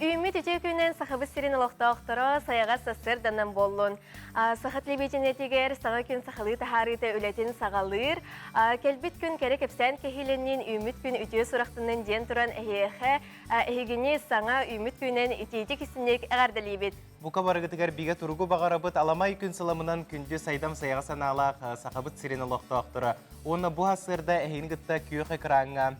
Үүммүт үтүө күнүнэн Сахабыт сирин олохтоохторо сайаҕас сарсыарданан буоллун. Саха телевидениетигэр саҥа күн сахалыы таһаарыыта үлэтин саҕалыыр. Кэлбит күн кэрэ кэпсээн кэһиилэннин, үүммүт күн үтүө сурахтаннын диэн туран эһиэхэ эһигини саҥа үүммүт күнүнэн итиитик истинник эҕэрдэлиибит. Бука барыгытыгар бигэ туругу баҕарабыт, аламай күн сыламынан күндү сайдам сайаҕа санаалаах Сахабыт сирин олохтоохторо уонна бу сарсыарда эһигини кытта күөх экраҥҥа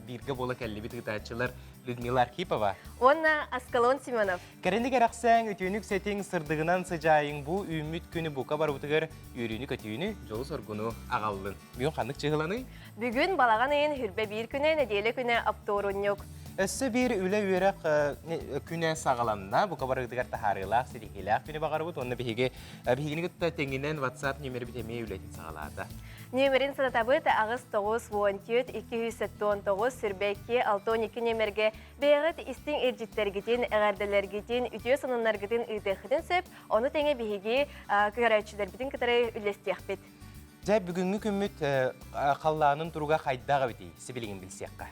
бииргэ буола кэллибит ыытааччылар Людмила Архипова уонна Аскалон Семенов. Кэрэни кэрэхсээҥ, үтүөнүк сэтиҥ, сырдыгынан сыдьаайыҥ бу үүммүт күнү бука барыбытыгар үөрүүнү-көтүүнү, дьолу-соргуну аҕаллын. Бүгүн ханнык чыһыланый? Бүгүн балаҕан ыйын хүрбэ биир күнэ, нэдиэлэ күнэ оптуорунньук. Өссө биир үлэ-үөрэх күнэ саҕаланна. Бука барыгытыгар таһаарыылаах, ситиһиилээх күнү баҕарабыт. Уонна биһиги биһигини кытта тэҥинэн WhatsApp нүөмэрбит эмиэ үлэтин саҕалаата. Нүөмэрин санатабыт 8 9 14 279 22 62 нүөмэргэ бэйэҕит истиҥ илдьиттэргитин, эҕэрдэлэргитин, үтүө сонуннаргытын ыытыаххытын сөп. Ону тэҥэ биһиги көрөөччүлэрбитин кытары үллэстиэхпит. Дьэ, бүгүҥҥү күммүт халлаанын туруга хайдах эбитий? Сибилигин билсиэххэ.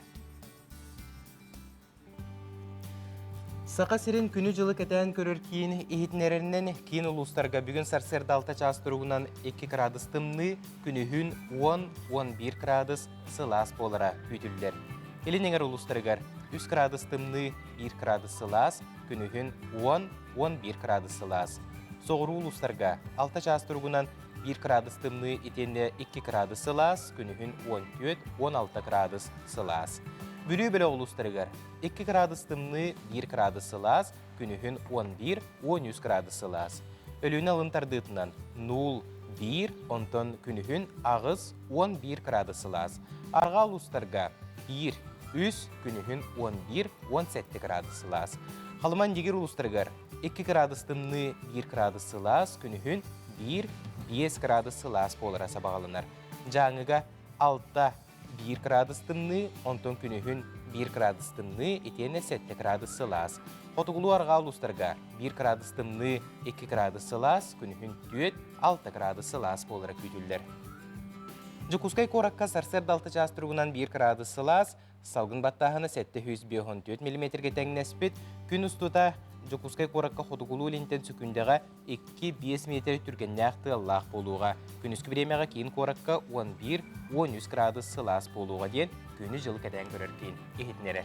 Саха сирин күнү-дьылы кэтээн көрөр киин иһитиннэрэринэн киин улуустарга бүгүн сарсыарда 6 чаас туругунан 2 кыраадыс тымныы, күнүһүн 10-11 кыраадыс сылаас буолара күүтүллэр. Илин эҥэр улуустарыгар 3 кыраадыс тымныы, 1 кыраадыс сылаас, күнүһүн 10-11 кыраадыс сылаас. Соҕуруу улуустарга 6 чаас туругунан 1 кыраадыс тымныы итиэннэ 2 кыраадыс сылаас, күнүһүн 14-16 кыраадыс сылаас. Бүлүү бөлөх улуустарыгар 2 кыраадыс тымныы, 1 кыраадыс сылаас, күнүһүн 11-13 кыраадыс сылаас. Өлүөнэ алын тардыытынан 0, 1, онтон күнүһүн 8, 11 кыраадыс сылаас. Арҕаа улуустарга 1, 3, күнүһүн 11, 17 кыраадыс сылаас. Халыман Дигир улуустарыгар 2 кыраадыс тымныы, 1 кыраадыс сылаас, күнүһүн 1, 5 кыраадыс сылаас буолара сабаҕаланар. Дьааҥыга 6, 1 кыраадыс тымныы, онтон күнүһүн 1 кыраадыс тымныы, итиэннэ 7 кыраадыс сылаас. Хотугулуу-арҕаа улуустарга 1 кыраадыс тымныы, 2 кыраадыс сылаас, күнүһүн 4, 6 кыраадыс сылаас буолара күүтүллэр. Дьокуускай куоракка сарсыарда 6 чаас туругунан 1 кыраадыс сылаас, Салгын баттааһына 754 миллиметргэ тэҥнэспит. Күн устута Дьокуускай куоракка хотугулуу-илинтэн сөкүүндэҕэ 2-5 метр түргэннээх тыаллаах буолуоҕа. Күнүскү бириэмэҕэ киин куоракка 11-13 градус сылаас буолуоҕа диэн күнү-дьылы кэтээн көрөр киин иһитиннэрэр.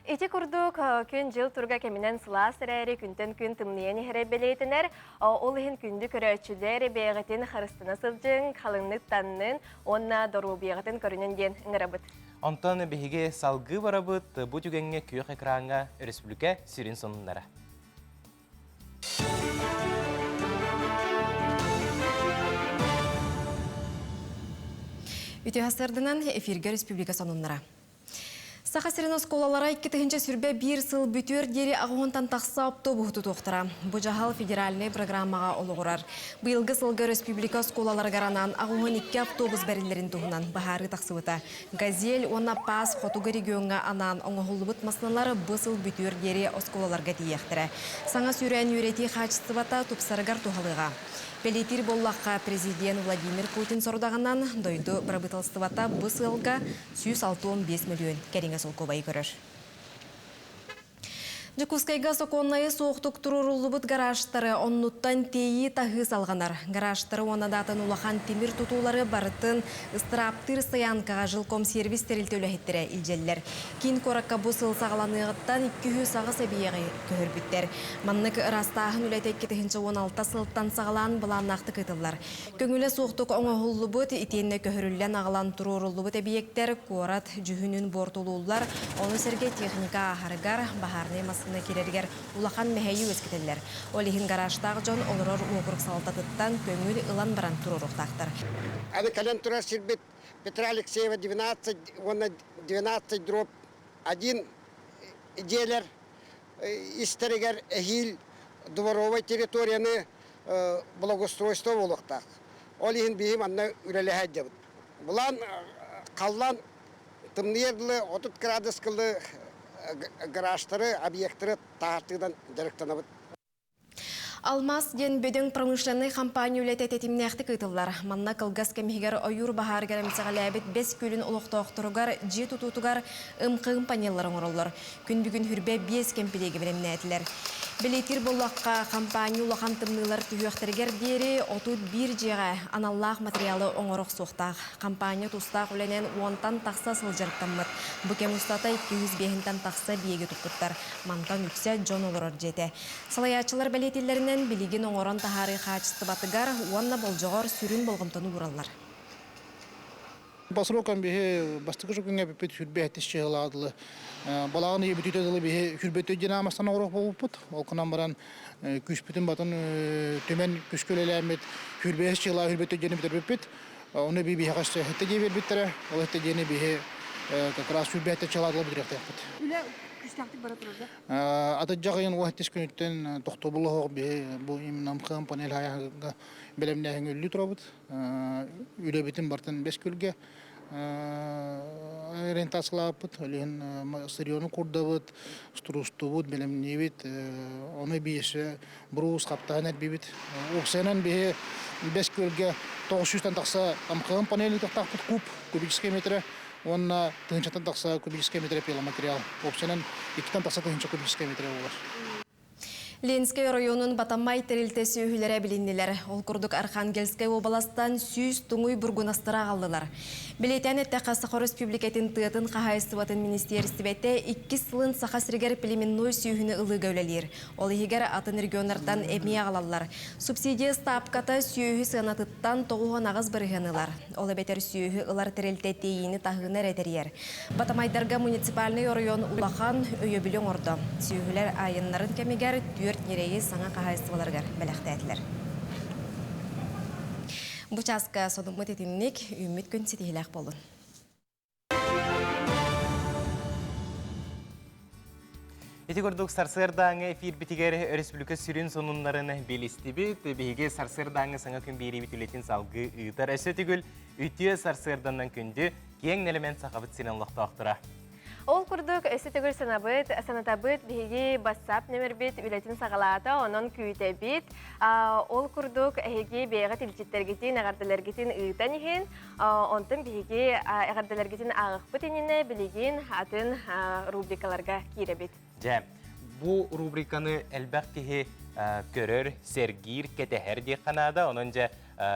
Ити курдук, күн-дьыл туруга кэминэн сылаас эрээри, күнтэн күн тымныйан иһэрэ бэлиэтэнэр. Ол иһин күндү көрөөччүлэр бэйэҕитин харыстана сылдьыҥ, халыҥнык таннын уонна доруобуйаҕытын көрүнүн диэн ыҥырабыт. Онтон биһиги салгыы барабыт бу түгэҥҥэ күөх экраҥҥа өрөспүүбүлүкэ сүрүн сонуннара. Үтүө сарсыарданан эфиргэ республика сонуннара. Саха сирин оскуолалара 2021 сыл бүтүөр диэри аҕыһынтан тахса автобуһу тутуохтара. Бу дьаһал федеральнай программаҕа олоҕурар. Быйылгы сылга өрөспүүбүлүкэ оскуолаларыгар анаан 82 автобус бэриллэрин туһунан быһаарыы тахсыбыта. «Газель» уонна «Пас» хотугу региоҥҥа анаан оҥоһуллубут массыыналар бу сыл бүтүөр диэри оскуолаларга тиийиэхтэрэ. Саҥа сүүрээн үөрэтии хаачыстыбата тупсарыгар туһалыаҕа. Бэлиэтиир буоллахха, президент Владимир Путин сорудаҕынан дойду бырабыыталыстыбата бу сыалга 165 мөлүйүөн кэриҥэ солкуобайы көрөр. Дьокуускайга сокуоннайы суохтук туруоруллубут гаражтары оннуттан тиэйии-таһыы салҕанар. Гаражтары уонна даатын улахан тимир тутуулары барытын ыстырааптыыр стоянкаҕа жилкомсервис тэрилтэ үлэһиттэрэ илдьэллэр. Киин куоракка бу сыл саҕаланыаҕыттан 208 эбийиэги көһөрбүттэр. Маннык ыраастааһын үлэтэ 2016 сылтан саҕалаан былааннаахтык ыытыллар. Көҥүлэ суохтук оҥоһуллубут, итиэннэ көһөрүллэн аҕалан туруоруллубут эбийиэктэр куорат дьүһүнүн буортулууллар, ону сэргэ техника ааһарыгар, баһаарынай массыына киирэригэр улахан мэһэйи үөскэтэллэр. Ол иһин гаражтаах дьон олорор уокурук салалтатыттан көҥүл ылан баран туруоруохтаахтар. Аны кэлэн турар сирбит Петра Алексеева 12 уонна 12 дробь 1 дьиэлэр истэригэр эһиил дворовай территорияны благоустройство буолуохтаах. Ол иһин биһи манна үлэлэһэ сылдьабыт. Былаан халлаан тымныйар дылы 30 градус кылы гаражтары, объектары таһаартыынан дьарыктанабыт. Алмаас диэн бөдөҥ промышленнай хампаанньа үлэтэ тэтимнээхтик ыытыллар. Манна кылгас кэм иһигэр ойуур баһаарыгар эмсэҕэлээбит Бэс Күөлүн олохтоохторугар дьиэ тутуутугар ымхыым панеллары оҥороллор. Күн бүгүн хүрбэ биэс кэмпилиэги бэлэмнээтилэр. Бэлиэтиир буоллахха, хампаанньа улахан тымныылар түһүөхтэригэр диэри 31 дьиэҕэ аналлаах материалы оҥоро охсуохтаах. Хампаанньа тустаах үлэнэн уонтан тахса сыл дьарыктаммыт. Бу кэм устата 205-тэн тахса биэги туппуттар. Мантан үксэ дьон олорор дьиэтэ. Салайааччылар бэлиэтииллэринэн, билигин оҥорон таһаарыы хаачыстыбатыгар уонна болдьоҕор сүрүн болҕомтону уураллар. По срокам биһи бастакы күҥҥэ бүппүт сүрбэ сэттис чыһылаах дылы балаҕан ыйы бүтүүтэ дылы биһи сүрбэ динамостан оҥоруох буолбуппут. Ол гынан баран күүспүтүн батын түмэн күскэ үлэлээммит сүрбэһис чыһылаах сүрбэ диэни бүтэрбиппит. Ону би биһиэхэ сэттэ диэ биэрбиттэрэ. Ол сэттэ диэни биһи как раз сүрбэ сэттэ чыһылаах дылы бүтүрүөхтээхпит. Үлэ күүстээхтик бара турар да? Атырдьах ыйын 12 күнүттэн тохтобул оһох биһи бу именно МХМ панель хайаһыга бэлэмнээһиҥҥэ үллүү турабыт. Үлэбитин бартын бэс күлгэ ориентациялаабыппыт, ол иһин сырьену курдабыт, струстубут, бэлэмниибит, ону биэсэ брус хаптаһан эрбибит. Уопсайынан биһи бэс күөлгэ 900-тан тахса МХМ панель ыытыахтаахпыт куб, кубическай метрэ уонна тыһыынчаттан тахса кубическай метрэ пиломатериал. Уопсайынан иккитэн тахса тыһыынча кубическай метрэ буолар. Ленскэй оройуонун Батамай тэрилтэ сүөһүлэрэ билиннилэр. Ол курдук Архангельскай уобаластан 100 туҥуй бургунастары аҕаллылар. Бэлиэтээн эттэххэ, Саха Өрөспүүбүлүкэтин тыатын хаһаайыстыбатын министиэристибэтэ иккис сылын Саха сиригэр племенной сүөһүнү ылыыга үлэлиир. Ол иһигэр атын регионнартан эмиэ аҕалаллар. Субсидия ыстаапката сүөһү сыанатыттан 98% ылар. Ол эбэтэр сүөһү ылар тэрилтэ тиэйиини-таһыыны эрэ тэрийэр. Батамайдарга муниципальнай оройуон улахан өйөбүлү оҥордо. Сүөһүлэр айаннарын кэмигэр түөрт ньирэйи саҥа хаһаайыстыбаларыгар бэлэхтээтилэр. Бу чааска сонуммут итинник, үүммүт күн ситиһиилээх буоллун. Ити курдук сарсыардааҥы эфирбитигэр өрөспүүбүлүкэ сүрүн сонуннарын билистибит. Биһиги сарсыардааҥы саҥа күн биэриибит үлэтин салгыы ыытар. Өссө түгүл үтүө сарсыарданан күндү киэҥ нэлэмэн Сахабыт сирин олохтоохторо. Ол курдук, өссө төгүл санабыт, санатабыт биһиги WhatsApp нөмербит үлэтин саҕалаата, онон күүтэбит. Ол курдук, эһиги бэйэҕит илдьиттэргитин, эҕэрдэлэргитин ыытан иһин, Онтон биһиги эҕэрдэлэргитин ааҕыахпыт иннинэ билигин атын рубрикаларга киирэбит. Дьэ, бу рубриканы элбэх киһи көрөр, сэргиир, кэтэһэр диэххэ наада. Онон дьэ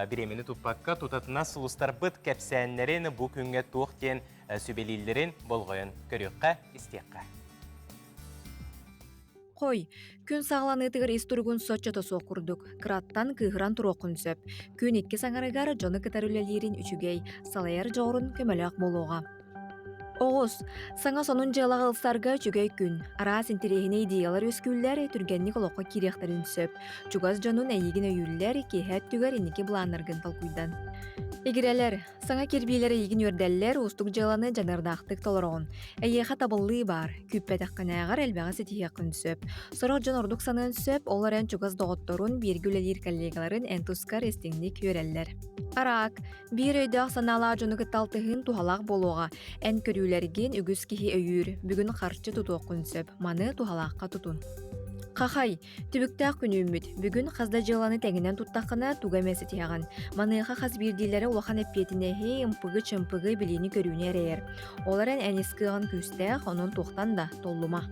бириэмэни туппакка тутатына сулустарбыт кэпсээннэрин бу күҥҥэ туох диэн сүбэлииллэрин болҕойон көрүөххэ, истиэххэ. Хой, күн саҕаланыытыгар ис туругун соччото суох курдук, кыраттан кыыһыран туруоххун сөп. Күн иккис аҥарыгар дьону кытары үлэлиирин үчүгэй, салайар дьоҕурун көмөлөөх буолуоҕа. Оҕус, саҥа сонун дьыалаҕа ылсарга үчүгэй күн. Араас интэриэһинэй идеялар үөскүүллэр, түргэнник олоххо киириэхтэрин сөп. Чугас дьонун эйигин өйүүллэр, киэһэ өттүгэр инники былааннаргын толкуйдан. Игирэлэр, Саҥа кирбиилэр эйигин үөрдэллэр, уустук дьыаланы дьаныардаахтык толороҕун. Эйиэхэ табыллыы баар, күүппэтэххинээҕэр элбэҕи ситиһиэххин сөп. Сорох дьон ордук саныан сөп, ол эрэн чугас доҕотторун, бииргэ үлэлиир коллегаларын эн тускар истиҥник үөрэллэр. Араак, биир өйдөөх-санаалаах дьону кытта алтыһыын туһалаах буолуоҕа. Эн көрүүлэргин үгүс киһи өйүүр, бүгүн харчы тутуоххун сөп, маны туһалаахха тутун. Хахай, Түбүктээх күн үүммүт. Бүгүн хас да дьыаланы тэҥинэн туттаххына, тугу эмэ ситиһэҕин. Маныаха хас биирдиилэрэ улахан эппиэтинэһи, ымпыгы-чымпыгы, билиини-көрүүнү эрэйэр. Ол эрэн эн ис кыаҕын күүстээх, онон туохтан да толлума.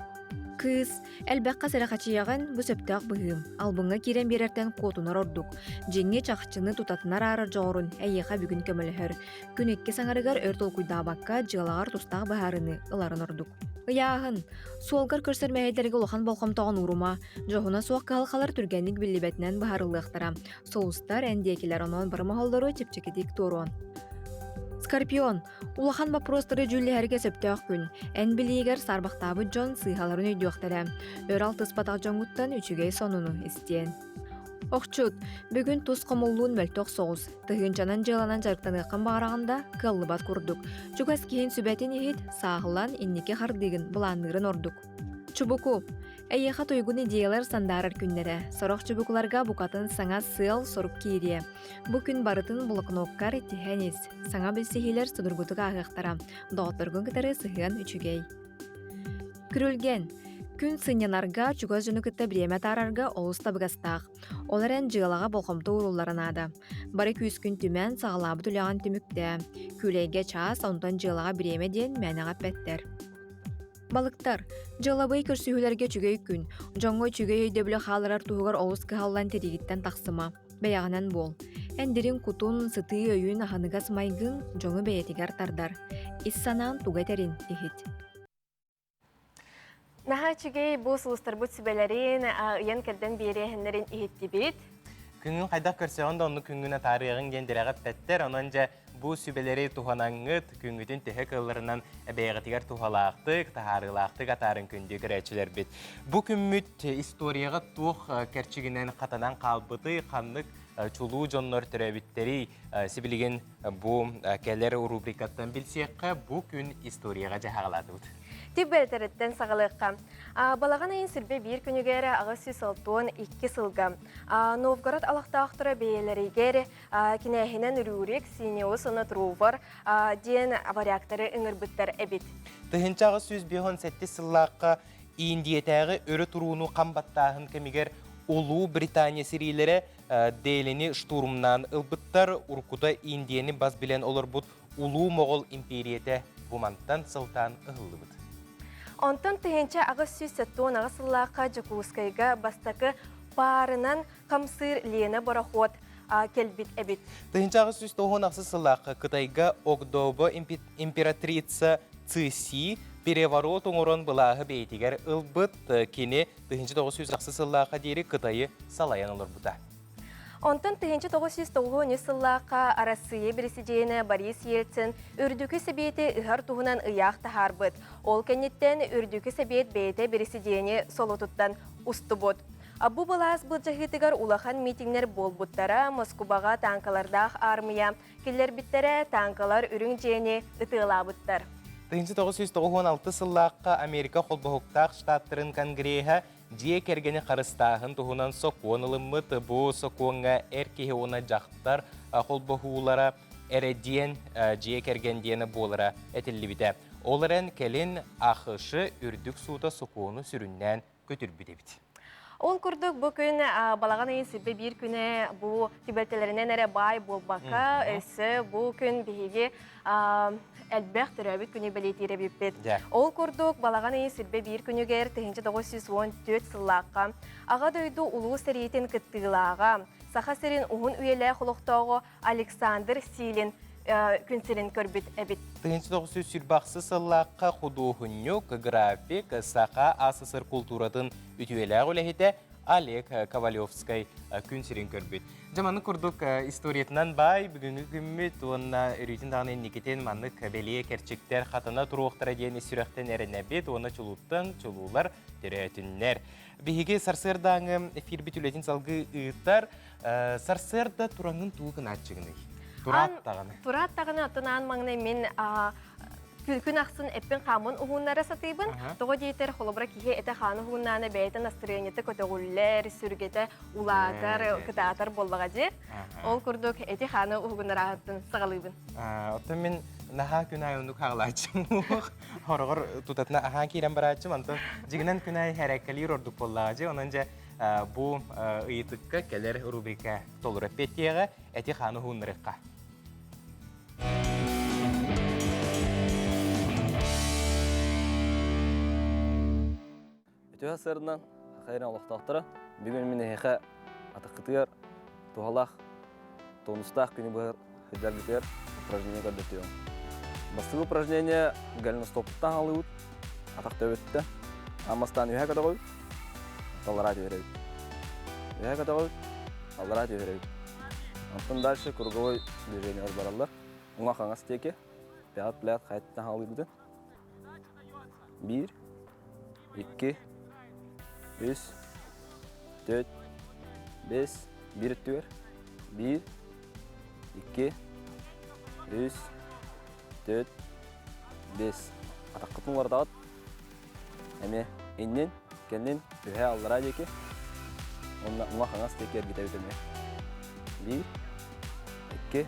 Кыыс, элбэххэ сэрэхэчийэҕин, бу сөптөөх быһыым. Албыҥҥа киирэн биэрэртэн куотунар ордук. Дьиҥҥи чахчыны тутатынар аарар дьоҕурун эйиэхэ бүгүн көмөлөһөр. Күн иккис аҥарыгар өр толкуйдаабакка дьыалаҕар тустаах быһаарыныы ыларын ордук. Ыйааһын. Суолгар көрсөр мэһэйдэргэ улахан болҕомтоҕун уурума. Дьоһуна суох кыһалҕалар түргэнник биллибэтинэн быһаарыллыахтара. Сулустар эн диэкилэр онон бары моһоллору чэпчэкитик туоруон. Скорпион. Улахан боппуруостары дьүүллэһэргэ сөптөөх күн. Эн билиигэр саарбахтаабыт дьон сыыһаларын өйдүөхтэрэ. Өр алтыспатах дьоҥҥуттан үчүгэй сонуну истиэн. Охчут, бүгүн тус хомуллуун мөлтөх соҕус. Тыһыынчанан дьыаланан дьарыктаныаххын баҕараҕын да, кыаллыбат курдук. Чугас киһин сүбэтин иһит, сааһылан, инники хардыыгын былаанныырын ордук. Чубуку. Эйиэхэ туйгун идеялар сандаарар күннэрэ. Сорох чубукуларга букатын саҥа сыал-сорук киириэ. Бу күн барытын блокноккар тиһэн ис. Саҥа билсиһиилэр судургутук ааһыахтара. Доҕотторгун кытары сыһыан үчүгэй. Күрүлгэн. Күн сынньанарга, чугас дьону кытта бириэмэ атаарарга олус табыгастаах. Ол эрэн дьыалаҕа болҕомто ууруллара наада. Бары күүскүн түмэн, саҕалаабыт үлэҕин түмүктээ. Күүлэйгэ чаас, онтон дьыалаҕа бириэмэ диэн мээнэҕэ эппэттэр. Балыктар. Дьыалабыай көрсүһүүлэргэ үчүгэй күн. Дьоҥҥо үчүгэй өйдөбүлү хаалларар туһугар олус кыһаллан тириигиттэн тахсыма. Бэйэҕинэн буол. Эн дириҥ кутун, сытыы өйүн, аһыныгас майгыҥ дьону бэйэтигэр тардар. Ис санаан тугу этэрин иһит. Наһаа үчүгэй бу сулустарбыт сүбэлэрин ыйан-кэрдэн биэриэһиннэрин иһиттибит. Күҥҥүн хайдах көрсөҕүн да оннук күҥҥүн атаарыаҕыҥ диэн дирэҕэ эппэттэр. Онон дьэ бу сүбэлэри туһанаҥҥыт, күҥҥүтүн төһө кыалларынан бэйэҕитигэр туһалаахтык, таһаарыылаахтык атаарын күндү көрөөччүлэрбит. Бу күммүт историяҕа туох кэрчигинэн хатанан хаалбытый, ханнык чулуу дьоннор төрөөбүттэрий, сибилигин Бу кэлэр рубрикаттан билсиэххэ, бу күн историяҕа дьаһаҕалаатыбыт. Түбэлтэриттэн саҕалыахха. Балаҕан ыйын сүрбэ биир күнүгэр 862 сылга Новгород олохтоохторо бэйэлэригэр кинээһинэн Рюрик, Синеус уонна Трувор диэн варягтары ыҥырбыттар эбит. 1857 сыллаахха Индиятээҕи өрө турууну хам баттааһын кэмигэр Улуу Британия сэриилэрэ Делини штурмнаан ылбыттар, уруккута Индияны бас билэн олорбут Улуу Моҕол импиэрийэтэ бу мантан сылтаан ыһыллыбыт. Онтон 1878 сыллаахха Дьокуускайга бастакы паарынан хамсыыр Лена борохуот кэлбит эбит. 1898 сыллаахха Кытайга Огдообо императрица Ци переворот оҥорон былааһы бэйэтигэр ылбыт. Кини 1908 сыллаахха диэри Кытайы салайан олорбута. Онтон 1993 сыллаахха Арассыыйа бирисидьиэнэ Борис Ельцин Үрдүкү Сэбиэти ыһар туһунан ыйаах таһаарбыт. Ол кэнниттэн Үрдүкү Сэбиэт бэйэтэ бирисидьиэни солотуттан устубут. Бу былаас былдьаһыытыгар улахан митиҥнэр буолбуттара, Москубаҕа тааҥкалардаах аармыйа киллэрбиттэрэ, тааҥкалар үрүҥ дьиэни ытыалаабыттар. 1996 сыллаахха Америка Холбоһуктаах Штаттарын Конгреһа дьиэ кэргэни харыстааһын туһунан сокуон ылыммыт. Бу сокуоҥҥа эр киһи уонна дьахтар холбоһуулара эрэ диэн дьиэ кэргэн диэнэ буолара этиллибитэ. Ол эрэн кэлин АХШ үрдүк суута сокуону сүрүннээн көтүрбүт эбит. Ол курдук бу күн балаҕан ыйын сирбэ биир күнэ бу түбэлтэлэринэн эрэ баай буолбакка, өссө бу күн биһиги элбэх төрөөбүт күнү бэлиэтиир эбиппит. Ол курдук балаҕан ыйын сирбэ биир күнүгэр 1914 сыллаахха Аҕа дойду Улуу сэриитин кыттыылааҕа, Саха сирин уһун үйэлээх олохтооҕо Александр Силин күн сирин көрбүт эбит. 1926 сыллаахха худуоһунньук, график, саха АССР култууратын үтүөлээх үлэһитэ Олег Ковалевскай күн сирин көрбүт. Дьэ маннык курдук историятынан баай бүгүҥҥү күммүт уонна өрүүтүн даҕаны инникитин маннык бэлиэ кэрчиктэр хатана туруохтара диэн ис сүрэхтэн эрэнэбит уонна чулууттан чулуулар төрөөтүннэр. Биһиги сарсыардааҥы эфирбит үлэтин салгыы ыытар. Сарсыарда тураҥҥын тугу гынааччыгыный? Тураат даҕаны. Тураат даҕаны оттон аан маҥнай мин күн ахсын эппин хааммын уһууннара сатыыбын. Тоҕо диэтэр, холобура киһи этэ хааны уһууннаана бэйэтэ настырыанньата көтөҕүллэр, сүргэтэ улаатар, кытаатар буоллаҕа дии. Ол курдук эти хааны уһугуннараһыттан саҕалыыбын. Оттон мин наһаа күн аайы оннук хаалааччым. Хороҕор тутатына аһаан киирэн барааччым. Онтон дьигинэн күн аайы хэрээккэлиир ордук буоллаҕа дии. Онон дьэ Бу ыйытыкка кэлэр рубрика толору эппиэттиэҕэ, эти-хааны уһууннарыахха. Үтүө сарсыарданан Хайран олохтоохторо бүгүн мин эһиэхэ атаххытыгар туһалаах тонустаах күнү быһа сылдьаргытыгар упражнение көрдөтүөм. Бастакы упражнение голеностоптан алыбыт, атах төбөттө. Аммастаан үһэ көтөҕөбүт, аллараа түһэрэбит. Үһэ көтөҕөбүт, аллараа түһэрэбит. Онтон дальше круговой движениелар бараллар. Уҥа-хаҥас диэки, пят-плят хайаттан хаалыыбытын. Биир, икки, үс, төрт, бэс, биир өттүгэр, биир, икки, үс, төрт, бэс. Атаххытын уларытаҕыт. Эмиэ иннин, кэннин, үһээ аллараа диэки уонна уҥа-хаҥас диэки эргитэбит эмиэ. Биир, икки,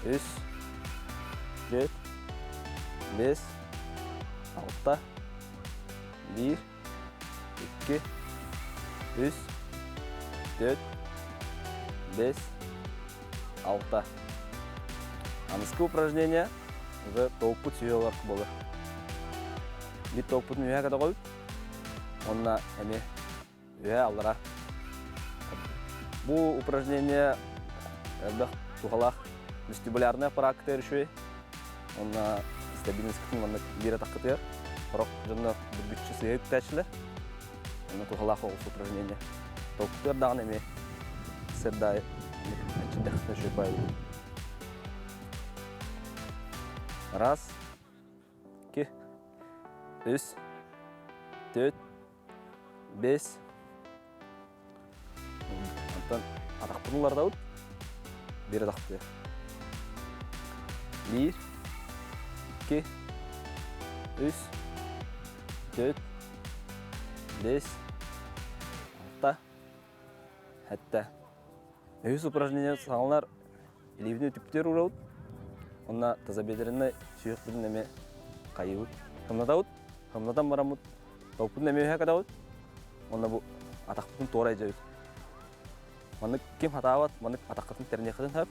үс, төрт, бэс, алта, биир, икки, үс, 4, 5, 6. Аныскы упражнение уже толпут сүһүө буолар. Бит толпутун үһэ көтөҕөбүт. Онна эми үһэ аллара. Бу упражнение элбэх туһалаах вестибулярный аппараакка үчүгэй. Онна стабильностькытын маннык биир атаххытыгар сорох дьоннор бүргүччү сыыһа үктээччилэр. Онно туһалаах оҕус упражнение. Толкутугар даҕаны эмиэ сырдаайы эччидэхтэн үчүгэй баайыллар. Раз, ики, үс, төрт, бес. Онтон атахпын улардабыт. Биир атахпытыгар. Биир, икки, үс, төрт, бес, алта, сэттэ. Үһүс упражнение саҥалар илиибитин үтүктүөр уурабыт. Онно тазобедренный сүһүөхпүтүн эмиэ хайыыбыт. Хымнатабыт. Хымнатан бараммыт толпутун эмиэ үһэ катабыт. Онно бу атахпытын туора илдьэбит. Маннык ким хатаабат, маннык атаххытын тэриниэххитин сөп.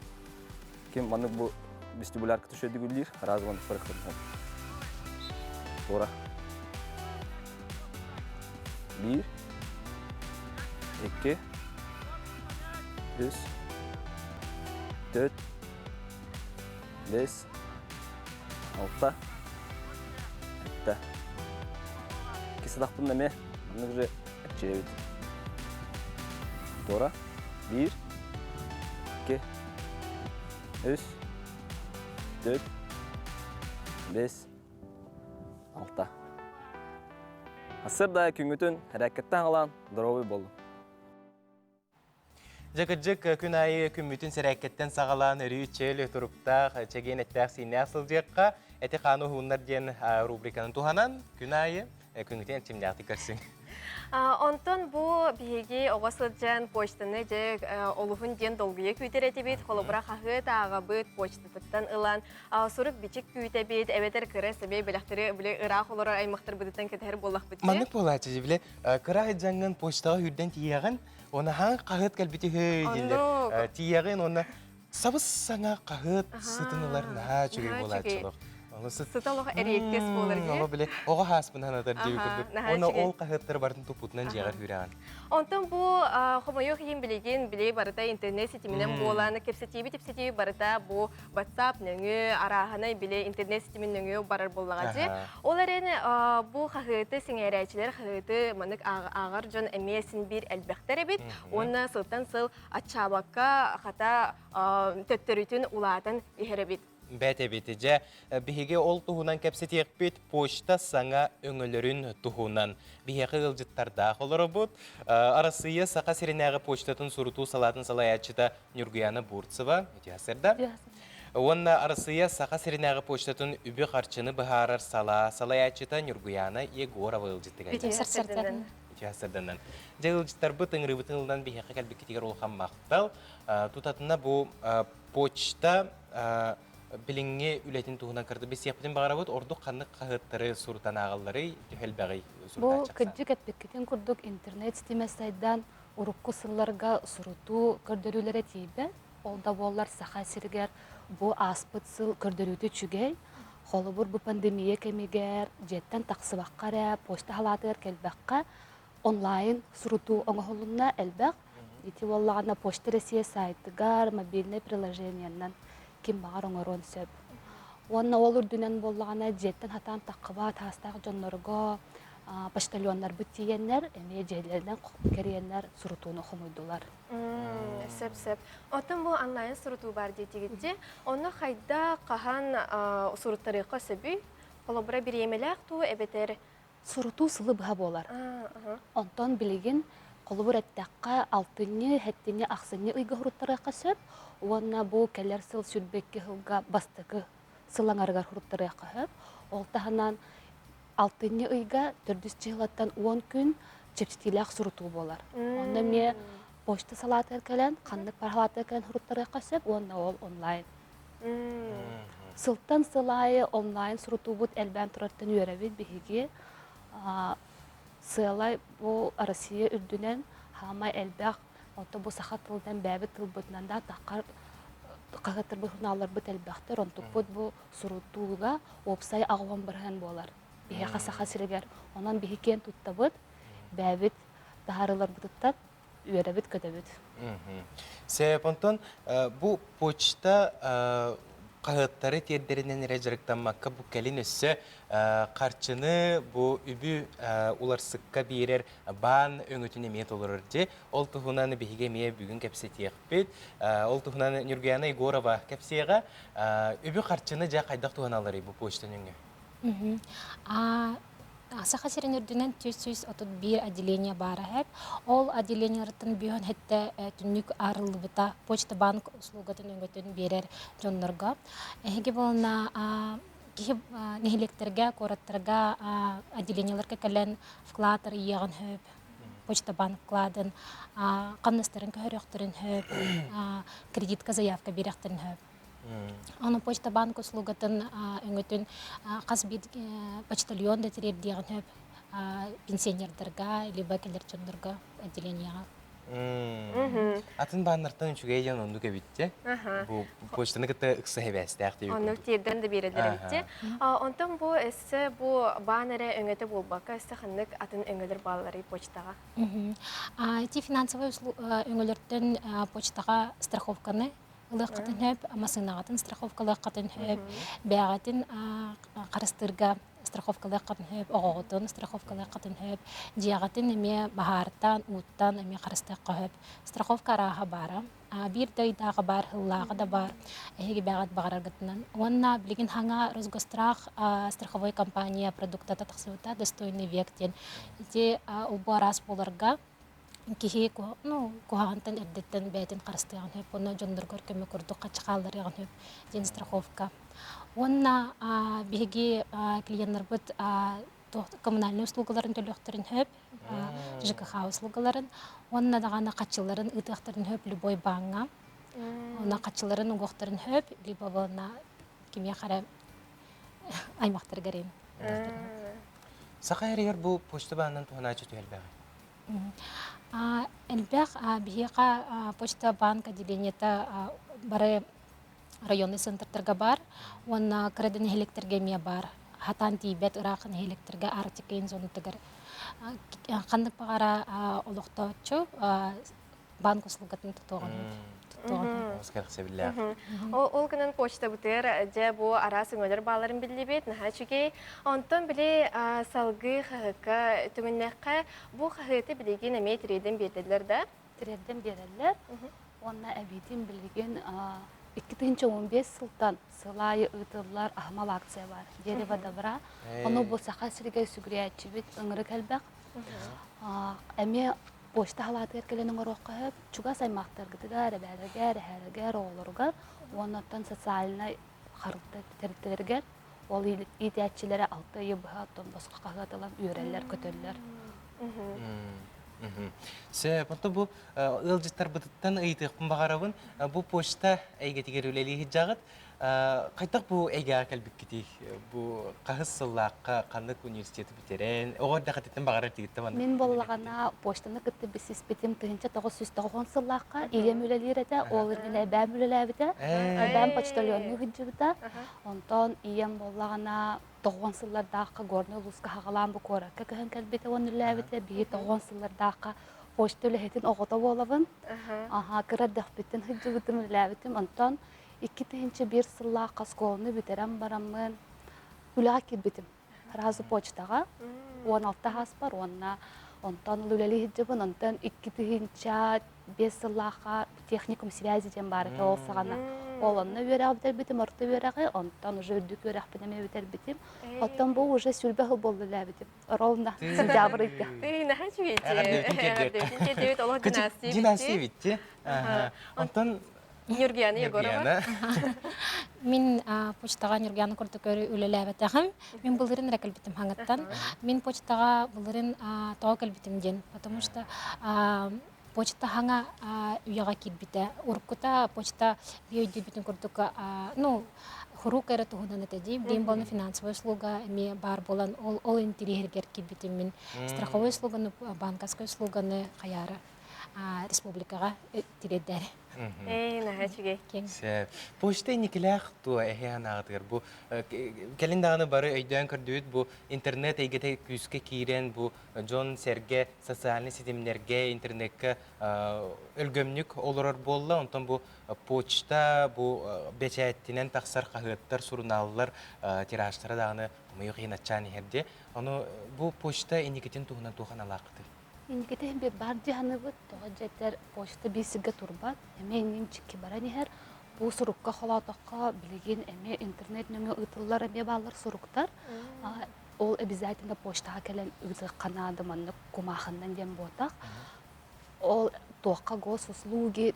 Ким маннык бу вестибулярка түшөдүгүллүүр, араас маннык барыаххытын сөп. Туора. Биир, икки, үс, төрт, бес, алта, сэттэ. Икки сатахпын эмиэ маннык же эрчийэбит. Туора. Биир, икки, үс, төрт, бес, алта. Сарсыарда күҥҥүтүн эрээккэттэн аҕалаан доруобуй буоллун. Дьэ кырдьык күн аайы күммүтүн сэрээккэттэн саҕалаан өрүү чөл туруктаах, чэгиэн эттээх-сииннээх сылдьыахха, эти-хааны уһууннар диэн рубриканы туһанан күн аайы күҥҥүтүн эрчимнээхтик көрсүҥ. Онтон бу биһиги оҕо сылдьан почтаны дьэ олуһун диэн долгуйа күүтэр этибит. Холобура хаһыат ааҕабыт, почтатыттан ылан сурук-бичик күүтэбит, эбэтэр кыра сэмэй бэлэхтэри били ыраах олорор аймахтарбытыттан кэтэһэр буоллахпыт. Маннык буолааччы били кыра сылдьаҥҥын почтаҕа сүүрдэн тиийэҕин, уонна хаан хаһыат кэлбит үһү дииллэр. Тиийэҕин уонна сабыс-саҥа хаһыат сытын ылар наһаа үчүгэй буолааччы олох. Сыта олох эриэккэс буолар дии. Оҕо били оҕо хааспын санатар дии курдук. Уонна ол хаһыаттары барытын туппутунан дьиэҕэр үүрэҕин. Онтон бу хомойуох иһин билигин били барыта интернет ситиминэн буолан кэпсэтиибит ипсэтиибит барыта бу WhatsApp нөҥүө арааһынай били интернет ситимин нөҥүө барар буоллаҕа дии. Ол эрэн бу хаһыаты сэҥээрээччилэр хаһыаты маннык ааҕар дьон эмиэ син биир элбэхтэр эбит. Уонна сылтан сыл аччаабакка хата төттөрүтүн улаатан иһэр эбит. Бэт эбит. Дьэ, биһиги ол туһунан кэпсэтиэхпит почта саҥа өҥөлөрүн туһунан. Биһиэхэ ыалдьыттардаах олоробут. Арассыыйа Саха сиринээҕи почтатын сурутуу салаатын салайааччыта Ньургуяна Бурцева. Үтүө сырда. Уонна Арассыыйа Саха сиринээҕи почтатын үбү-харчыны быһаарар салаа салайааччыта Ньургуяна Егорова ыалдьыттыгар. Үтүө сарсыарданан. Үтүө сарсыарданан. Дьэ, ыалдьыттарбыт ыҥырыыбытын ылынан биһиэхэ кэлбиккитигэр улахан махтал. Тутатына бу почта билиҥҥи үлэтин туһунан кырды билсиэхпитин баҕарабыт. Ордук ханнык хаһыаттары сурутан ааҕалларый, төһө элбэҕий Бу кырдьык эппиккитин курдук интернет ситимэ сайдан урукку сылларга сурутуу көрдөрүүлэрэ тиийбэт. Ол да буоллар Саха сиригэр бу ааспыт сыл көрдөрүүтэ үчүгэй. Холобур, бу пандемия кэмигэр дьиэттэн тахсыбакка эрэ почта халаатыгар кэлбэххэ онлайн сурутуу оҥоһулунна элбэх. Ити буоллаҕына Почта Россия сайтыгар мобильнай приложениеннан ким баҕар оҥоруон сөп. Уонна ол үрдүнэн буоллаҕына дьиэттэн хатаан таххыбат таастаах дьоннорго почтальоннарбыт тиийэннэр эмиэ дьиэлэринэн кэрийэннэр сурутууну хомуйдулар. Сөп сөп. Оттон бу онлайн сурутуу баар диэтигит дии. Онно хайда хаһан суруттарыахха сөбүй? Холобура бириэмэлээх дуу эбэтэр Сурутуу сылы быһа буолар. Онтон билигин холобур эттэххэ, алтынньы, сэттинньи, ахсынньы ыйга суруттарыахха сөп уонна бу кэлэр сыл 22 сылга бастакы сыл аҥарыгар суруттарыахха сөп. Ол таһынан алтынньы ыйга төрдүс чыһылаттан 10 күн чэпчэтиилээх сурутуу буолар. Онно эмиэ почта салаатыгар кэлэн, ханнык паралаатыгар кэлэн суруттарыахха сөп уонна ол онлайн. Сылтан сыл аайы онлайн сурутуубут элбээн турартан үөрэбит биһиги. Сыалай бу Россия үрдүнэн хаамай элбэх. Онтон бу саха тылынан бэйэбит тылбытынан да таххар хаһыаттарбыт журналларбыт элбэхтэр. Онтукпут бу сурутууга уопсай 80% буолар. Биһиэхэ Саха сиригэр. Онон биһи киэн туттабыт, бэйэбит таһаарыыларбытыттан үөрэбит-көтөбүт. Сөп, онтон бу почта хаһыаттары тиэрдэринэн эрэ дьарыктаммакка бу кэлин өссө харчыны бу үбү уларсыкка биэрэр баан өҥөтүн эмиэ толорор дии. Ол туһунан биһиги эмиэ бүгүн кэпсэтиэхпит. Ол туһунан Нюргуяна Егорова кэпсиэҕэ. Үбү харчыны дьэ хайдах туһаналларый бу почта нөҥүө? Саха сирин үрдүнэн 431 отделение баара эһэп. Ол отделениеларыттан бүһөн хэттэ түннүк арыллыбыта почта банк услугатын өҥөтүн биэрэр дьоннорго. Эһиги буолна киһи нэһилиэктэргэ, куораттарга отделениеларга кэлэн вклад арыйыаҕын хөп, почта банк вкладын, хамнастарын көһөрүөхтэрин хөп, кредитка заявка биэрэхтэрин хөп. Аны почта банк услугатын өҥөтүн хас биир почтальон да тириэрдиэҕин сөп пенсионердарга либо кэлэр дьоннорго отделениеҕа. Атын бааннартан үчүгэй диэн оннук эбит Бу почтаны кытта ыкса хэбээстээх диэбит Оннук тиэрдэн да биэрэллэр эбит Онтон бу өссө бу баан эрэ өҥөтө буолбакка өссө ханнык атын өҥөлөр баалларый почтаҕа? Ити финансовай өҥөлөртөн почтаҕа страховканы ылыаххытын сөп, массыынаҕытын страховкалыаххытын сөп, бэйэҕитин харыстыырга страховкалыаххытын сөп, оҕоҕутун страховкалыаххытын сөп, дьиэҕитин эмиэ баһаартан, ууттан эмиэ харыстыахха сөп. Страховка арааһа баара. Биир да ыйдааҕы баар, сыллааҕы да баар, эһиги бэйэҕит баҕараргытынан. Уонна билигин хаҥа Росгострах страховой компания продуктата тахсыбыта «Достойный век» диэн. Ити ол-бу араас буоларга киһи ну, куһаҕантан эрдэттэн бэйэтин харыстыаҕын сөп уонна дьонноргор көмө курдук хаччы хаалларыаҕын сөп диэн страховка. Уонна биһиги клиеннарбыт коммунальнай услугаларын төлүөхтэрин сөп, ЖКХ услугаларын уонна даҕаны хаччыларын ыытыахтарын сөп любой бааҥҥа. Уонна хаччыларын угуохтарын сөп, либо уонна кимиэхэ эрэ аймахтарыгар Саха эригэр бу почта баанынан туһанааччы түһэлбэҕи? Элбэх биһиэхэ почта банк отделениета бары районный центрдарга баар уонна кыра да нэһилиэктэргэ эмиэ баар. Хатаан тиийбэт ыраах нэһилиэктэргэ Арктика зонатыгар ханнык баҕара олохтооччу банк услугатын тутуоҕун Кэрэхсэбиллээх. Ол гынан почтабытыгар дьэ бу араас өҥөлөр бааларын биллибит, наһаа үчүгэй. Онтон били салгыы хаһыакка түҥүннэххэ, бу хаһыаты билигин эмиэ тириэрдэн биэрдилэр да? Тириэрдэн биэрэллэр. Уонна эбиитин билигин 2015 сылтан сыл аайы ыытыллар аһымал акция бар. Дерево добра. Ону бу Саха сиригэр сүгүрүйээччибит ыҥырык элбэх. Эмиэ почта халаатыгар кэлэн оҥоруохха сөп. Чугас аймахтаргытыгар, эбээлэргэр, эһээлэргэр, оҕолоругар уонна оттон социальнай харалта тэрилтэлэригэр ол иитээччилэрэ 6 ыйы быһа оттон босхо хаһыат ылан үөрэллэр-көтөллөр. Сөп, онто бу ыалдьыттарбытыттан ыйытыахпын баҕарабын. Бу почта эйгэтигэр үлэлии сылдьаҕыт. Хайдах бу эйгэҕэ кэлбиккитий? Бу хаһыс сыллаахха ханнык университеты бүтэрэн, оҕо эрдэххититтэн баҕарар тигиттэ маннык Мин буоллаҕына почтаны кытта билсиспитим 1990 сыллаахха ийэм үлэлиир этэ, ол иннинэ эбээм үлэлээбитэ. Эбээм почтальоннуу сылдьыбыта. Онтон ийэм буоллаҕына 90 сыллардаахха Горнай улууска хаҕалаан бу куоракка көһөн кэлбитэ уонна үлэлээбитэ. Биһи 90 сыллардаахха почта үлэһитин оҕото буолабын. Аха, кыра эрдэхпиттэн сылдьыбытым, үлэлээбитим. Онтон 2001 сыллаахха оскуоланы бүтэрэн бараммын үлэҕэ киирбитим. Сразу почтаҕа 16 ааспар уонна онтон үлэлии сылдьыбын. Онтон 2005 сыллаахха техникум связи диэн баар этэ ол саҕана. Ол онно үөрэҕи бүтэрбитим, орто үөрэҕи, онтон уже үрдүк үөрэхпин эмиэ бүтэрбитим. Оттон бу уже сүүрбэ сыл буолла үлэлээбитим. Ровно сентябрь ыйга. Ты наһаа үчүгэй. Олох династия Династия битти. Онтон Нюргияна Егорова. Мин почтаҕа Нюргияна курдук үлэлээбэтэҕим. Мин былырын эрэ кэлбитим хаҥаттан. Мин почтаҕа былырын тоҕо кэлбитим диэн, потому что почта хаҥа үйэҕэ киирбитэ. Уруккута почта биир өйдүүрбүтүн курдук, ну, хурук эрэ туһунан этэ дии. Билигин буолан финансовая услуга эмиэ баар буолан, ол ол интириэһиргэр киирбитим мин. Страховой услуганы, банковскай услуганы хайаары. республикаҕа тириэрдээри. Ээ, наһаа үчүгэй. Сөп. Почта инникилээх туо эһи анаҕытыгар бу кэлин даҕаны бары өйдөөн көрдүбүт бу интернет эйгэтэ күүскэ киирэн бу дьон-сэргэ социальнай ситимнэргэ интернеккэ өлгөмнүк олорор буолла. Онтон бу почта бу бэчээттинэн тахсар хаһыаттар, сурунааллар тиражтара даҕаны хомойуох иһин аччаан иһэр дии. Ону бу почта инникитин туһунан туох аналааххытый? Инникитин би бар дьаһаныбыт, тоҕо дьэтэр почта биисигэ турбат, эмиэ иннин чикки баран иһэр. Бу сурукка холоотоххо билигин эмиэ интернет нөҥүө ыытыллар эмиэ бааллар суруктар. Ол обязательно почтаҕа кэлэн ыытыахха наада маннык кумаахыннан диэн буотах. Ол туохха госуслуги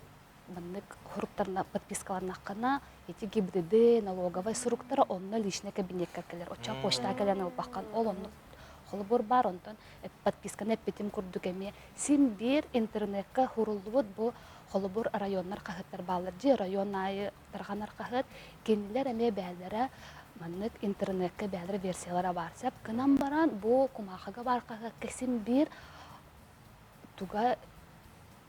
маннык суруктарына подпискаланнаххына ити ГИБДД, налоговай суруктара онно личный кабинекка кэлэр. Оччоҕо почтаҕа кэлэн ылбаххын ол оннук холобур баар онтон подписканы эппитим курдук эмиэ син биир интернекка суруллубут бу холобур районнар хаһыаттар бааллар дии район аайы тарҕанар хаһыат кинилэр эмиэ бээлэрэ маннык интернекка бээлэрэ версиялара баар сөп гынан баран бу кумаахыга баар хаһыакка син биир туга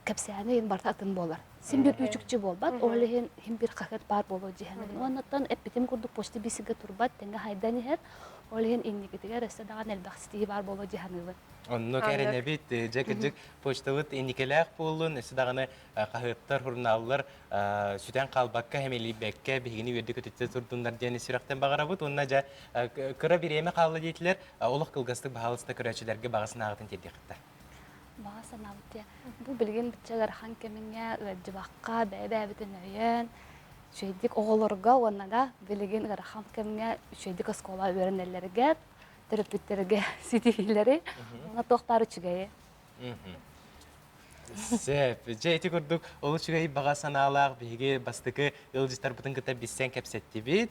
кэпсээни иһин барыта атын буолар. Син биир үүчүкчү буолбат, ол иһин иһин биир хаһыат баар буолуо дьиһэнэбин. Уоннаттан эппитим курдук почта бисигэ турбат, тэҥҥэ хайдан иһэр. Ол иһин инникитигэр өссө даҕаны элбэх ситиһии баар буолуо дьиһаныыбын. Оннук эрэнэбит, дьэ кырдьык почтабыт инникилээх буоллун, өссө даҕаны хаһыаттар, журналлар сүтэн хаалбакка, хэмэлийбэккэ биһигини үөрдэ-көтүтэ турдуннар диэн сүрэхтэн баҕарабыт. Уонна дьэ кыра бириэмэ хаалла диэтилэр, олох кылгастык баһаалыста көрөөччүлэргэ баҕа санааҕытын тиэрдиэххиттэр. Баҕа санаабыт диye. Бу билигин бычча ыарахан кэмиҥҥэ ыалдьыбакка, бэйэ-бэйэбитин өйөөн, үчүгэйдик оҕолорго уонна да билигин ыарахан кэмҥэ үчүгэйдик оскуола үөрэнэллэригэр, төрөппүттэргэ ситиһиилэри уонна туох баар үчүгэйи. Сөп. Дьэ ити курдук олус үчүгэй баҕа санаалаах биһиги бастакы ыалдьыттарбытын кытта билсэн кэпсэттибит.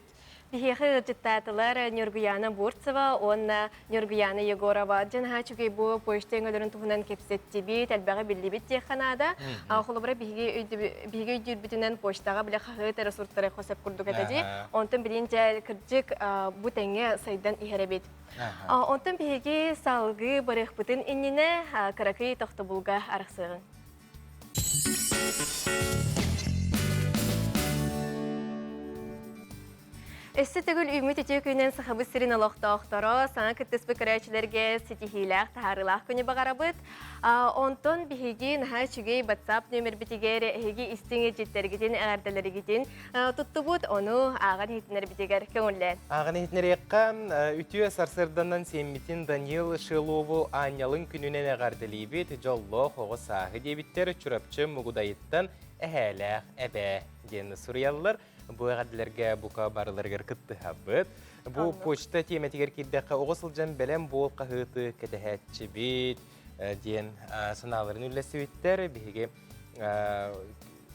Биһиэхэ ыалдьыттаатылар Ньургуйаана Бурцева уонна Ньургуйаана Егорова. Дьэ наһаа үчүгэй бу почта өҥөлөрүн туһунан кэпсэттибит, элбэҕи биллибит диэххэ наада. Холобура биһиги биһиги өйдүүрбүтүнэн почтаҕа бile хаһыат эрэ суртара хосеп курдук этэ дии. Онтон билин дьэ кырдьык бу тэҥҥэ сайдан иһэр эбит. Онтон биһиги салгыы барыахпытын иннинэ кыракый тохтобулга арахсыаҕыҥ. Өссө төгүл үүммүт үтүө күнүнэн Сахабыт сирин олохтоохторо саҥа кыттыспыт көрөөччүлэргэ ситиһиилээх, таһаарыылаах күнү баҕарабыт. Онтон биһиги наһаа үчүгэй WhatsApp нүөмэрбитигэр эһиги истиҥ илдьиттэргитин, эҕэрдэлэргитин туттубут, ону ааҕан иһитиннэрбитигэр көҥүллээн. Ааҕан иһитиннэриэххэ, үтүө сарсыарданан сиэммитин Даниил Шилову аанньалын күнүнэн эҕэрдэлиибит, дьоллоох оҕо сааһы диэбиттэр Чурапчы Мугудайыттан эһээлээх эбээ диэн суруйаллар. Бу эҕэрдэлэргэ бука барыларыгар кыттыһабыт. Бу почта тиэмэтигэр киирдэххэ, оҕо сылдьан бэлэм буол хаһыаты кэтэһээччибит диэн санааларын үллэстибиттэр. Биһиги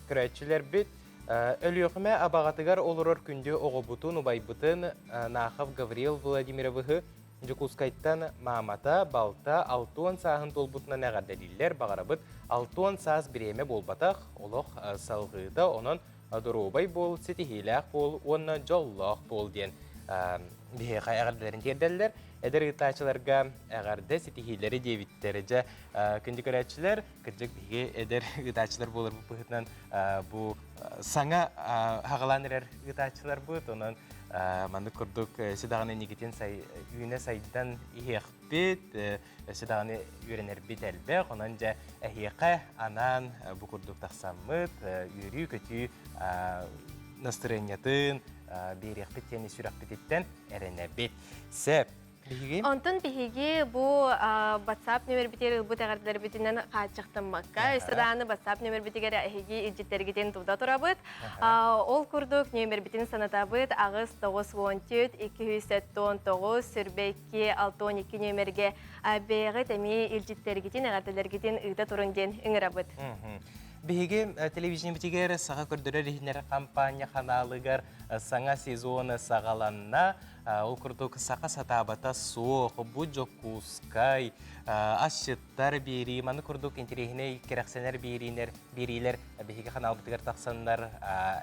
көрөөччүлэрбит Өлүөхүмэ абаҕатыгар олорор күндү оҕобутун, убайбытын Нахов Гаврил Владимировиһы Дьокуускайтан маамата, балта 60 сааһын туолбутунан эҕэрдэлииллэр. Баҕарабыт 60 саас бириэмэ буолбатах, олох салҕыыта, онон доруобай буол, ситиһиилээх буол уонна дьоллоох буол диэн биһиэхэ эҕэрдэлэрин тиэрдэллэр. Эдэр ыытааччыларга эҕэрдэ ситиһиилэри диэбиттэр. Дьэ, күндү көрөөччүлэр, кырдьык биһиги эдэр ыытааччылар буоларбыт быһыытынан бу саҥа хаҕалаан эрэр ыытааччыларбыт. Онон маннык курдук өссө даҕаны инникитин үүнэ сайдан иһиэхпит, өссө даҕаны үөрэнэрбит элбэх. Онон дьэ эһиэхэ анаан бу курдук тахсаммыт үөрүү-көтүү настырыанньатын биэриэхпит диэн сүрэхпититтэн эрэнэбит. Сөп. Биһиги? Онтон биһиги бу WhatsApp нөмербитигэр ылбыт эҕэрдэлэрбитинэн хааччахтаммакка, өссө даҕаны WhatsApp нөмербитигэр эһиги илдьиттэргитин тута турабыт. Ол курдук нөмербитин санатабыт 8 94 279 22 62 нөмергэ бэйэҕит эмиэ илдьиттэргитин, эҕэрдэлэргитин ыыта турун диэн ыҥырабыт. Биһиги телевидениебитигэр саха көрдөрөр иһинэр хампаанньа ханаалыгар саҥа сезона саҕаланна. Ол курдук саха сатаабата суох, бу Дьокуускай, асчыттар биэрии, маны курдук интэриэһинэй кэрэхсэнэр биэриилэр, биэриилэр биһиги ханаалбытыгар тахсаннар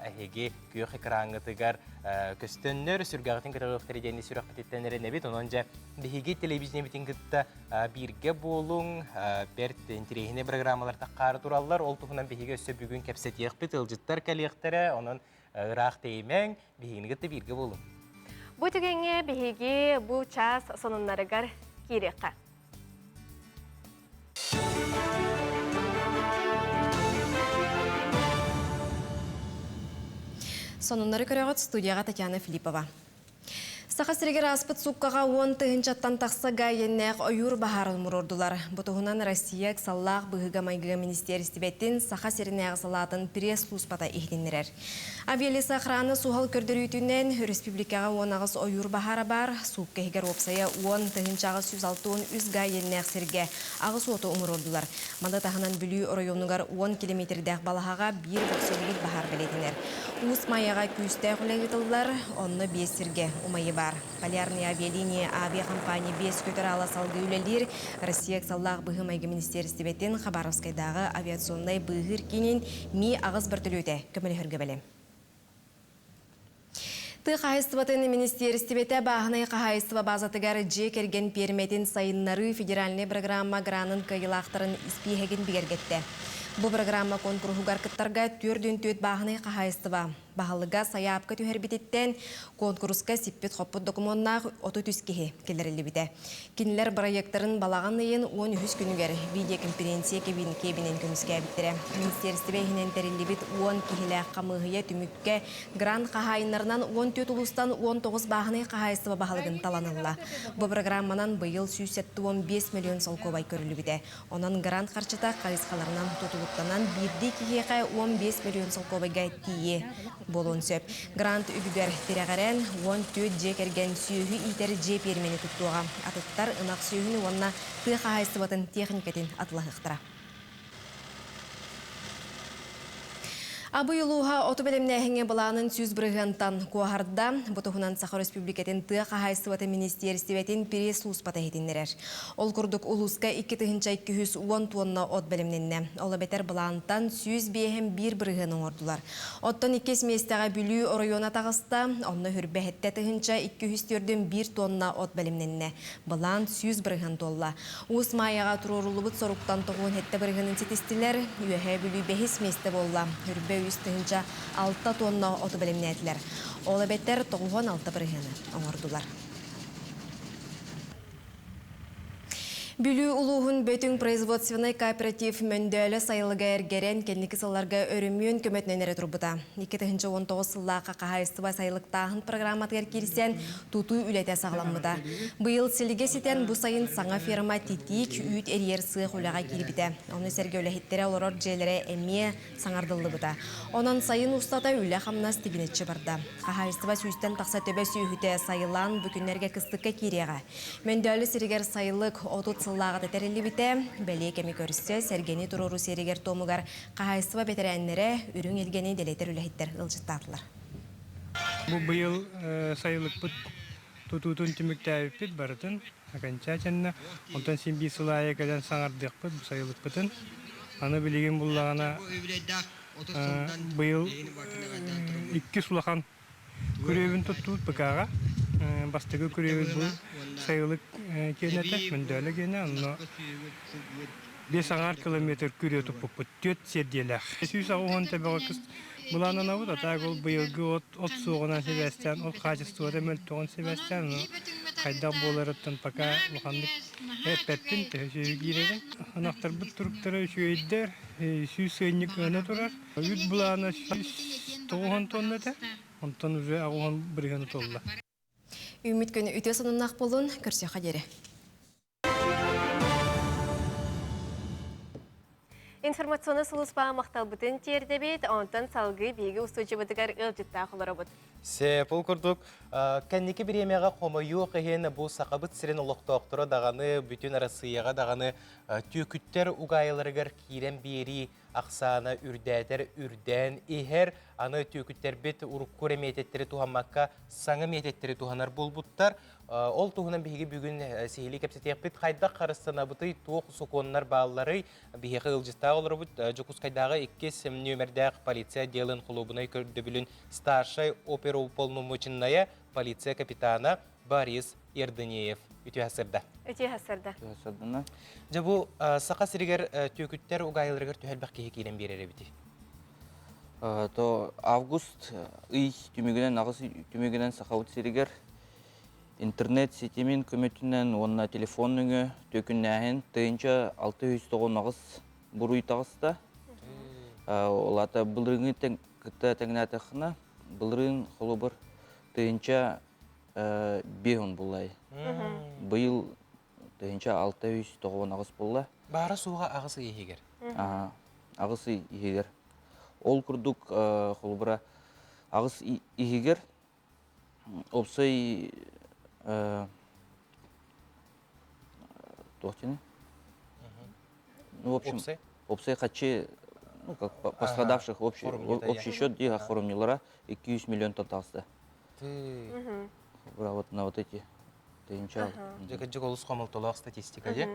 эһиги күөх экраҥҥытыгар көстөннөр сүргэҕитин көтөҕүөхтэрэ диэни сүрэхпититтэн эрэнэбит. Онон дьэ биһиги телевидениебитин кытта бииргэ буолуҥ, бэрт интэриэһинэй программалар таххаары тураллар. Ол туһунан биһиги өссө бүгүн кэпсэтиэхпит, ыалдьыттар кэлиэхтэрэ. Онон ыраах тэйимэҥ, биһигини кытта бииргэ буолуҥ. Бу түгэҥҥэ биһиги бу чаас сонуннарыгар киириэххэ. Сонуннары көрөҕүт студияҕа Татьяна Филиппова. Саха сиригэр ааспыт сууккаҕа уон тыһыынчаттан тахса гаайеннээх ойуур баһаарын умуруордулар. Бу туһунан Россия ыксаллаах быһыыга-майгыга министиэристибэтин Саха сиринээҕи салаатын пресс-службата иһитиннэрэр. Авиалесоохрана суһал көрдөрүүтүнэн өрөспүүбүлүкэҕэ 18 ойуур баһаара баар, суукка иһигэр уопсайа 10 863 га иэннээх сиргэ аҕыс уоту умуруордулар. Маны таһынан Бүлүү оройуонугар 10 километрдээх балаһаҕа биир бохсуллубут баһаар бэлиэтэнэр. Уус Майаҕа күүстээх үлэ ыытыллар, онно биэс сиргэ умайыы баар. Полярные авиалинии авиакомпания биэс көтөр аала салгыы үлэлиир. Россия ыксаллаах быһыы-майгы министиэристибэтин Хабаровскайдааҕы авиационнай быыһыыр киинин Ми-аҕыс бөртөлүөтэ көмөлөһөргө бэлэм. Тыа хаһаайыстыбатын министиэристибэтэ бааһынай хаһаайыстыба баазатыгар дьиэ кэргэн пиэрмэтин сайыннарыы федеральнай программа гранын кыайыылаахтарын испииһэгин бигэргэттэ. Бу программа куонкуруһугар кыттарга 44 бааһынай хаһаайыстыба баһылыга сайаапка түһэрбититтэн куонкуруска сиппит-хоппут докумуоннаах 33 киһи киллэриллибитэ. Кинилэр бырайыактарын балаҕан ыйын 13 күнүгэр видеоконференция кэбиинэн көмүскээбиттэрэ. Министиэристибэ иһинэн тэриллибит 10 киһилээх хамыыһыйа түмүккэ грант хаһаайыннарынан 14 улуустан 19 бааһынай хаһаайыстыба баһылыгын талан ылла. Бу программанан быйыл 175 миллион солкуобай көрүллүбүтэ. Онон грант харчыта хайысхаларынан тутулуктанан биирдии киһиэхэ 15 миллион солкуобайга тиийиэ буолуон сөп. Грант үбүгэр тирэҕирэн, 14 дьиэ кэргэн сүөһү иитэр дьиэ пиэрмэни туттуоҕа. Атыттар ынах сүөһүнү уонна тыа хаһаайыстыбатын тиэхиньикэтин атылаһыахтара. Абый улууһа оту бэлэмнээһиҥҥэ былаанын 100 бырыһыантан куоһарда. Бу туһунан Саха Өрөспүүбүлүкэтин тыа хаһаайыстыбатын министиэристибэтин пресс-службата иһитиннэрэр. Ол курдук улууска 2210 туонна от бэлэмнэннэ. Ол эбэтэр былаантан 105,1% оҥордулар. Оттон иккис миэстэҕэ Бүлүү оройуона таҕыста. Онно хүрбэһэттэ тыһыынча 204 тонна от бэлэмнэннэ. Былаан 100% туолла. Уус Маайаҕа туруоруллубут соруктан 97 бырыһыанын ситистилэр, Үөһээ Бүлүү бэһис миэстэ буолла, Хүрбэ 3 006 тонна оту бэлэмнээтилэр. Ол эбэтэр 96 бырыһыаны оҥордулар. Бүлүү улууһун Бөтүҥ производственнай кооператив Мөндөлө сайылыга эргэрэн кэнники сылларга өрөмүөн көмөтүнэн эрэ турбута. 2019 сыллаахха хаһаайыстыба сайылыктааһын программатыгар киирсэн тутуу үлэтэ саҕаламмыта. Быйыл силигэ ситэн бу сайын саҥа ферма титиик үүт эрийэр сыах үлэҕэ киирбитэ. Ону сэргэ үлэһиттэрэ олорор дьиэлэрэ эмиэ саҥардыллыбыта. Онон сайын устата үлэ-хамнас тигинэччи барда. Хаһаайыстыба сүүстэн тахса төбө сүөһүтэ сайылаан бу күннэргэ кыстыкка киириэҕэ. Мөндөлү сиригэр сайылык 30 сыллааҕыта тэриллибитэ. Бэлиэ кэми көрсө, сэргэни туруоруу сиэригэр-туомугар хаһаайыстыба бэтэрээннэрэ үрүҥ илгэни дэлэтэр үлэһиттэр ыалдьыттаатылар. Бу быйыл сайылыкпыт тутуутун түмүктээбиппит барытын окончательно. Онтон син биир сыл аайы кэлэн саҥардыахпыт бу сайылыкпытын. Аны билигин буллаҕына быйыл иккис улахан күрүөбүн туттубут ПК-ҕа. Бастакы күрүөбүт бу сайылык киэнэтэ, Мөндөлө киэнэ, онно 5,5 километр күрүө туппуппут, түөрт сиэрдийэлээх. 180 төбөҕө кыс былаананабыт, а так ол быйылгы от, от суоҕунан сибээстээн, от хаачыстыбата мөлтөҕүн сибээстээн, ону хайдах буоларыттан пока улаханнык эппэппин, төһө сүөһү киирэрин. Ынахтарбыт туруктара үчүгэйдэр, 100 сыанньык ыана турар. Үүт былаана 190 тонна этэ, онтон уже 80 бырыһыана туолла. Үүммүт күн үтүө сонуннаах буолун, көрсүөххэ диэри. Информационный сулууспаҕа махталбытын тиэрдэбит, онтон салгыы биһиги устуудьубутугар ыалдьыттаах олоробут. Сөп, ол курдук кэнники бириэмэҕэ хомойуох иһин бу Сахабыт сирин олохтоохторо даҕаны, бүтүн Арассыыйаҕа даҕаны түөкүттэр угаайыларыгар киирэн биэрии ахсаана үрдээтэр үрдээн иһэр. Аны түөкүттэрбит урукку эрэ миэтэттэри туһаммакка саҥа миэтэттэри туһанар буолбуттар. Ол туһунан биһиги бүгүн сиһилии кэпсэтиэхпит. Хайдах харыстанабытый, туох сокуоннар баалларый? Биһиэхэ ыалдьыттаах олоробут Дьокуускайдааҕы иккис нүөмэрдээх полиция отделын холуобунай көрдөбүлүн старшай оперуполномоченная полиция капитана Борис Ердынеев. Үтүө сырда. Үтүө сырда. Үтүө сырдана. Дьэ бу Саха сиригэр түөкүттэр угаайыларыгар түһэлбэх киһи киирэн биэрэр эбити. То август ый түмүгүнэн аҕыс түмүгүнэн Сахабыт сиригэр интернет ситимин көмөтүнэн уонна телефон нөҥүө түөкүннээһин 1698 буруй таҕыста. Ол аата былырыыҥҥы кытта тэҥнээтэххинэ, былырыын холобур 1005 буллай. Быйыл 1698 булла. Баара суоҕа аҕыс ый иһигэр. Аҕыс ый иһигэр. Ол курдук холобура аҕыс иһигэр Уопсай туох диэний? Ну, в общем, уопсай хаччы, ну, как пострадавших общий, общий счет дига хоромньулара 200 миллион таҕыста. Вот на вот эти тыһыынча. Дьэ, олус хомолтолоох статистика дии.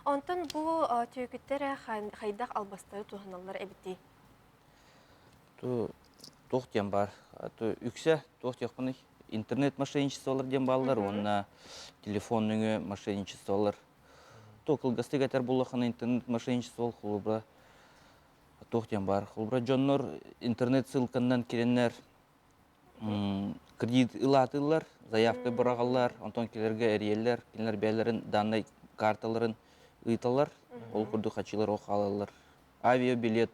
Онтон бу түөкүттэр хайдах албастары туһаналлар эбитий? Туох диэн баар. Үксэ туох диэхпиний интернет мошенничестволар диэн бааллар уонна телефон нөҥүө мошенничестволар. Туох кылгастык этэр буоллаххына интернет мошенничество холобура туох диэн баар. Холобура дьоннор интернет ссылканан кирэннэр кредит ылаатыыллар, заявка быраҕаллар, онтон кинилэргэ эрийэллэр, кинилэр бэйэлэрин даннай карталарын ыыталлар, ол курдук хачыылар ол хаалаллар. Авиабилет,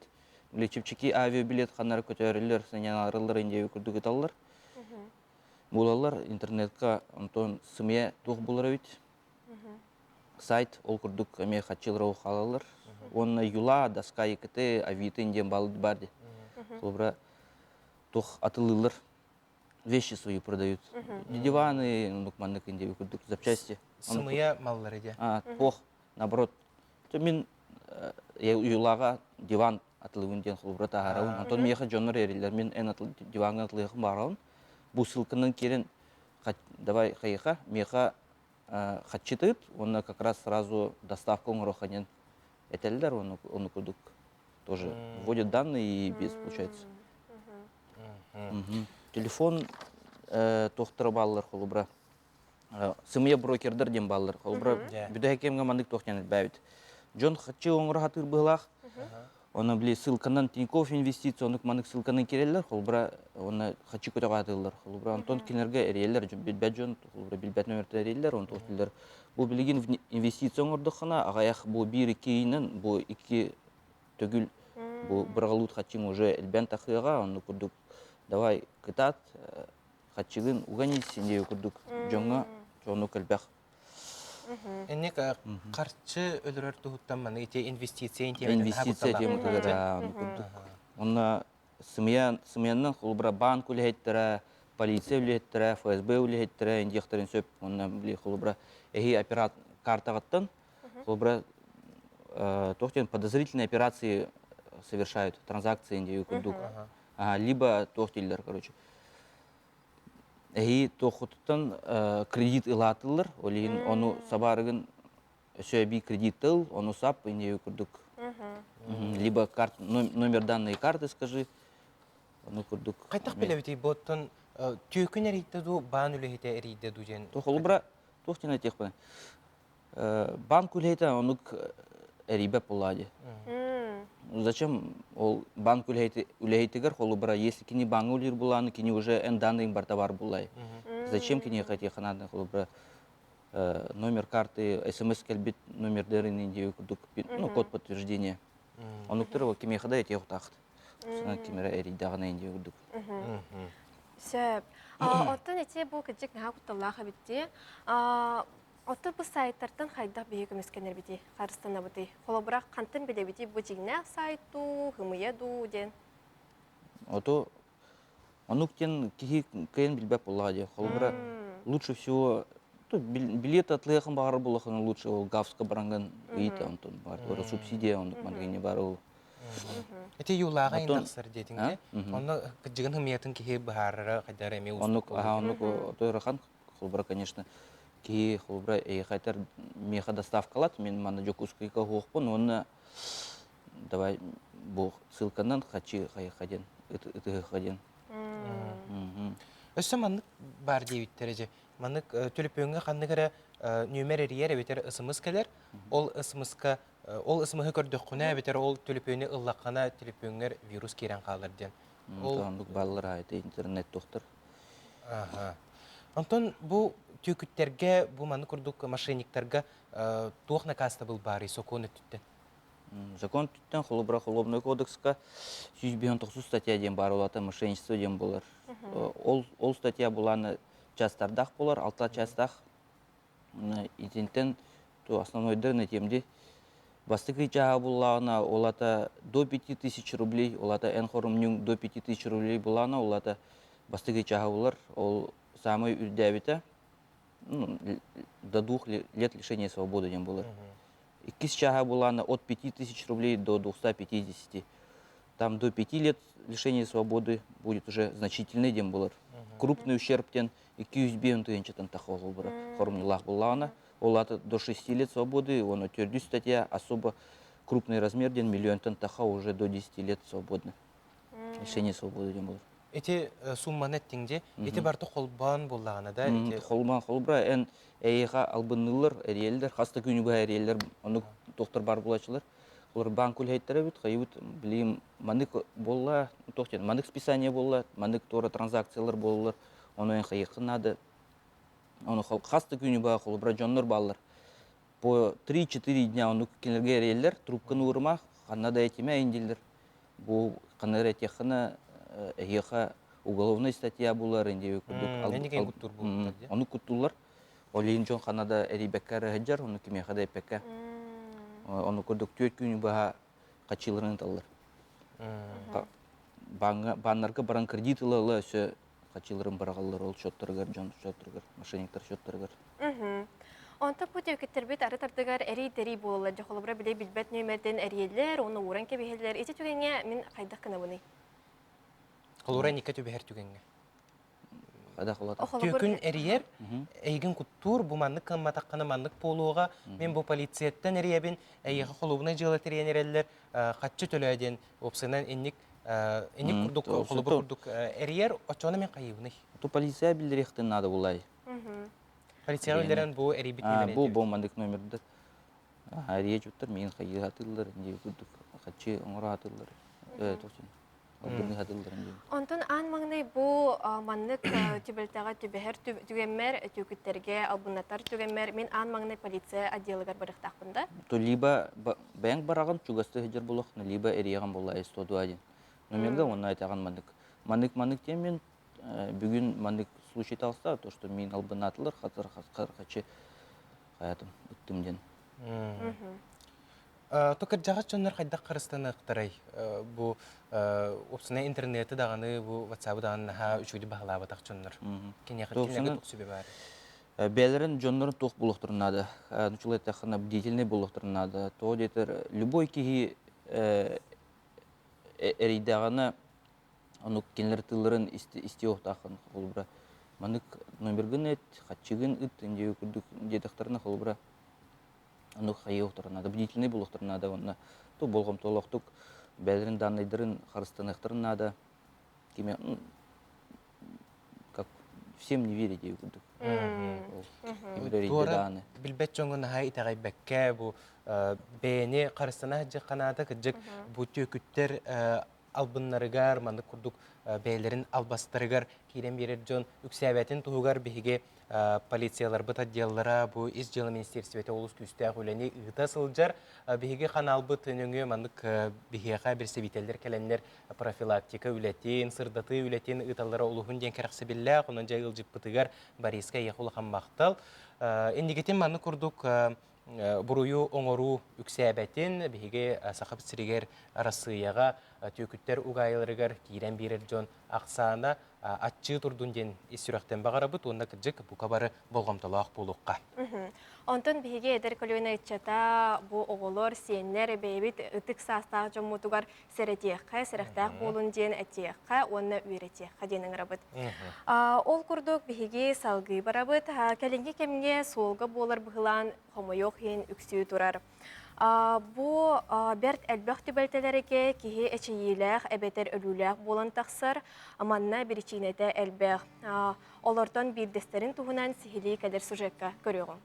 били чэпчэки авиабилет ханнары көтөөрүллэр, сынньанарыллар индиэби курдук ыталлар. Булаллар интернетка, онтон сымыйа туох булар эбит. Сайт ол курдук эмиэ хаччылар ол хаалаллар. Уонна Юла, доска ИКТ, Авито диэн бар ди. Холобура туох атылыыллар вещи свои продают. Диваны, ну, маннык индиэби курдук запчасти. Сымыйа маллары дии. А, туох, наоборот. Мин Юлаға диван атылыбын диэн холобура таһаарабын. Онтон миэхэ дьоннор эриллэр. Мин эн диваҥҥа атылыахым баарабын. Бу ссылканан киирэн давай хайыха, миэхэ хаччытыт, уонна как раз сразу доставка оҥоруохха диэн этэллэр, ону курдук тоже вводят данные и без получается. Телефон туохтара бааллар холобура сымыйа брокердар диэн бааллар. Холобура, бүтэһик кэмҥэ маннык туох диэн элбээбит. Дьон хаччы оҥоро сатыыр быһыылаах. Оны били ссылканан Тинькофф инвестиция оннук маннык ссылканан кирэллэр. Холобура, оны хаччы көтөҕө атыыллар. Холобура, онтон кинилэргэ эрийэллэр, билбэт дьон, холобура, билбэт нөмөртөн эрийэллэр, онтон туох Бу билигин инвестиция оҥордоххуна, аҕыйах бу биир икки ыйынан бу икки төгүл бу быраҕылыыр хаччыҥ уже элбээн тахыаҕа, оннук курдук давай кытаат, хаччыгын уган ис диэби курдук дьоҥҥо дьонук элбэх. Инник харчы өлөрөр туһуттан маны ити инвестиция инвестиция тематыгар курдук. Онно сымыйа сымыйаннан холобура банк үлэһиттэрэ, полиция үлэһиттэрэ, ФСБ үлэһиттэрэ индиэхтэрин сөп. Онно били холобура эһи операт картаҕыттан холобура туох диэн подозрительные операции совершают, транзакции индиэби курдук. Либо туох дииллэр, короче, эһи туоххутуттан кредит ылаатыллар, ол иһин ону сабаарыгын өссө эбии кредит ыл, ону сап, индиэби курдук. Либо карт, номер данной карты скажи, ону курдук. Хайдах билэбитий бу оттон түөкүн эрийдэ дуу, баан үлэһитэ эрийдэ дуу диэн? Холобура, туох диэн этиэхпин банк үлэһитэ оннук эрийбэт буоллаа дии. Зачем ол банк үлэһитигэр холобура, если кини бааҥҥа үлэлиир буолааны, кини уже эн данныйын барыта бар буоллай. Зачем киниэхэ этиэххэ наада холобура номер карты, смс кэлбит номердарын диэби курдук, ну, код подтверждения. Оннуктары ол кимиэхэ да этиэх утаахт. Ким эрэ эрийдэҕинэ диэби курдук. Сөп. Оттон ити бу кырдьык наһаа кутталлаах эбит дии. Оттон бу сайтартан хайдах биһи көмүскэнэрбитий, харыстанабытый? Холобура, хантан билэбитий бу дьиҥнээх сайт дуу, хымыйа дуу диэн? Ото Оннук диэн киһи кыайан билбэт буоллаҕа дии. Холобура, лучше всего билет атлыахын баҕарар буоллахына лучше ол ГАФска баранган ыйыт онтон бар субсидия оннук манныгыне бар ол. Ити юлааҕа индексер диэтиҥ Онно кыдьыгын хымыйатын киһи быһаарара хайдара эмиэ Оннук аха оннук ыарахан холобура конечно киһи холобура эйиэхэ миэхэ доставкалат мен манна Дьокуускайга уһуохпун уонна давай бу ссылканан хачы хайыха диэн ытыһыха диэн. Өссө маннык баар диэбиттэрэ дьэ. Маннык төлөпүөҥҥэ ханнык эрэ нүөмэр эрийэр эбэтэр СМС кэлэр. Ол СМС-ка ол СМС-ы көрдөххүнэ эбэтэр ол төлөпүөнү ыллаххына төлөпүөҥҥэр вирус киирэн хаалар диэн. Ол оннук бааллар аайы интернет тохтор. Аха. Онтон бу түөкүттэргэ бу маннык курдук мошенниктарга туох накаастабыл баарый сокуон өттүттэн? Закон түттэн холобура холуобунай кодекска 159 статья диэн баар улаата мошенничество диэн буолар. Ол ол статья булааны частардаах буолар, алта частаах. Итинтэн то основнойдарын этиэмди бастакы чааһа буллаҕына улата до 5000 рублей, улата эн хорумньуҥ до 5000 рублей булаана улата бастакы чааһа булар. Ол самый үрдээбитэ ну, до двух лет лишения свободы диэн буолар. Иккис чааһа булаана от 5000 рублей до 250. Там до 5 лет лишения свободы будет уже значительный диэн буолар. Крупный ущерб диэн 205 тыһыынчатан тахха холбура хорумньулаах буллаҕына, ол аата до 6 лет свободы, уонна төрдүс статья особо крупный размер диэн миллионтан таха уже до 10 лет свободны. Лишение свободы диэн буолар. Ити сумманы эттиҥ дии. Ити барыта холбоон буоллаҕына да ити Холбоон холбура эн эйиэхэ албынныыллар, эриэллэр, хас да күнү быһа эриэллэр, оннук доктор бар буолааччылар. Олор банк үлэһиттэрэ эбит, хайыбыт билигин маннык буолла, туох диэн, маннык списание буолла, маннык туора транзакциялар буоллулар, ону эн хайыаххын наада. Ону хас да күнү быһа холобура дьоннор бааллар. По 3-4 дня оннук кинилэргэ эриэллэр, трубканы уурумах, ханна да этимэ дииллэр. Бу ханна эрэ этиэххинэ эһиэхэ уголовнай статья булар инди курдук оннук куттууллар. Ол иһин дьон ханна да эрийбэккэ эрэ сылдьар, ону кимиэхэ да эппэккэ. Ону курдук түөрт күнү быһа хачыыларын ыталлар. Бааннарга баран кредит ыла-ыла өссө хачыыларын быраҕаллар ол счеттарыгар, дьон счеттарыгар, мошенниктар счеттарыгар. Онтон бу түөкүттэрбит ары тардыгар эрий-тэрий буолаллар. Дьэ, холобура, били билбэт нүөмэрдэн эрийэллэр, уонна ууран кэбиһэллэр. Ити түгэҥҥэ мин хайдах гынабыный? Холобура, инникке түбэһэр түгэҥҥэ. Түөкүн эрийэр, эйигин куттуур, бу маннык кыамматаххына маннык буолуоҕа, мин бу полицияттан эрийэбин, эйиэхэ холуобунай дьыала тэрийэн эрэллэр, хаччы төлөө диэн, уопсайынан инник инник курдук холобур курдук эрийэр, оччоҕуна мин хайыыбыный? Ту полиция биллэриэхтин наада булай. Полицияҕа биллэрэн бу эрийбит номер Бу бу маннык номердар. Эрийэ дьуттар миин хайыы хатыыллар, дии курдук хаччы оҥоро хатыыллар. Онтон аан маҥнай бу маннык түбэлтэҕэ түбэһэр түгэммэр, түөкүттэргэ албыннатар түгэммэр мин аан маҥнай полиция отделыгар барыахтаахпын да? То либо бэйэҥ бараҕын чугастыы сылдьар буолуоххуна, либо эрийэҕин буолла 102 диэн. Номерга уонна айтэҕин маннык. Маннык маннык диэн мин бүгүн маннык случай таҕыста, то что мин албыннаатылар, хатыр хачы хаятым ыттым диэн. То кырдьаҕас дьоннор хайдах харыстаныахтарай? Бу уопсайынан интернети даҕаны, бу WhatsApp даҕаны наһаа үчүгэйдик баһылаабатах дьоннор. Киниэхэ кинилэргэ туох сүбэ баар? Бэйэлэрин дьоннорун туох буолуохтарын наада. Нучулай эттэххинэ, бдительный буолуохтарын наада. Тоҕо диэтэр, любой киһи эрийдэҕинэ, оннук кинилэр тылларын истиэхтааххын холобура маннык номергын эт, хаччыгын ыт диэби курдук диэтэхтэринэ холобура Оннук хайыахтарын наада, бдительный буолуохтарын наада уонна ту болҕомтолоохтук бэйэлэрин даннайдарын харыстаныахтарын наада. Кими как всем не верить диэби курдук. Туора билбэт дьоҥҥо наһаа итэҕэйбэккэ бу бэйэни харыстана сылдьыахха наада кырдьык бу түөкүттэр албыннарыгар маннык курдук бэйэлэрин албастарыгар киирэн биэрэр дьон үксээбэтин туһугар биһиги полицияларбыт отделлара бу ис дьыала министиэристибэтэ олус күүстээх үлэни ыыта сылдьар. Биһиги ханаалбыт нөҥүө маннык биһиэхэ бирсэбиитэллэр кэлэннэр профилактика үлэтин, сырдатыы үлэтин ыыталлара олуһун диэн кэрэхсэбиллээх. Онон дьэ ыалдьыппытыгар Бориска эйиэхэ улахан махтал. Инникитин маннык курдук буруйу оҥоруу үксээбэтин, биһиги Сахабыт сиригэр Арассыыйаҕа түөкүттэр угаайыларыгар киирэн биэрэр дьон ахсаана аччыы турдун диэн ис сүрэхтэн баҕарабыт уонна кырдьык бука бары болҕомтолоох буолуохха. Онтон биһиги эдэр көлүөнэ ыччата бу оҕолор, сиэннэр бэйэбит ытык саастаах дьоммутугар сэрэтиэххэ, сэрэхтээх буолун диэн этиэххэ уонна үөрэтиэххэ диэн ыҥырабыт. Ол курдук биһиги салгыы барабыт. Кэлиҥҥи кэмҥэ суолга буолар быһылаан хомойуох иһин үксүү турар. Бу бэрт элбэх түбэлтэлэргэ киһи эчэйиилээх эбэтэр өлүүлээх буолан тахсар. Манна биричиинэтэ элбэх. Олортон биирдэстэрин туһунан сиһилии кэлэр сюжекка көрүөҕүҥ.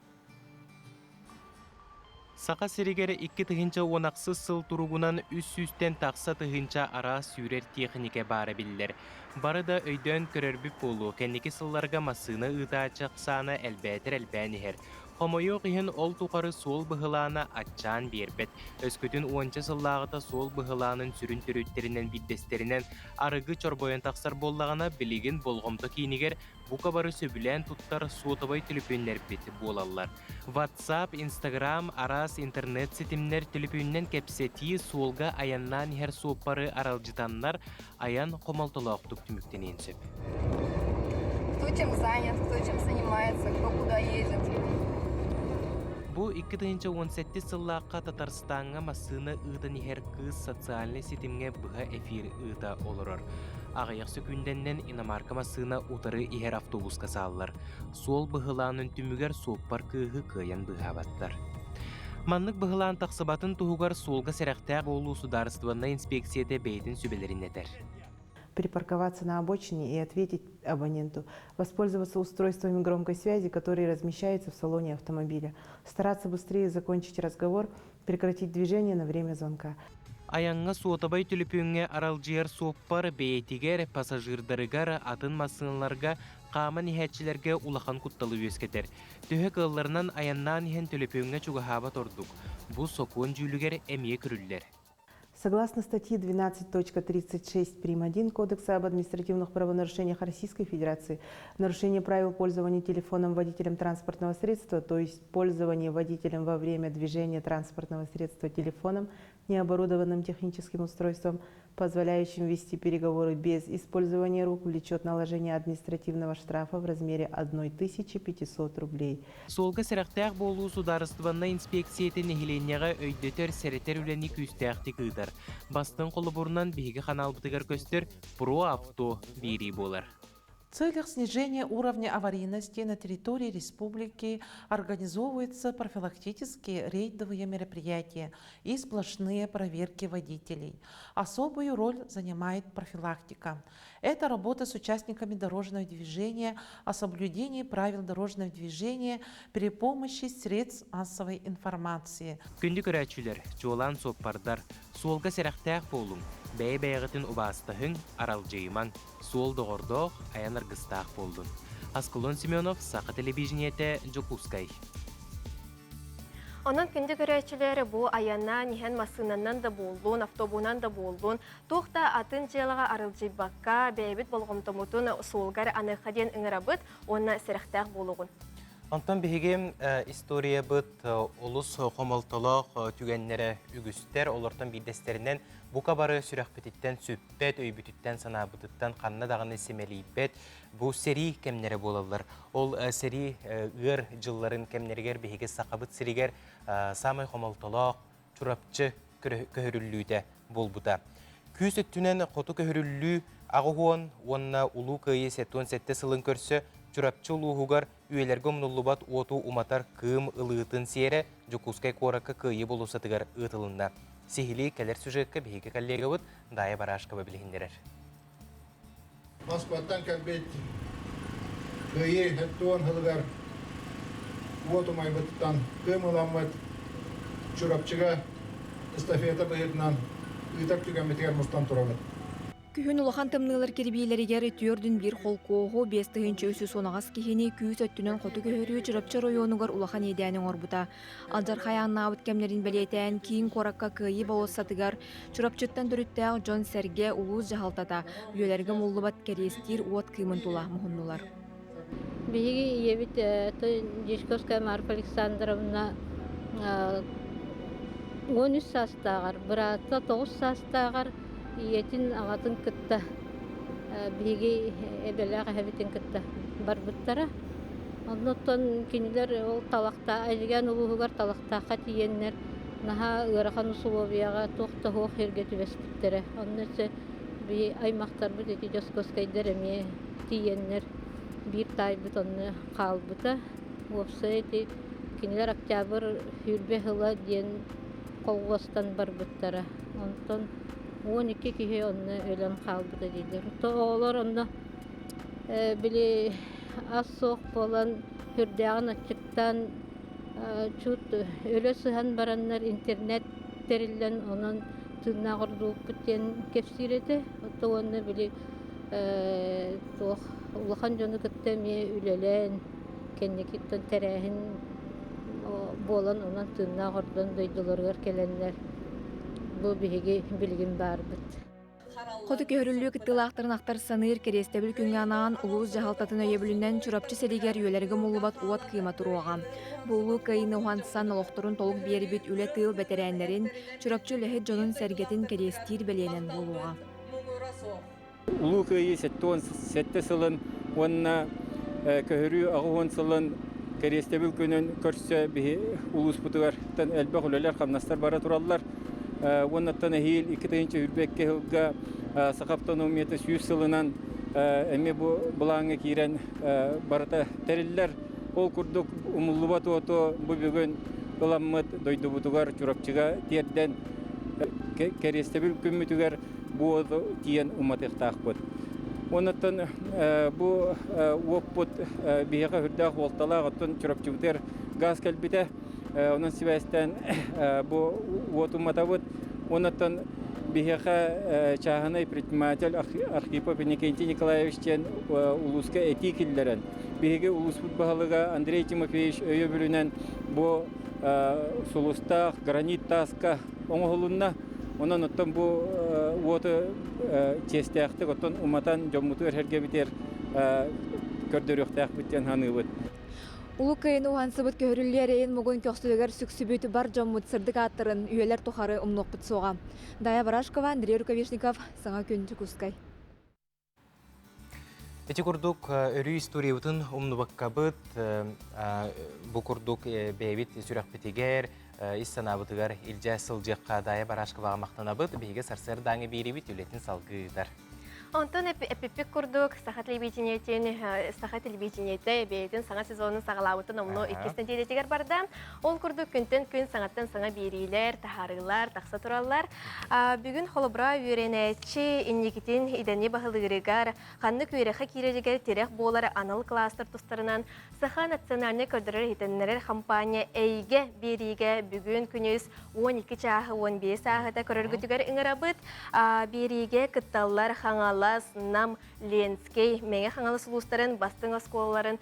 Саха сиригэр 2016 сыл туругунан үс сүүстэн тахса тыһыынча араас сүүрэр тиэхиньикэ баара биллэр. Бары да өйдөөн көрөрбүт буолуо, кэнники сылларга массыына ыытааччы ахсаана элбээтэр элбээн иһэр. Хомойуох иһин, ол тухары суол быһылаана аччаан биэрбэт. Өскөтүн уонча сыллааҕыта суол быһылаанын сүрүн төрүттэринэн биирдэстэринэн арыгы чорбойон тахсар буоллаҕына, билигин болҕомто киинигэр бука бары сөбүлээн туттар суотабай төлөпүөннэрбит буолаллар. WhatsApp, Instagram, араас интернет-ситимнэр төлөпүөнүнэн кэпсэтии, суолга айаннаан иһэр суоппары аралдьытаннар, айан хомолтолоохтук түмүктэниэн сөп. Кто чем занят, кто чем занимается, кто куда едет. Бу 2017 сыллаахха Татарстаҥҥа массыына ыытан иһэр кыыс социальнай ситимҥэ быһа эфир ыыта олорор. Аҕыйах сөкүүндэннэн иномарка массыына утары иһэр автобуска сааллар. Суол быһылаанын түмүгэр суоппар кыыһы кыайан быыһаабаттар. Маннык быһылаан тахсыбатын туһугар суолга сэрэхтээх буолуу судаарыстыбаннай инспекцията бэйэтин сүбэлэрин этэр. Припарковаться на обочине и ответить абоненту, воспользоваться устройствами громкой связи, которые размещаются в салоне автомобиля, стараться быстрее закончить разговор, прекратить движение на время звонка. Айаҥҥа суотабай түлүпүөҥҥэ аралдьыйар суоппар бэйэтигэр, пассажирдарыгар, атын массыыналарга хааман иһээччилэргэ улахан кутталы үөскэтэр. Төһө кыалларынан айаннаан иһэн төлөпүөҥҥэ чугаһаабат ордук. Бу сокуон дьүүлүгэр эмиэ көрүллэр. Согласно статьи 12.36 прим. 1 Кодекса об административных правонарушениях Российской Федерации, нарушение правил пользования телефоном водителем транспортного средства, то есть пользование водителем во время движения транспортного средства телефоном, необорудованным техническим устройством, позволяющим вести переговоры без использования рук, влечет наложение административного штрафа в размере 1500 рублей. Суолга сэрэхтээх буолуу судаарыстыбаннай инспекцията нэһилиэнньэҕэ өйдөтөр, сэрэтэр үлэни күүстээхтик ыытар. Бастыҥ холобурунан биһиги ханаалбытыгар көстөр Про-авто биэрии буолар. В целях снижения уровня аварийности на территории республики организовываются профилактические рейдовые мероприятия и сплошные проверки водителей. Особую роль занимает профилактика. Это работа с участниками дорожного движения о соблюдении правил дорожного движения при помощи средств массовой информации. Күндү көрөөччүлэр, чуолаан суоппардар, суолга сэрэхтээх буолуҥ, бэйэ-бэйэҕитин убаастаһыҥ, аралдьыйымаҥ, суол доҕордоох, айан аргыстаах буоллун. Аскалон Семенов, Саха телевидениетэ, Дьокуускай. Онон күндү көрөөччүлэр бу айаннаан иһэн массыынанан да буоллун, автобуһунан да буоллун, туох да атын дьыалаҕа арылдьыйбакка, бэйэбит болҕомтомутун суолгар аныахха диэн ыҥырабыт уонна сэрэхтээх буолуоҕун. Онтон биһиги историябыт олус хомолтолоох түгэннэрэ үгүстэр. Олортон биирдэстэринэн бука бары сүрэхпититтэн сүппэт, өйбүтүттэн, санаабытыттан ханна даҕаны симэлийбэт бу сэрии кэмнэрэ буолаллар. Ол сэрии ыар дьылларын кэмнэригэр биһиги Сахабыт сиригэр саамай хомолтолоох Чурапчы көһөрүллүүтэ буолбута. Күүс өттүнэн хоту көһөрүллүү аҕыс уонна Улуу Кыайыы 77 сылын көрсө Чурапчы улууһугар үйэлэргэ умнуллубат уоту уматар кыым ылыытын сиэрэ Дьокуускай куоракка Кыайыы болуоссатыгар ыытылынна. Сиһилии кэлэр сюжекка биһиги коллегабыт Дая Барашкова билиһиннэрэр. Москваттан кэлбит Кыайыы 70 сылыгар уот умайбытыттан кыым ыламмыт Чурапчыга эстафета быһыытынан ыытар түгэммитигэр мустан турабыт. Күһүн улахан тымныылар кирбиилэригэр түөрдүн биир холкуоһу 5318 киһини күүс өттүнэн хоту көһөрүү Чурапчы оройуонугар улахан иэдээни оҥорбута. Алдьархай ааннаабыт кэмнэрин бэлиэтээн киин куоракка Кыайыы болуоссатыгар Чурапчыттан төрүттээх дьон-сэргэ, улуус дьаһалтата үйэлэргэ умуллубат кэриэстиир уот кыымын тула муһуннулар. Биһиги ийэбит Дьячковская Марфа Александровна 13 саастааҕар, быраата 9 саастааҕар ийэтин аҕатын кытта биһиги эбэлээх эһэбитин кытта барбыттара. Оннуттан кинилэр ол талахта Эдьигээн улууһугар Талахтаахха тиийэннэр наһаа ыарахан усулуобуйаҕа туох да суох сиргэ түбэспиттэрэ. Онно өссө биһи аймахтарбыт ити Дьоскуоскайдар эмиэ тиийэннэр биир таайбыт онно хаалбыта. Уопсайа ити кинилэр Октябрь 20 сыла диэн колхуостан барбыттара. Онтон 12 киһи онно өлөн хаалбыта дииллэр. Оҕолор онно били ас суох буолан сүрдээҕин аччыктаан чут өлө сыһан бараннар интернет тэриллэн онон тыыннаах ордубуппут диэн кэпсиир этэ. Оттон уонна били туох улахан дьону кытта эмиэ үлэлээн кэнникиттэн тэрээһин буолан онон тыыннаах ордон дойдуларыгар кэлэннэр бу биһиги билигин баарбыт. Хоту көһөрүллүү кыттыылаахтарын ахтар саныыр кэриэстэбил күҥҥэ анаан улуус дьаһалтатын өйөбүлүнэн Чурапчы сиригэр үйэлэргэ умуллубат уот кыыма туруоҕа. Бу улуу кыайыыны уһансан олохторун толук биэрбит үлэ-тыыл бэтэрээннэрин, Чурапчы үлэһит дьонун-сэргэтин кэриэстиир бэлиэнэн буолуоҕа. Улуу Кыайыы 77 сылын уонна көһөрүү 80 сылын кэриэстэбил күнүн көрсө биһи улууспутугар элбэх үлэлэр-хамнастар бара тураллар. Уоннаттан эһиил 2022 сылга Саха автономията 100 сылынан эмиэ бу былааҥҥа киирэн барыта тэриллэр. Ол курдук умуллубат уоту бу бүгүн ыламмыт дойдубутугар Чурапчыга тиэрдэн кэриэстэбил күммүтүгэр бу уоту тиийэн уматыахтаахпыт. Оннуттан бу уоппут биһиэхэ үрдээх уолталаах, оттон Чурапчыбытыгар газ кэлбитэ. Онон сибээстээн бу уоту уматабыт. Оннуттан биһиэхэ чааһынай предприниматель Архипов Иннокентий Николаевич диэн улууска этии киллэрэн, биһиги улууспут баһылыга Андрей Тимофеевич өйөбүлүнэн бу сулустаах гранит тааска оҥоһулунна. Онон оттон бу уоту чиэстээхтик оттон уматан дьоммутугар сэргэбитигэр көрдөрүөхтээхпит диэн саныыбыт. Улуу Кыайыны уһансыбыт көһөрүллүү эрэйин мугун көхсүлүгэр сүксүбүт бар дьоммут сырдык ааттарын үйэлэр тухары умнуохпут суоҕа. Дая Барашкова, Андрей Рукавишников, Саҥа күн Дьокуускай. Ити курдук өрүү историябытын умнубаккабыт, бу курдук бэйэбит сүрэхпитигэр, ис санаабытыгар илдьэ сылдьыахха Дая Барашковаҕа махтанабыт. Биһиги сарсыардааҥы биэриибит үлэтин салгыы ыытар. Онтон эппиппит курдук, Саха телевидениетин, Саха телевидениетэ бэйэтин саҥа сезонун саҕалаабытын омно иккис нэдиэлэтигэр барда. Ол курдук күнтэн күн саҥаттан саҥа биэриилэр, таһаарыылар тахса тураллар. Бүгүн холобура үөрэнээччи инникитин идэни баһылыырыгар, ханнык үөрэххэ киирэригэр тирэх буолар анал класстар тустарынан Саха национальнай көрдөрөр-иһитиннэрэр хампаанньа Эйгэ биэриигэ бүгүн күнүс 12 чааһы 15 ааһыта көрөргүтүгэр ыҥырабыт. Биэриигэ кытталлар Хаҥалас, Нам, Ленскэй, Мэҥэ Хаҥалас улуустарын бастыҥ оскуолаларын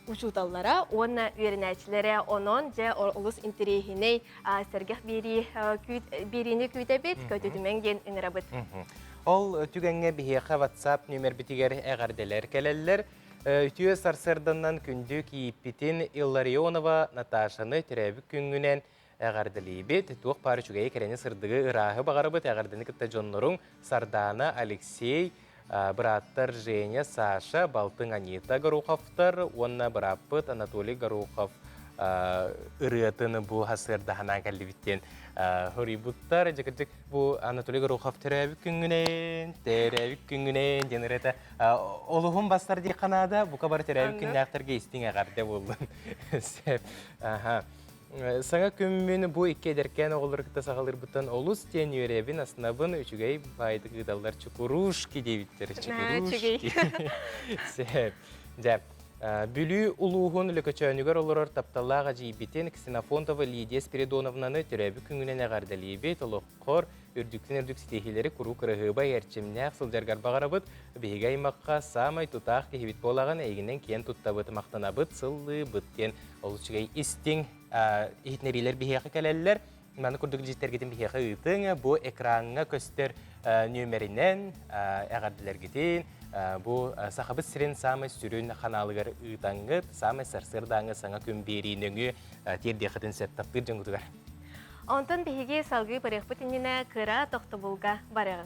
учууталлара уонна үөрэнээччилэрэ. Онон дьэ олус интэриэһинэй сэргэх биэрии биэриини күүтэбит, көтүтүмэҥ диэн ыҥырабыт. Ол түгэҥҥэ биһиэхэ WhatsApp нүөмэрбитигэр эҕэрдэлэр кэлэллэр. Үтүө сарсыарданнан күндү кийииппитин Илларионова Наташаны төрөөбүт күҥҥүнэн эҕэрдэлиибит. Туох баар үчүгэйи, кэрэни, сырдыгы, ырааһы баҕарабыт. Эҕэрдэни кытта дьонноруҥ Сардаана, Алексей, бырааттар Женя, Саша, балтыҥ Анита Гороховтар уонна бырааппыт Анатолий Горохов ырыатын бу сарсыардаһанаан кэллибит диэн хоруйбуттар. Дьэ, бу Анатолий Горохов төрөөбүт күҥҥүнэн, төрөөбүт күҥҥүнэн диэн ырыата олуһун бастар диэххэ наада. Бука бары төрөөбүт күннээхтэргэ истиҥ эҕэрдэ буоллун. Сөп. Аха. Саҥа күммүн бу икки эдэркээн оҕолору кытта саҕалыырбыттан олус диэн үөрэбин, астынабын, үчүгэй баайдык ыыталлар чукурушки диэбиттэр. Чукурушки. Сөп. Дьэ, Бүлүү улууһун Лөкөчөөнүгэр олорор тапталлаах эдьиийбитин Ксенофонтова Лидия Спиридоновнаны төрөөбүт күҥүнэн эҕэрдэлиибит, олоххор үрдүктэн үрдүк ситиһиилэри куруук кыраһыабай эрчимнээх сылдьаргар баҕарабыт. Биһиги аймахха саамай тутаах киһибит буолаҕын, эйигинэн киэн туттабыт, махтанабыт, сыллыыбыт диэн олус үчүгэй истиҥ иһитиннэриилэр биһиэхэ кэлэллэр. Маны курдук илдьиттэргитин биһиэхэ ыытыҥ. Бу экраҥҥа көстөр нүөмэринэн эҕэрдэлэргитин бу Сахабыт сирин саамай сүрүн ханаалыгар ыытаҥҥыт, саамай сарсыардааҥҥы саҥа күн биэрии нөҥүө тиэрдиэххитин сөп таптыыр дьоҥҥутугар. Онтон биһиги салгыы барыахпыт иннинэ кыра тохтобулга барыаҕыҥ.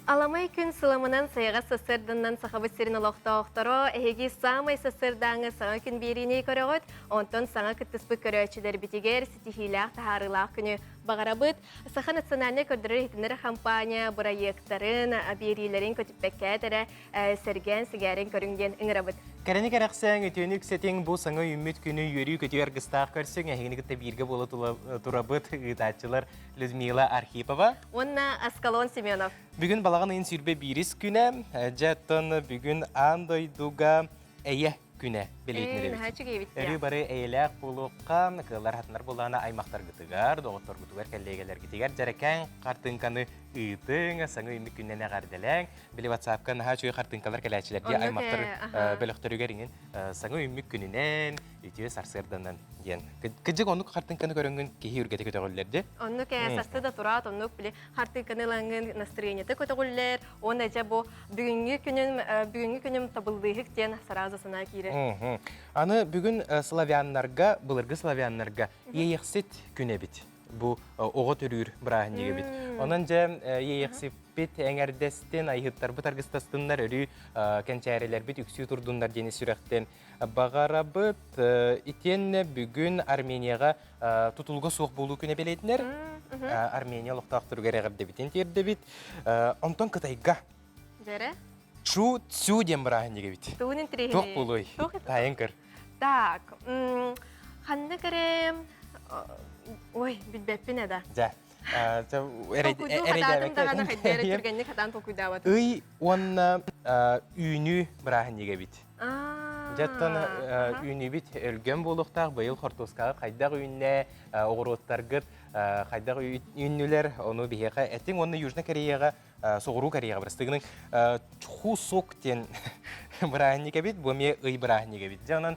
Аламай күн сыламынан сайаҕас сарсыарданан Сахабыт сирин олохтоохторо эһиги саамай сарсыардааҥы саҥа күн биэриини көрөҕүт. Онтон саҥа кыттыспыт көрөөччүлэрбитигэр ситиһиилээх таһаарыылаах күнү баҕарабыт. Саха национальнай көрдөрөр-иһитиннэрэр хампаанньа бырайыактарын, биэриилэрин көтүппэккэ эрэ сэргээн, сигээрин көрүҥ диэн ыҥырабыт. Кэрэни кэрэхсээҥ, үтүөнү үксэтиҥ бу саҥа үүммүт күнү үөрүү-көтүү аргыстаах көрсүҥ. Эһигини кытта бииргэ буола турабыт ыытааччылар Людмила Архипова. Уонна Аскалон Семенов. Бүгүн балаҕан ыйын 21 күнэ. Дьэ, оттон бүгүн аан дойдуга эйэ күнэ бэлиэтинэр Өрүү бары эйэлээх буолуохха, кыаллар хатынар буоллаҕына аймахтаргытыгар, доҕотторгутугар, кэллиэгэлэргитигэр дьэрэкээн хартыыҥканы ыытыҥ, саҥа үүммүт күннэн эҕэрдэлээҥ. Били WhatsApp-ка наһаа үчүгэй хартыыҥкалар кэлээччилэргэ аймахтар бөлөхтөрүгэр иҥин саҥа үүммүт күнүнэн үтүө сарсыарданан диэн. Кыдьык оннук хартыыҥканы көрөҥҥүн киһи үргэтэ көтөҕүллэр дии. Оннук ээ, сарсыарда тураат оннук били хартыыҥканы ылаҥҥын настроениета көтөҕүллэр. Уонна дьэ бу бүгүҥҥү күнүм бүгүҥҥү күнүм табыллыыһык диэн сразу санаа киирэр. Аны бүгүн славяннарга, былыргы славяннарга иэйэхсит күн эбит. Бу оҕо төрүүр бырааһынньык эбит. Онон дьэ иэйэхсиппит эҥэрдэстин, айыһыттарбыт аргыстастыннар, өрүү кэнчээрилэрбит үксүү турдуннар диэни сүрэхтэн баҕарабыт. Итиэннэ бүгүн Арменияҕа тутулуга суох буолуу күнэ бэлиэтинэр. Армения олохтоохторугар эҕэрдэбитин тиэрдэбит. Онтон Кытайга Дьэрэ? Чу Цю диэн бырааһынньык эбит. Тугун интириэһинэй? Туох буолуой? Таайан көр. Так, ханнык эрэ... Ой, билбэппин эда. Дьэ. Толкуйдуу хатаатым даҕаны хайда эрэ түргэнник хатаан толкуйдаабатым. Ый уонна үүнүү бырааһынньыга эбит. Дьэ, оттон үүнүүбүт өлгөм буолуохтаах. Быйыл хортуоскаҕа хайдах үүннэ, оҕуруоттаргыт хайдах үүннүлэр, ону биһиэхэ этиҥ. Уонна Южный Кореяҕа, Соҕуруу Кореяҕа бырастыгының Чхусок диэн бырааһынньык эбит, бу эмиэ ый бырааһынньык эбит. Дьэ, онон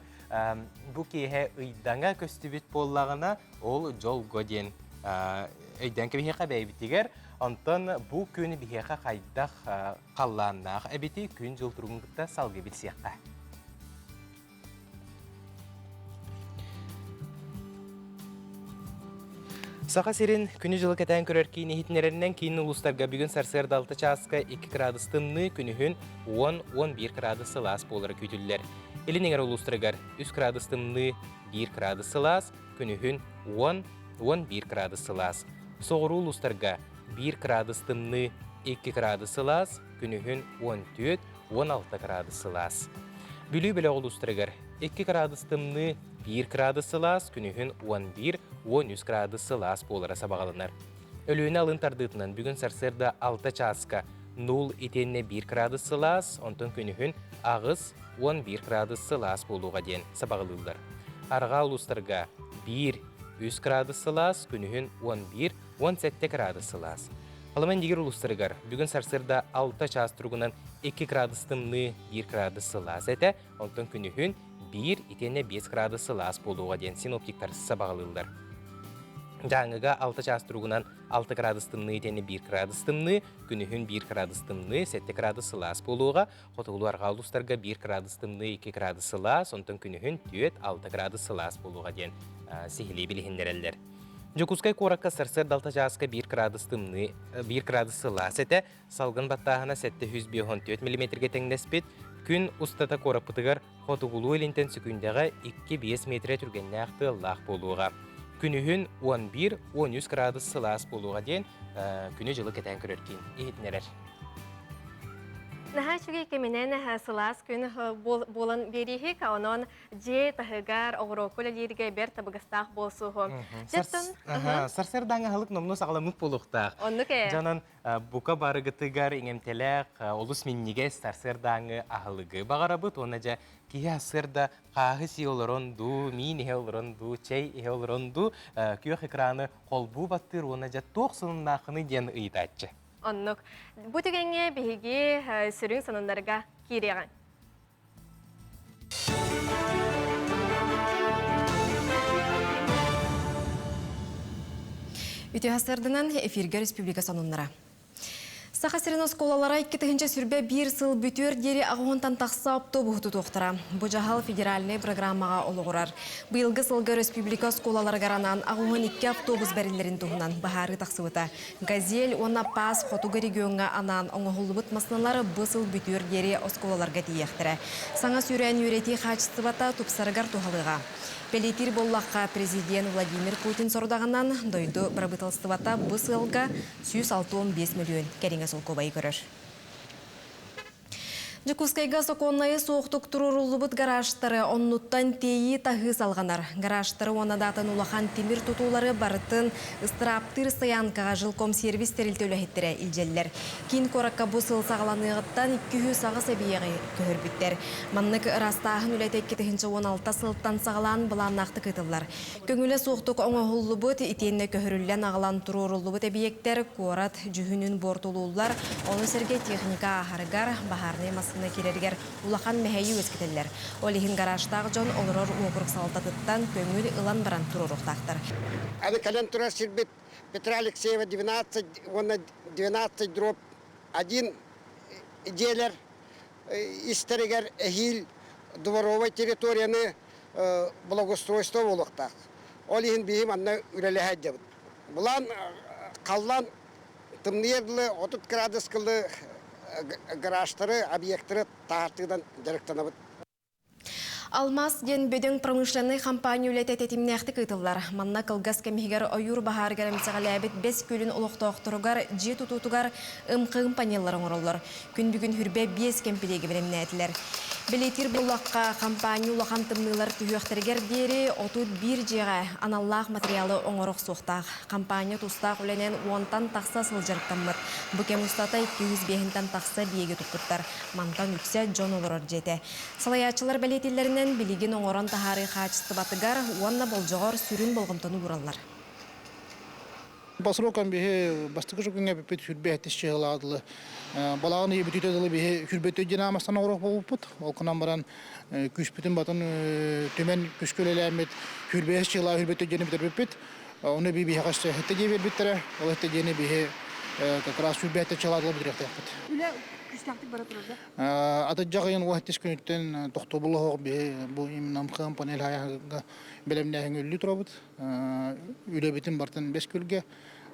бу киэһэ ыйдаҥа көстүбүт буоллаҕына, ол дьолго диэн өйдөөн кэбиһиэхэ бэйэбитигэр. Онтон бу күн биһиэхэ хайдах халлааннаах эбити күн-дьыл туругун кытта салгыы билсиэххэ. Саха сирин күнү-дьылы кэтээн көрөр киин иһитиннэрэринэн киин улуустарга бүгүн сарсыарда 6 чааска 2 кыраадыс тымныы, күнүһүн 10-11 кыраадыс сылаас буолара күүтүллэр. Илин эҥэр улуустарыгар 3 кыраадыс тымныы, 1 кыраадыс сылаас, күнүһүн 10-11 кыраадыс сылаас. Соҕуруу улуустарга 1 кыраадыс тымныы, 2 кыраадыс сылаас, күнүһүн 14-16 кыраадыс сылаас. Бүлүү бөлөх улуустарыгар 2 кыраадыс тымныы, 1 кыраадыс сылаас, күнүһүн 11-13 кыраадыс сылаас буолара сабаҕаланар. Өлүөнэ алын тардыытынан бүгүн сарсыарда 6 чааска 0 итиэннэ 1 кыраадыс сылаас, онтон күнүһүн 8-11 кыраадыс сылаас буолуоҕа диэн сабаҕалыыллар. Арҕаа улуустарга 1 3 кыраадыс сылаас, күнүһүн 11-17 кыраадыс сылаас. Халыма Индигир улуустарыгар бүгүн сарсыарда 6 чаас туругунан 2 кыраадыс тымныы, 1 кыраадыс сылаас этэ, онтон күнүһүн 1 итиэннэ 5 кыраадыс сылаас буолуоҕа диэн синоптиктар сабаҕалыыллар. Дьааҥыга 6 чаас туругунан 6 кыраадыс тымныы итиэннэ 1 кыраадыс тымныы, күнүһүн 1 кыраадыс тымныы, 7 кыраадыс сылаас буолуоҕа, хотугулуу-арҕаа улуустарга 1 кыраадыс тымныы, 2 кыраадыс сылаас, онтон күнүһүн 4-6 кыраадыс сылаас буолуоҕа диэн сиһилии билиһиннэрэллэр. Дьокуускай куоракка сарсыарда 6 чааска 1 кыраадыс тымныы, 1 кыраадыс сылаас этэ, салгын баттааһына 754 миллиметргэ тэҥнэспит. Күн устата куораппытыгар хотугулуу-илинтэн сөкүүндэҕэ 2-5 метрэ түргэннээх тыаллаах буолуоҕа. Күнүһүн 11-13 кыраадыс сылаас буолуоҕа диэн күнү-дьылы кэтээн көрөр киин иһитиннэрэр. Наһаа үчүгэй кэминэн сылаас күн буолан биэрииһик, онон дьиэ таһыгар оҕуруокку үлэлииргэ бэрт табыгастаах буолсуһу. Сарсыардааҥы аһылык номнуо саҕаламмыт буолуохтаах. Оннук ээ. Дьонон бука барыгытыгар иҥэмтэлээх олус минньигэс сарсыардааҥы аһылыгы баҕарабыт уонна дьэ киһи сарсыарда хааһы сии олорон дуу, миин иһэ олорон дуу, чэй иһэ олорон дуу күөх экраны холбуу баттыыр уонна дьэ туох сонуннааххыный диэн ыйытааччы. Оннук. Бу түгэҥҥэ биһиги сүрүн сонуннарга киириэҕиҥ. Үтүө сарсыарданан эфиргэ республика сонуннара. Саха сирин оскуолалара 2021 сыл бүтүөр диэри аҕыһынтан тахса автобуһу тутуохтара. Бу дьаһал федеральнай программаҕа олоҕурар. Быйылгы сылга республика оскуолаларыгар анаан 82 автобус бэриллэрин туһунан быһаарыы тахсыбыта. «Газель» уонна «Паас» хотугу региоҥҥа анаан оҥоһуллубут массыыналар бу сыл бүтүөр диэри оскуолаларга тиийиэхтэрэ. Саҥа сүүрээн үөрэтии хаачыстыбата тупсарыгар туһалыаҕа. Бэлиэтиир буоллахха, президент Владимир Путин сорудаҕынан дойду бырабыыталыстыбата бу сыалга 165 мөлүйүөн кэриҥэ солкуобайы көрөр. Дьокуускайга сокуоннайы суохтук туруоруллубут гаражтары оннуттан тиэйии-таһыы салҕанар. Гаражтары уонна даатын улахан тимир тутуулары барытын ыстырааптыыр стоянкаҕа жилкомсервис тэрилтэ үлэһиттэрэ илдьэллэр. Киин куоракка бу сыл саҕаланыаҕыттан 208 эбийиэги көһөрбүттэр. Маннык ыраастааһын үлэтэ 2016 сылтан саҕалаан былааннаахтык ыытыллар. Көҥүлэ суохтук оҥоһуллубут, итиэннэ көһөрүллэн аҕалан туруоруллубут эбийиэктэр куорат дьүһүнүн буортулууллар, ону сэргэ техника ааһарыгар, баһаарынай массыына киирэригэр улахан мэһэйи үөскэтэллэр. Ол иһин гаражтаах дьон олорор уокурук салалтатыттан көҥүл ылан баран туруоруохтаахтар. Аны кэлэн турар сирбит Петра Алексеева 12 уонна 12 дробь 1 дьиэлэр истэригэр эһиил дворовай территорияны благоустройство буолуохтаах. Ол иһин биһи манна үлэлэһэ сылдьабыт. Былаан халлаан тымныйар дылы 30 градус кылы гаражтары, объектары таһаартыынан дьарыктанабыт. Алмаас диэн бөдөҥ промышленнай компания үлэтэ тэтимнээхтик ыытыллар. Манна кылгас кэм иһигэр ойуур баһаарыгар эмсэҕэлээбит Бэс Күөлүн олохтоохторугар дьиэ тутуутугар ымхыым панеллар оҥороллор. Күн бүгүн хүрбэ биэс кэмпилиэги бэлэмнээтилэр. Бэлиэтиир буоллахха, компания улахан тымныылар түһүөхтэригэр диэри 31 дьиэҕэ аналлаах материалы оҥоро охсуохтаах. Компания тустаах үлэнэн уонтан тахса сыл дьарыктаммыт. Бу кэм устата 205-тэн тахса биэги туппуттар. Мантан үксэ дьон олорор дьиэтэ. Салайааччылар бэлиэтииллэринэн, билигин оҥорон таһаарыы хаачыстыбатыгар уонна болдьоҕор сүрүн болҕомтону уураллар. По срокам биһи бастакы күҥҥэ бүппүт хүрбэ чыһылаа дылы балаҕан ыйы бүтүүтэ дылы биһи хүрбөтө динамастан оҥоруох буолбуппут. Ол гынан баран күүспүтүн батын түмэн күскэ үлэлээммит хүрбэһис чыһылаа хүрбөтө диэни бүтэрбиппит. Ону би биһиэхэ өссө хэттэ диэ биэрбиттэрэ. Ол хэттэ диэни биһи как раз хүрбэһиттэ чыһылаа дылы бүтүрүөхтээхпит. Үлэ күүстээхтик бара турар да? Атырдьах ыйын уһаттыс күнүттэн тохтобул оһох биһи бу именно МХМ панель хайаһыга бэлэмнээһиҥҥэ үллүү турабыт. Үлэбитин бартын бэс күлгэ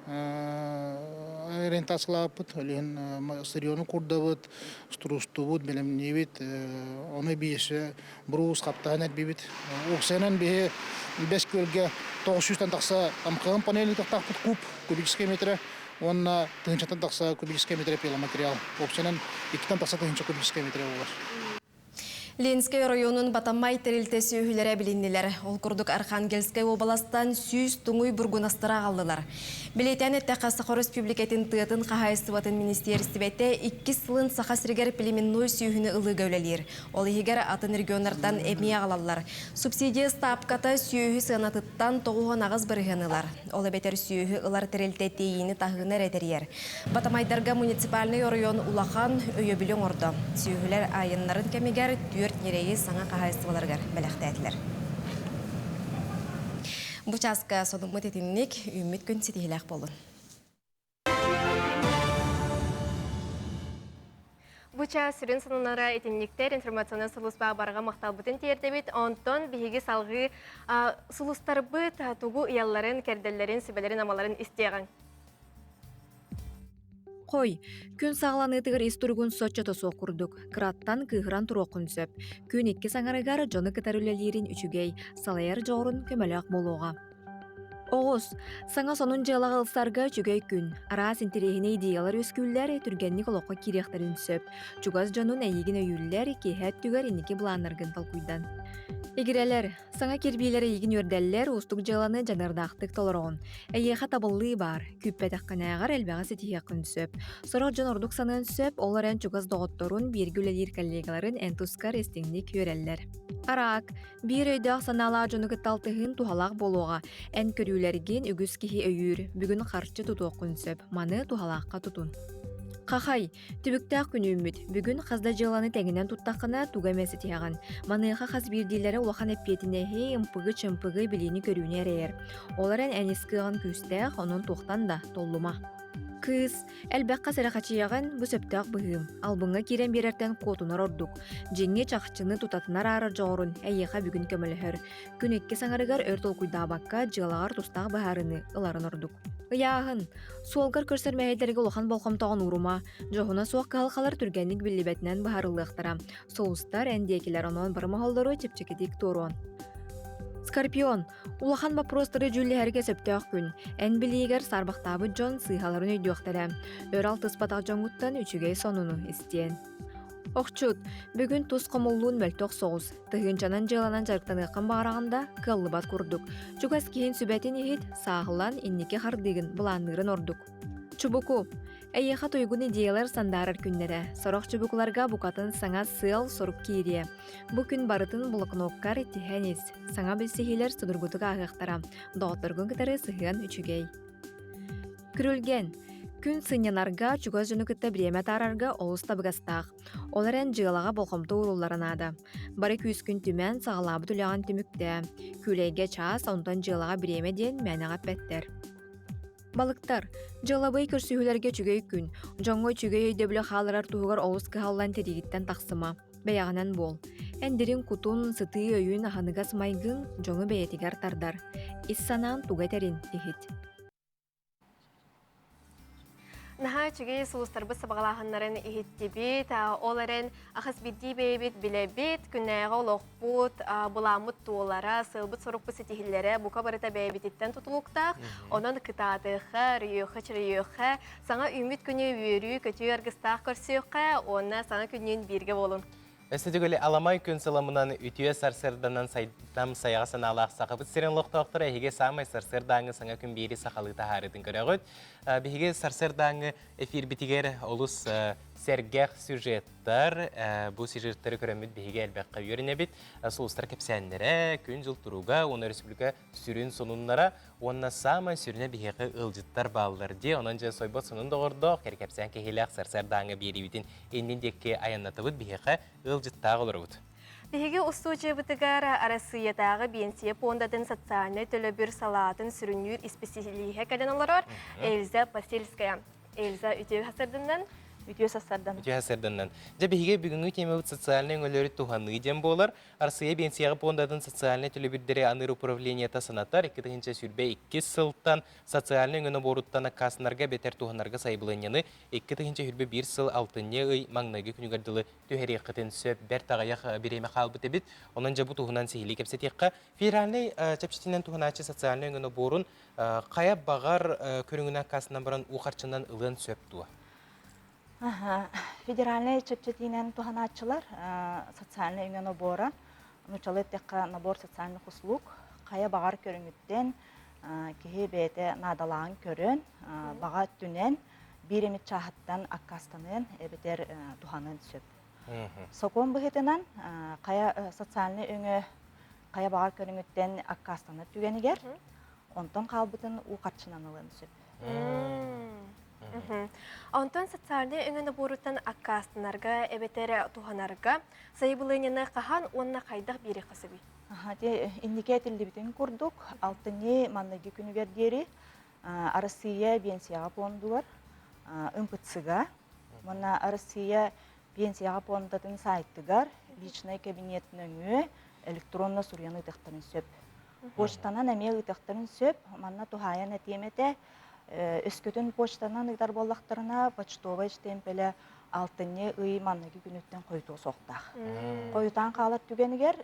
ориентациялаабыппыт, ол иһин сырьену курдабыт, струстубут, бэлэмниибит, ону биэсэ бруус хаптаһан эрбибит. Уопсайынан биһи бэс күөлгэ 900-тан тахса МХМ панель ыытыахтаахпыт куб, кубическай метрэ уонна тыһыынчаттан тахса кубическай метрэ пиломатериал. Уопсайынан иккитэн тахса тыһыынча кубическай метрэ буолар. Ленскэй оройуонун Батамай тэрилтэ сүөһүлэрэ билиннилэр. Ол курдук Архангельскай уобаластан 100 туҥуй бургунастары аҕаллылар. Бэлиэтээн эттэххэ, Саха Өрөспүүбүлүкэтин тыатын хаһаайыстыбатын министиэристибэтэ иккис сылын Саха сиригэр племенной сүөһүнү ылыыга үлэлиир. Ол иһигэр атын регионнартан эмиэ аҕалаллар. Субсидия ыстаапката сүөһү сыанатыттан 98 бырыһыан ылар. Ол эбэтэр сүөһү ылар тэрилтэ тиэйиини-таһыыны эрэ тэрийэр. Батамайдарга муниципальнай оройуон улахан өйөбүлү оҥордо. Сүөһүлэр айаннарын кэмигэр түөрт ньирэйи саҥа хаһаайыстыбаларыгар бэлэхтээтилэр. Бу чааска сонуммут итинник, үүммүт күн ситиһилээх буолун. Бу чаас сүрүн сонуннара итинниктэр информационнай сулууспаҕа барҕа махталбытын тиэрдэбит. Онтон биһиги салҕыы сулустарбыт тугу ыйалларын, кэрдэллэрин, сүбэлэрин-амаларын истиэҕиҥ. Хой, күн саҕаланыытыгар ис туругун соччото суох курдук, кыраттан кыыһыран туруоххун сөп. Күн иккис аҥарыгар дьону кытары үлэлиирин үчүгэй, салайар дьоҕурун көмөлөөх буолуоҕа. Оҕус, саҥа сонун дьыалаҕа ылсарга үчүгэй күн. Араас интэриэһинэй идеялар үөскүүллэр, түргэнник олоххо киириэхтэрин сөп. Чугас дьонун эйигин өйүүллэр, киэһэ өттүгэр инники былааннаргын толкуйдан. Игирэлэр, Саҥа кирбиилэр эйигин үөрдэллэр, уустук дьыаланы дьаныардаахтык толороҕун. Эйиэхэ табыллыы баар, күүппэтэххинээҕэр элбэҕи ситиһиэххин сөп. Сорох дьон ордук саныан сөп, ол эрэн чугас доҕотторун, бииргэ үлэлиир коллегаларын эн тускар истиҥник үөрэллэр. Араак, биир өйдөөх-санаалаах дьону кытта алтыһыын туһалаах буолуоҕа. Эн көрүүлэргин үгүс киһи өйүүр, бүгүн харчы тутуоххун сөп, маны туһалаахха тутун. Хахай, түбүктээх күн үүммүт. Бүгүн хас да дьыаланы тэҥинэн туттаххына, тугу эмэ ситиһэҕин. Маныаха хас биирдиилэрэ улахан эппиэтинэһи, ымпыгы-чымпыгы, билиини-көрүүнү эрэйэр. Ол эрэн эн ис кыаҕын күүстээх, онон туохтан да толлума. Кыыс, элбэххэ сэрэхэчийэҕин, бу сөптөөх быһыым. Албыҥҥа киирэн биэрэртэн куотунар ордук. Дьиҥҥэ чахчыны тутатынар аарар дьоҕурун эйиэхэ бүгүн көмөлөһөр. Күн иккис аҥарыгар өр толкуйдаабакка, дьыалаҕар тустаах быһаарыыны ыларын ордук. Ыйааһын. Суолгар көрсөр мэһэйдэргэ улахан болҕомтоҕун уурума. Дьоһуна суох кыһалҕалар түргэнник биллибэтинэн быһаарыллыахтара. Сулустар эн диэкилэр онон бары моһоллору чэпчэкитик туоруон. Скорпион. Улахан боппуруостары дьүүллэһэргэ сөптөөх күн. Эн билиигэр саарбахтаабыт дьон сыыһаларын өйдүөхтэрэ. Өр алтыспатах дьоҥҥуттан үчүгэй сонуну истиэн. Охчут, бүгүн тус хомуллуун мөлтөх соҕус. Тыһыынчанан дьыаланан дьарыктаныаххын баҕараҕын да, кыаллыбат курдук. Чугас киһин сүбэтин иһит, сааһылан, инники хардыыгын былаанныырын ордук. Чубуку. Эйиэхэ туйгун идеялар сандаарар күннэрэ. Сорох чубукуларга букатын саҥа сыал-сорук киириэ. Бу күн барытын блокноккар тиһэн ис. Саҥа билсиһиилэр судургутук ааһыахтара. Доҕотторгун кытары сыһыан үчүгэй. Күрүлгэн. Күн сынньанарга, чугас дьону кытта бириэмэ атаарарга олус табыгастаах. Ол эрэн дьыалаҕа болҕомто ууруллара наада. Бары күүскүн түмэн, саҕалаабыт үлэҕин түмүктээ. Күүлэйгэ чаас, онтон дьыалаҕа бириэмэ диэн мээнэҕэ эппэттэр. Балыктар. Дьыалабыай көрсүһүүлэргэ үчүгэй күн. Дьоҥҥо үчүгэй өйдөбүлү хаалларар туһугар олус кыһаллан тириигиттэн тахсыма. Бэйэҕинэн буол. Эн дириҥ кутун, сытыы өйүн, аһыныгас майгыҥ дьону бэйэтигэр тардар. Ис санаан тугу этэрин иһит. Наһаа үчүгэй сулустарбыт сабаҕалааһыннарын иһиттибит. Ол эрэн ахас биирдии бэйэбит билэбит, күннээҕи олохпут, былааммыт туолара, сыалбыт-сорукпут ситиһиллэрэ бука барыта бэйэбититтэн тутулуктаах. Онон кытаатыахха, өрүйүөххэ-чөрүйүөххэ, саҥа үүммүт күнү үөрүү-көтүү аргыстаах көрсүөххэ уонна саҥа күннүүн бииргэ буолун. Өссө төгүл аламай күн сыламынан үтүө сарсыарданан сайдам сайаҕа санаалаах Сахабыт сирин олохтоохторо эһиги саамай сарсыардааҥҥы саҥа күн биэри сахалыы таһаарыытын көрөҕүт. Биһиги сарсыардааҥҥы эфирбитигэр олус сэргэх сюжеттар, бу сюжеттары көрөммүт биһиги элбэххэ үөрэнэбит. Сулустар кэпсээннэрэ, күн-дьыл туруга уонна республика сүрүн сонуннара уонна саамай сүрүнэ биһиэхэ ыалдьыттар бааллар дии. Онон дьэ сойбот сонун доҕордоох, кэпсээн киһилээх сарсыардааҥҥы биэриибитин иннин диэки айаннатыбыт биһиэхэ ыалдьыттаах олоробут. Биһиги устуудьуйабытыгар Арассыыйатааҕы биэнсийэ пуондатын социальнай төлөбүр салаатын сүрүннүүр исписэлииһэ кэлэн олорор Эльза Посельская. Эльза үтүө сарсыарданнан. Үтүө сарсыарданнан. Үтүө сарсыарданнан. Дьэ биһиги бүгүҥҥү темабыт социальнай өҥөлөрү туһаныы диэн буолар. Арассыыйа биэнсийэҕэ пуондатын социальнай төлөбүрдэри аныыр управлениета санатар 2022 сылтан социальнай өҥө нобуоруттан аккаастанарга эбэтэр туһанарга сайабылыанньаны 2021 сыл алтынньы ый маҥнайгы күнүгэр дылы түһэриэххитин сөп бэрт аҕыйах бириэмэ хаалбыт эбит. Онон дьэ бу туһунан сиһилии кэпсэтиэххэ. Федеральнай чэпчэтинэн туһанааччы социальнай өҥө нобуорун хайа баҕар көрүҥүнэн аккаастанан баран уу харчынан ылыан сөп дуо? Федеральнай чэпчэтиинэн туһанааччылар социальнай өҥө нобуора, нууччалыы эттэххэ набор социальных услуг хайа баҕар көрүҥүттэн киһи бэйэтэ наадалааҕын көрөн, баҕа өттүнэн биир эмит чааһыттан аккаастаныан эбэтэр туһаныан сөп. Сокуон быһыытынан хайа социальнай өҥө хайа баҕар көрүҥүттэн аккаастанар түгэнигэр онтон хаалбытын уу харчынан ылыан сөп. Онтон социальнай өҥө нобуоруттан аккаастанарга эбэтэр туһанарга сайабылыанньаны хаһан уонна хайдах биэриэххэ сөбүй? Инники этиллибитин курдук, алтынньы маҥнайгы күнүгэр диэри Арассыыйа биэнсийэҕэ пуондугар МПЦ-га уонна Арассыыйа биэнсийэҕэ пуондатын сайтыгар личнай кабинет нөҥүө электронно суруйан ыытыахтарын сөп. Почтанан эмиэ ыытыахтарын сөп. Манна туһаайан этиэм этэ, өскөтүн почтанан ыытар буоллахтарына, почтовай штемпелэ алтынньы ый манныгы күнүттэн хойутуо суохтаах. Хойутаан хаалар түгэнигэр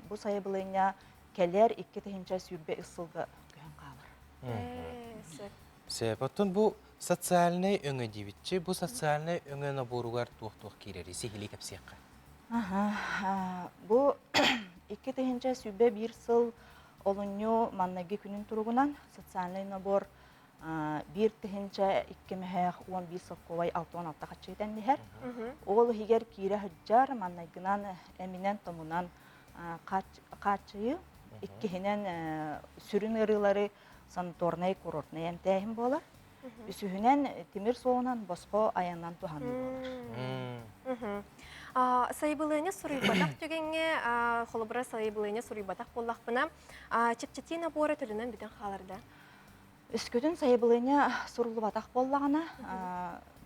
бу сайабылыанньа кэлэр 2023 сылга көһөн хаалар. Сөп. Оттон бу социальнай өҥө диэбитчи, бу социальнай өҥө нобуоругар туох-туох киирэрий? Сиһилии кэпсиэххэ. Бу 2021 сыл олунньу манныгы күнүн туругунан социальный набор 1 2 мөһөөх 11 солкуобай 66 хаччы тэнниһэр. Ол иһигэр киирэ сылдьар манныгынан эминэн-томунан хааччыйыы, иккиһинэн сүрүн ыарыылары санаторнай курортнай эмтээһин буолар. Үсүһүнэн, тимир суолунан босхо айаннан туһаныы буолар. Сайабылыанньа суруйбатах түгэҥҥэ, холобура, сайабылыанньа суруйбатах буоллахпына, чэпчэтии набора төлөнөн бүтэн хаалар да? Өскөтүн сайабылыанньа суруллубатах буоллаҕына,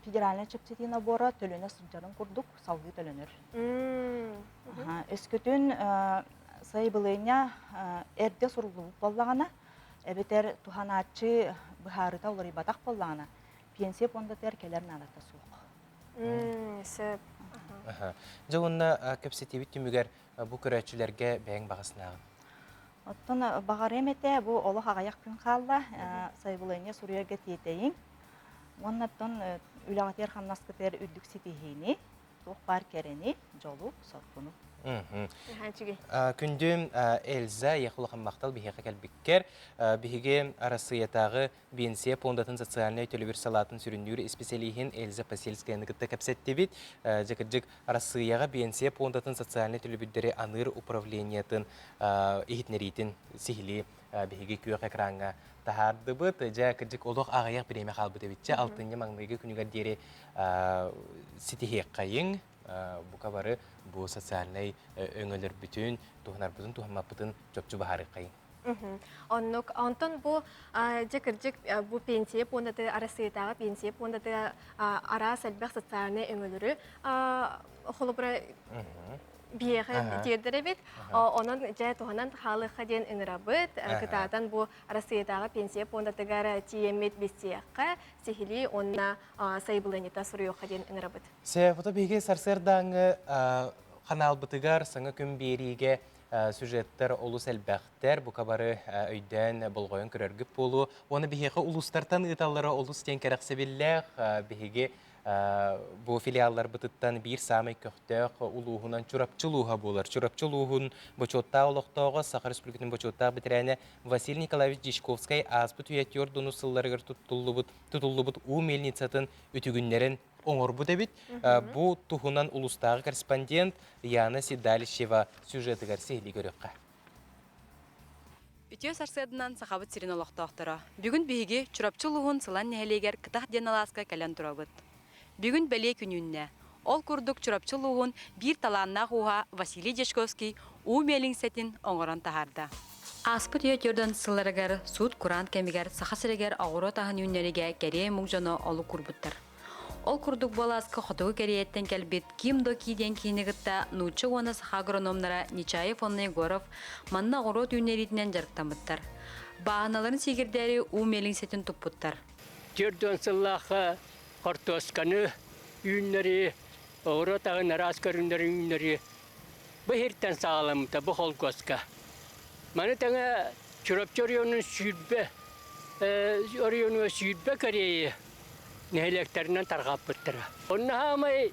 федеральнай чэпчэтии набора төлөнө сылдьарын курдук салгыы төлөнөр. Өскөтүн сайабылыанньа эрдэ суруллубут буоллаҕына, эбэтэр туһанааччы быһаарыыта уларыйбатах буоллаҕына, пенсия пуондатыгар кэлэр наадата суох. Сөп. Дьэ уонна кэпсэтиибит түмүгэр бу көрөөччүлэргэ бэйэҥ баҕа санааҕын. Оттон баҕарыам этэ, бу олох аҕыйах күн хаалла, сайабылыанньа суруйарга тиэтэйиҥ. Уонна оттон үлэҕитигэр-хамнаскытыгар үрдүк ситиһиини, туох баар кэрэни, дьолу, соргуну. Күндүм Эльза, эйиэхэ улахан махтал биһиэхэ кэлбиккэр. Биһиги Арассыыйатааҕы Биэнсийэ пуондатын социальнай төлөбүр салаатын сүрүннүүр исписэлииһин Эльза Посельскаяны кытта кэпсэттибит. Дьэ, кырдьык, Арассыыйаҕа Биэнсийэ пуондатын социальнай төлөбүрдэри аныыр управлениетын иһитиннэриитин сиһилии биһиги күөх экраҥҥа таһаардыбыт. Дьэ, кырдьык, олох аҕыйах бириэмэ хаалбыт эбитчэ. Алтынньы маҥнайгы күнүгэр диэри ситиһиэххэйиҥ. Бука бары бу социальнай өҥөлөрбүтүн, туһанарбытын, туһаммаппытын чопчу быһаарыаххайыҥ. Оннук. Онтон бу дьэ кырдьык бу пенсия пуондаты Арассыыйатааҕы пенсия пуондаты араас элбэх социальнай өҥөлөрү холобура биһиэхэ тиэрдэр эбит. Онон дьэ туһанан хаалыахха диэн ыҥырабыт. Кытаатан бу Арассыыйатааҕы пенсия пуондатыгар тиийэммит билсиэххэ, сиһилии уонна сайабылыанньата суруйуохха диэн ыҥырабыт. Сефото биһиги сарсыардааҥҥы ханаалбытыгар саҥа күн биэриигэ сюжеттар олус элбэхтэр, бука бары өйдөөн, болҕойон көрөргүт буолуо. Уонна биһиэхэ улуустартан ыыталлара олус диэн кэрэхсэбиллээх. Биһиги бу филиалларбытыттан биир саамай көхтөөх улууһунан Чурапчы улууһа буолар. Чурапчы улууһун бочуоттаах олохтооҕо, Саха Республикатын бочуоттаах бэтэрээнэ Василий Николаевич Дьячковскай ааспыт үйэ түөрт сылларыгар туттуллубут, тутуллубут уу мельницатын үтүгүннэрэн оҥорбут эбит. Бу туһунан улуустааҕы корреспондент Яна Седалищева сюжетыгар сиһилии көрүөххэ. Үтүө сарсыарданан Сахабыт сирин олохтоохторо. Бүгүн биһиги Чурапчы улууһун Сылан нэһилиэгэр Кытах диэн алааска кэлэн турабыт. Бүгүн бэлиэ күн үүннэ. Ол курдук Чурапчы улууһун биир талааннаах ууһа Василий Дьячковский уу миэлиҥсэтин оҥорон таһаарда. Ааспыт үйэ түөрдэн сылларыгар суут кураан кэмигэр Саха сиригэр оҕуруот аһын үүннэригэ кэриэй омук дьоно олук уурбуттар. Ол курдук буолааска Хотугу Кэриэйэттэн кэлбит Ким До Ки диэн киһини кытта нуучча уонна саха агрономнара Нечаев уонна Егоров манна оҕуруот үүннэриитинэн дьарыктаммыттар. Бааһыналарын сиигирдээри уу миэлиҥсэтин туппуттар. 40 сыллаахха хортуосканы үүннэрии, оҕуруот аһын араас көрүҥнэрин үүннэрии бу иһиртэн саҕаламмыта, бу холкуоска. Маны тэҥэ Чурапчы оройуонун 20 оройуонугар 20 кэриэйи нэһилиэктэринэн тарҕаппыттара. Онно хаамай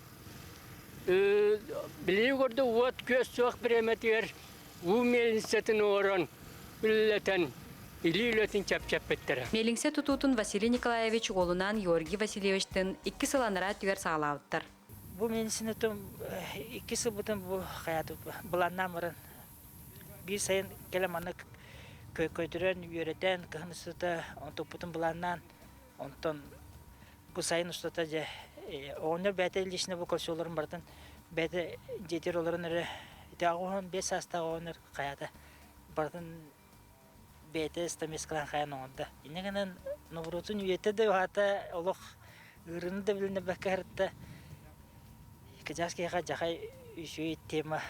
билии курдук уот-күөс суох бириэмэтигэр уу миэлиҥсэтин оҥорон үлэлэтэн илии үлэтин чэпчэппиттэрэ. Миэлиҥсэ тутуутун Василий Николаевич уолунаан Георгий Васильевичтыын икки сыл анараа өттүгэр саҕалаабыттар. Бу миэлиҥсэни икки сылбытын бу хайаатыбыт былааннаан баран биир сайын кэлэн маннык көтүрэн үөрэтэн кыһын устата онтукпутун былааннаан Онтон бу сайын устата дьэ оҕонньор бэйэтэ лично бу көрсүөлэрин барытын бэйэтэ дьиэтигэр олорон эрэ ити 85 саастаах оҕонньор хайата барытын бэйэтэ стамескалаан хайан оҥордо. Инньэ гынан ноҕуруотун үйэтэ да уһаата олох ыарыыны да билинэрбэккэ сырытта. Кыдьаас киһиэхэ дьахай үчүгэй тема.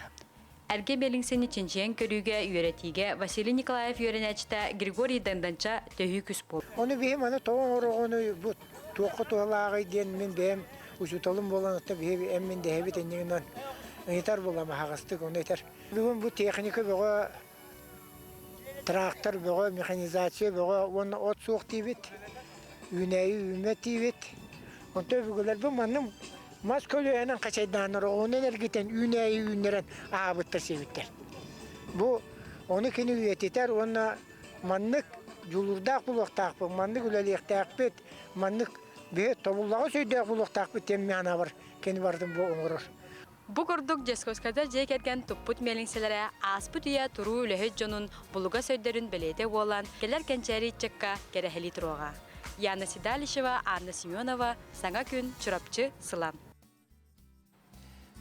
Эргэ миэлиҥсэни чинчийэн көрүүгэ, үөрэтиигэ Василий Николаев үөрэнээччитэ Григорий Данданча төһүү күс буолла. Ону биһи маны тоҕо оҥороҕунуй бу туохха туһалааҕый диэн мин бэйэм учууталым буолан оттон биһи эн мин дэһэбит иннигинэн ыйытар буолам аһаҕастык ону этэр. Бүгүн бу техника бөҕө трактор бөҕө, механизация бөҕө уонна от суох диибит, үүнээйи үүммэт диибит. Онтон өбүгэлэрбит маннык мас көлүөһэнэн хачайдааннар оҕунан эргитэн үүнээйи үүннэрэн аһаабыттар сиэбиттэр. Бу ону кини үйэтитэр уонна маннык дьулуурдаах буолуохтаахпыт, маннык үлэлиэхтээхпит, маннык биһи тобуллаҕас өйдөөх буолуохтаахпыт диэн мин санаабар кини барытын бу оҥорор. Бу курдук Дьэскоскайдар дьиэ кэргэн туппут миэлиҥсэлэрэ ааспыт үйэ туруу үлэһит дьонун булугас өйдөрүн бэлиэтэ буолан, кэлэр кэнчээри ыччакка кэрэһэлии туруоҕа. Яна Седалищева, Анна Семенова, Саҥа күн, Чурапчы, Сылан.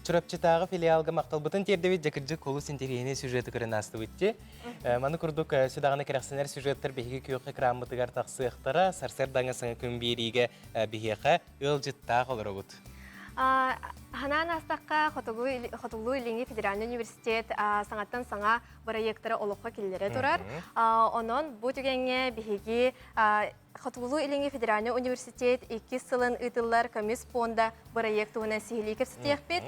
Чурапчытааҕы филиалга махталбытын тиэрдэбит дьэ кырдьык олус интэриэһинэй сюжеты көрөн аастыбыт дии. Маны курдук сүдаҕына кэрэхсэнэр сюжеттар биһиги күөх экраммытыгар тахсыахтара. Сарсыардаҥа саҥа күн биэриигэ биһиэхэ ыалдьыттаах олоробут. Ханаан аастахха Хотугулуу-Илиҥҥи федеральнай университет саҥаттан саҥа бырайыактары олоххо киллэрэ турар. Онон бу түгэҥҥэ биһиги Хотугулуу-Илиҥҥи федеральнай университет иккис сылын ыытыллар көмүс пуонда бырайыак туһунан сиһилии кэпсэтиэхпит.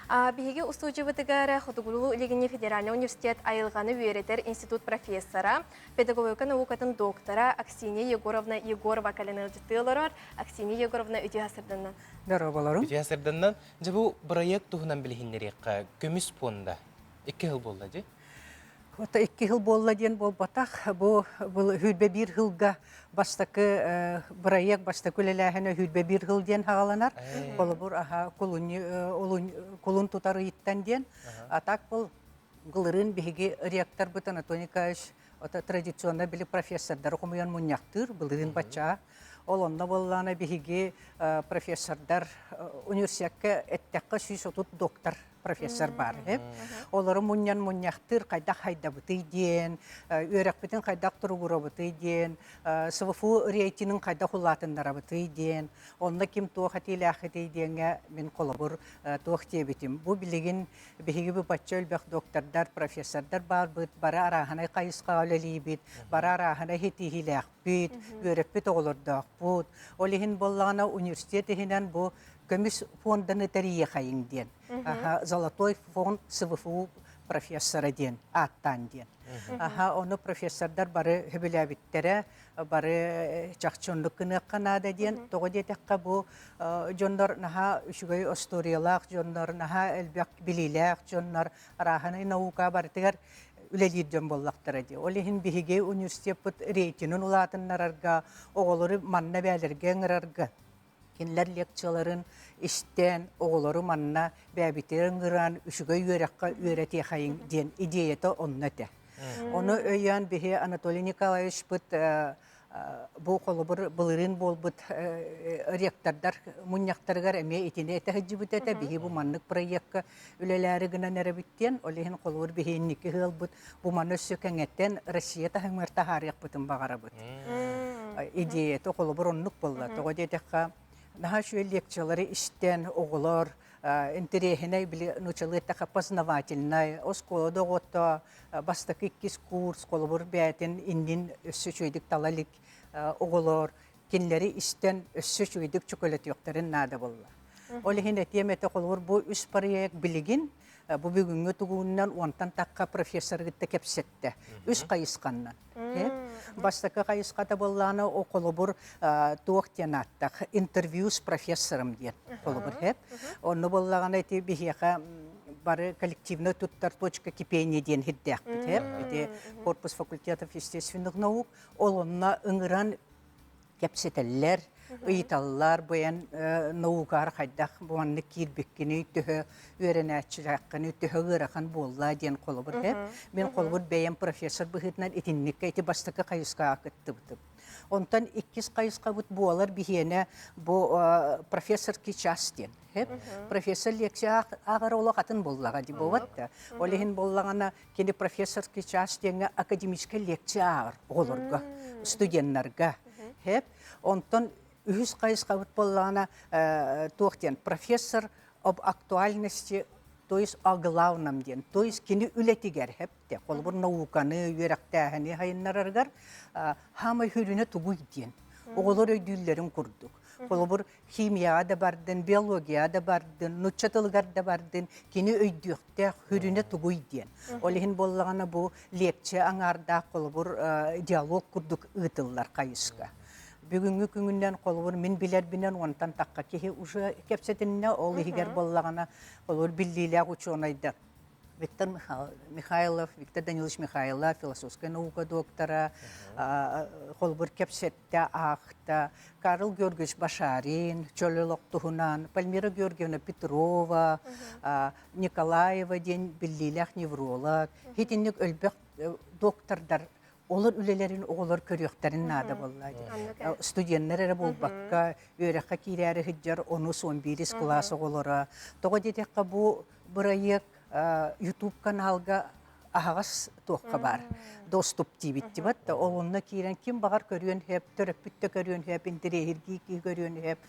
Биһиги устуудьубутугар Хотугулуу-Илиҥҥи федеральнай университет айылҕаны үөрэтэр институт профессора, педагогика наукатын доктора Аксинья Егоровна Егорова кэлэн ыалдьыттыы олорор. Аксинья Егоровна үтүө сырдыннан. Дорооболорум. Үтүө сырдыннан. Дьэ бу бырайыак туһунан билиһиннэриэххэ көмүс пуонда икки сыл буолла дии. Ото икки сыл буолла диэн буолбатах. Бу хүрбэ биир сылга бастакы бырайыак бастакы үлэлээһинэ хүрбэ биир сыл диэн хаҕаланар. Холобур, аха кулун тутар ыйыттан диэн. А так был былырыын биһиги ректорбыт Анатолий Николаевич ото традиционно били профессордары хомуйан мунньахтыыр былырыын баччаа. Ол онно буоллаана биһиги профессордар университекка эттэххэ 130 доктор профессор баар үһү. Олору мунньан мунньахтыыр хайдах хайдабытый диэн, үөрэхпитин хайдах туругурабытый диэн, СВФУ рейтинин хайдах улаатыннарабытый диэн, онно ким туох этиилээххитий диэҥҥэ мин холобур туох диэбитим. Бу билигин биһиги бу бачча элбэх доктордар, профессордар баарбыт, бары арааһынай хайысхаҕа үлэлиибит, бары арааһынай ситиһиилээхпит, үөрэппит оҕолордоохпут. Ол иһин буоллаҕына университет иһинэн бу көмүс фонданы тэрийиэхэйиҥ диэн. Золотой фонд СВФУ профессора диэн ааттаан диэн. Аха, ону профессордар бары сөбүлээбиттэрэ, бары чахчы оннук гыныахха наада диэн. Тоҕо диэтэххэ бу дьоннор наһаа үчүгэй остуоруйалаах дьоннор, наһаа элбэх билиилээх дьоннор, арааһынай наука барытыгар үлэлиир дьон буоллахтара дии. Ол иһин биһиги университеппыт рейтинин улаатыннарарга, оҕолору манна бээлэргэ ыҥырарга Кинилэр лекцияларын истэн, оҕолору манна бэйэбитигэр ыҥыран, үчүгэй үөрэххэ үөрэтиэхэйиҥ диэн идеята онно этэ. Ону өйөөн биһи Анатолий Николаевичпыт бу холобур былырыын буолбут ректордар мунньахтарыгар эмиэ итини этэ сылдьыбыт этэ. Биһи бу маннык проекка үлэлээри гынан эрэбит диэн. Ол иһин холобур биһи инники ыалбыт бу маны өссө кэҥэтэн Россия таһымыгар таһаарыахпытын баҕарабыт. Идеята холобур оннук буолла. Тоҕо диэтэххэ, наһаа үчүгэй лекциялары истэн оҕолор интэриэһинэй били нуучалыы эттэххэ познавательнай оскуола доҕотто бастакы иккис курс холобур бэйэтин иннин өссө үчүгэйдик тала илик оҕолор кинилэри истэн өссө үчүгэйдик чөкөлөтүөхтэрин наада буолла. Ол иһин этиэм этэ холобур бу үс проект билигин бу бүгүҥҥү тугууннан уонтан тахха профессоры кытта кэпсэттэ. Үс хайысханнан. Бастакы хайысхата буоллаҕына о холобур туох диэн ааттах интервью с профессором диэн холобур хэп. Онно буоллаҕына ити биһиэхэ бары коллективно туттар точка кипения диэн хирдээхпит хэп. Ити корпус факультетов естественных наук ол онно ыҥыран кэпсэтэллэр, ыйыталлар, бу эн наукаҕар хайдах бу маннык киирбиккиний, төһө үөрэнээччилээххиний, төһө ыарахан буолла диэн холобур эп. Мин холобур бэйэм профессор быһыытынан итинниккэ ити бастакы хайысхаҕа кыттыбытым. Онтон иккис хайысхабыт буолар биһиэнэ бу профессорский час диэн. Профессор лекция ааҕар олох атын буоллаҕа дии буолбат да. Ол иһин буоллаҕына Кини профессорский час диэҥҥэ академическай лекция ааҕар оҕолорго, студеннарга. Хэп. Онтон үһүс хайысхабыт буоллаҕына туох диэн профессор об актуальности то есть о главном диэн то есть кини үлэтигэр хэпте холобур науканы үөрэхтээһини хайыннарарыгар хаамай хүрүнэ тугуй диэн оҕолор өйдүүллэрин курдук холобур химияҕа да бардын, биологияҕа да бардын, нуучча тылыгар да бардын, кини өйдүөхтээх, хүрүнэ тугуй диэн. Ол иһин буоллаҕына бу лекция аҥаардаах холобур диалог курдук ыытыллар хайыска. Бүгүҥҥү күҥүнэн холобур мин билэрбинэн уонтан тахха киһи уже кэпсэтиннэ, ол иһигэр буоллаҕына холобур биллиилээх учуонайдар Виктор Михайлов, Виктор Данилович Михайлов, философскай наука доктора, холобур кэпсэттэ, аахта, Карл Георгиевич Башарин, чөл олох туһунан, Пальмира Георгиевна Петрова, Николаева диэн биллиилээх невролог, итинник өлбөх доктордар. Олор үлэлэрин оҕолор көрүөхтэрин наада буолла дии. Студеннар эрэ буолбакка, үөрэххэ киирээри сылдьар онус, он биирис кылаас оҕолоро. Тоҕо диэтэххэ, бу бырайыак YouTube каналга аһаҕас туохха баар доступ диибит да ол онно киирэн ким баҕар көрүөн сөп, төрөппүт да көрүөн сөп, интэриэһиргии киһи көрүөн сөп.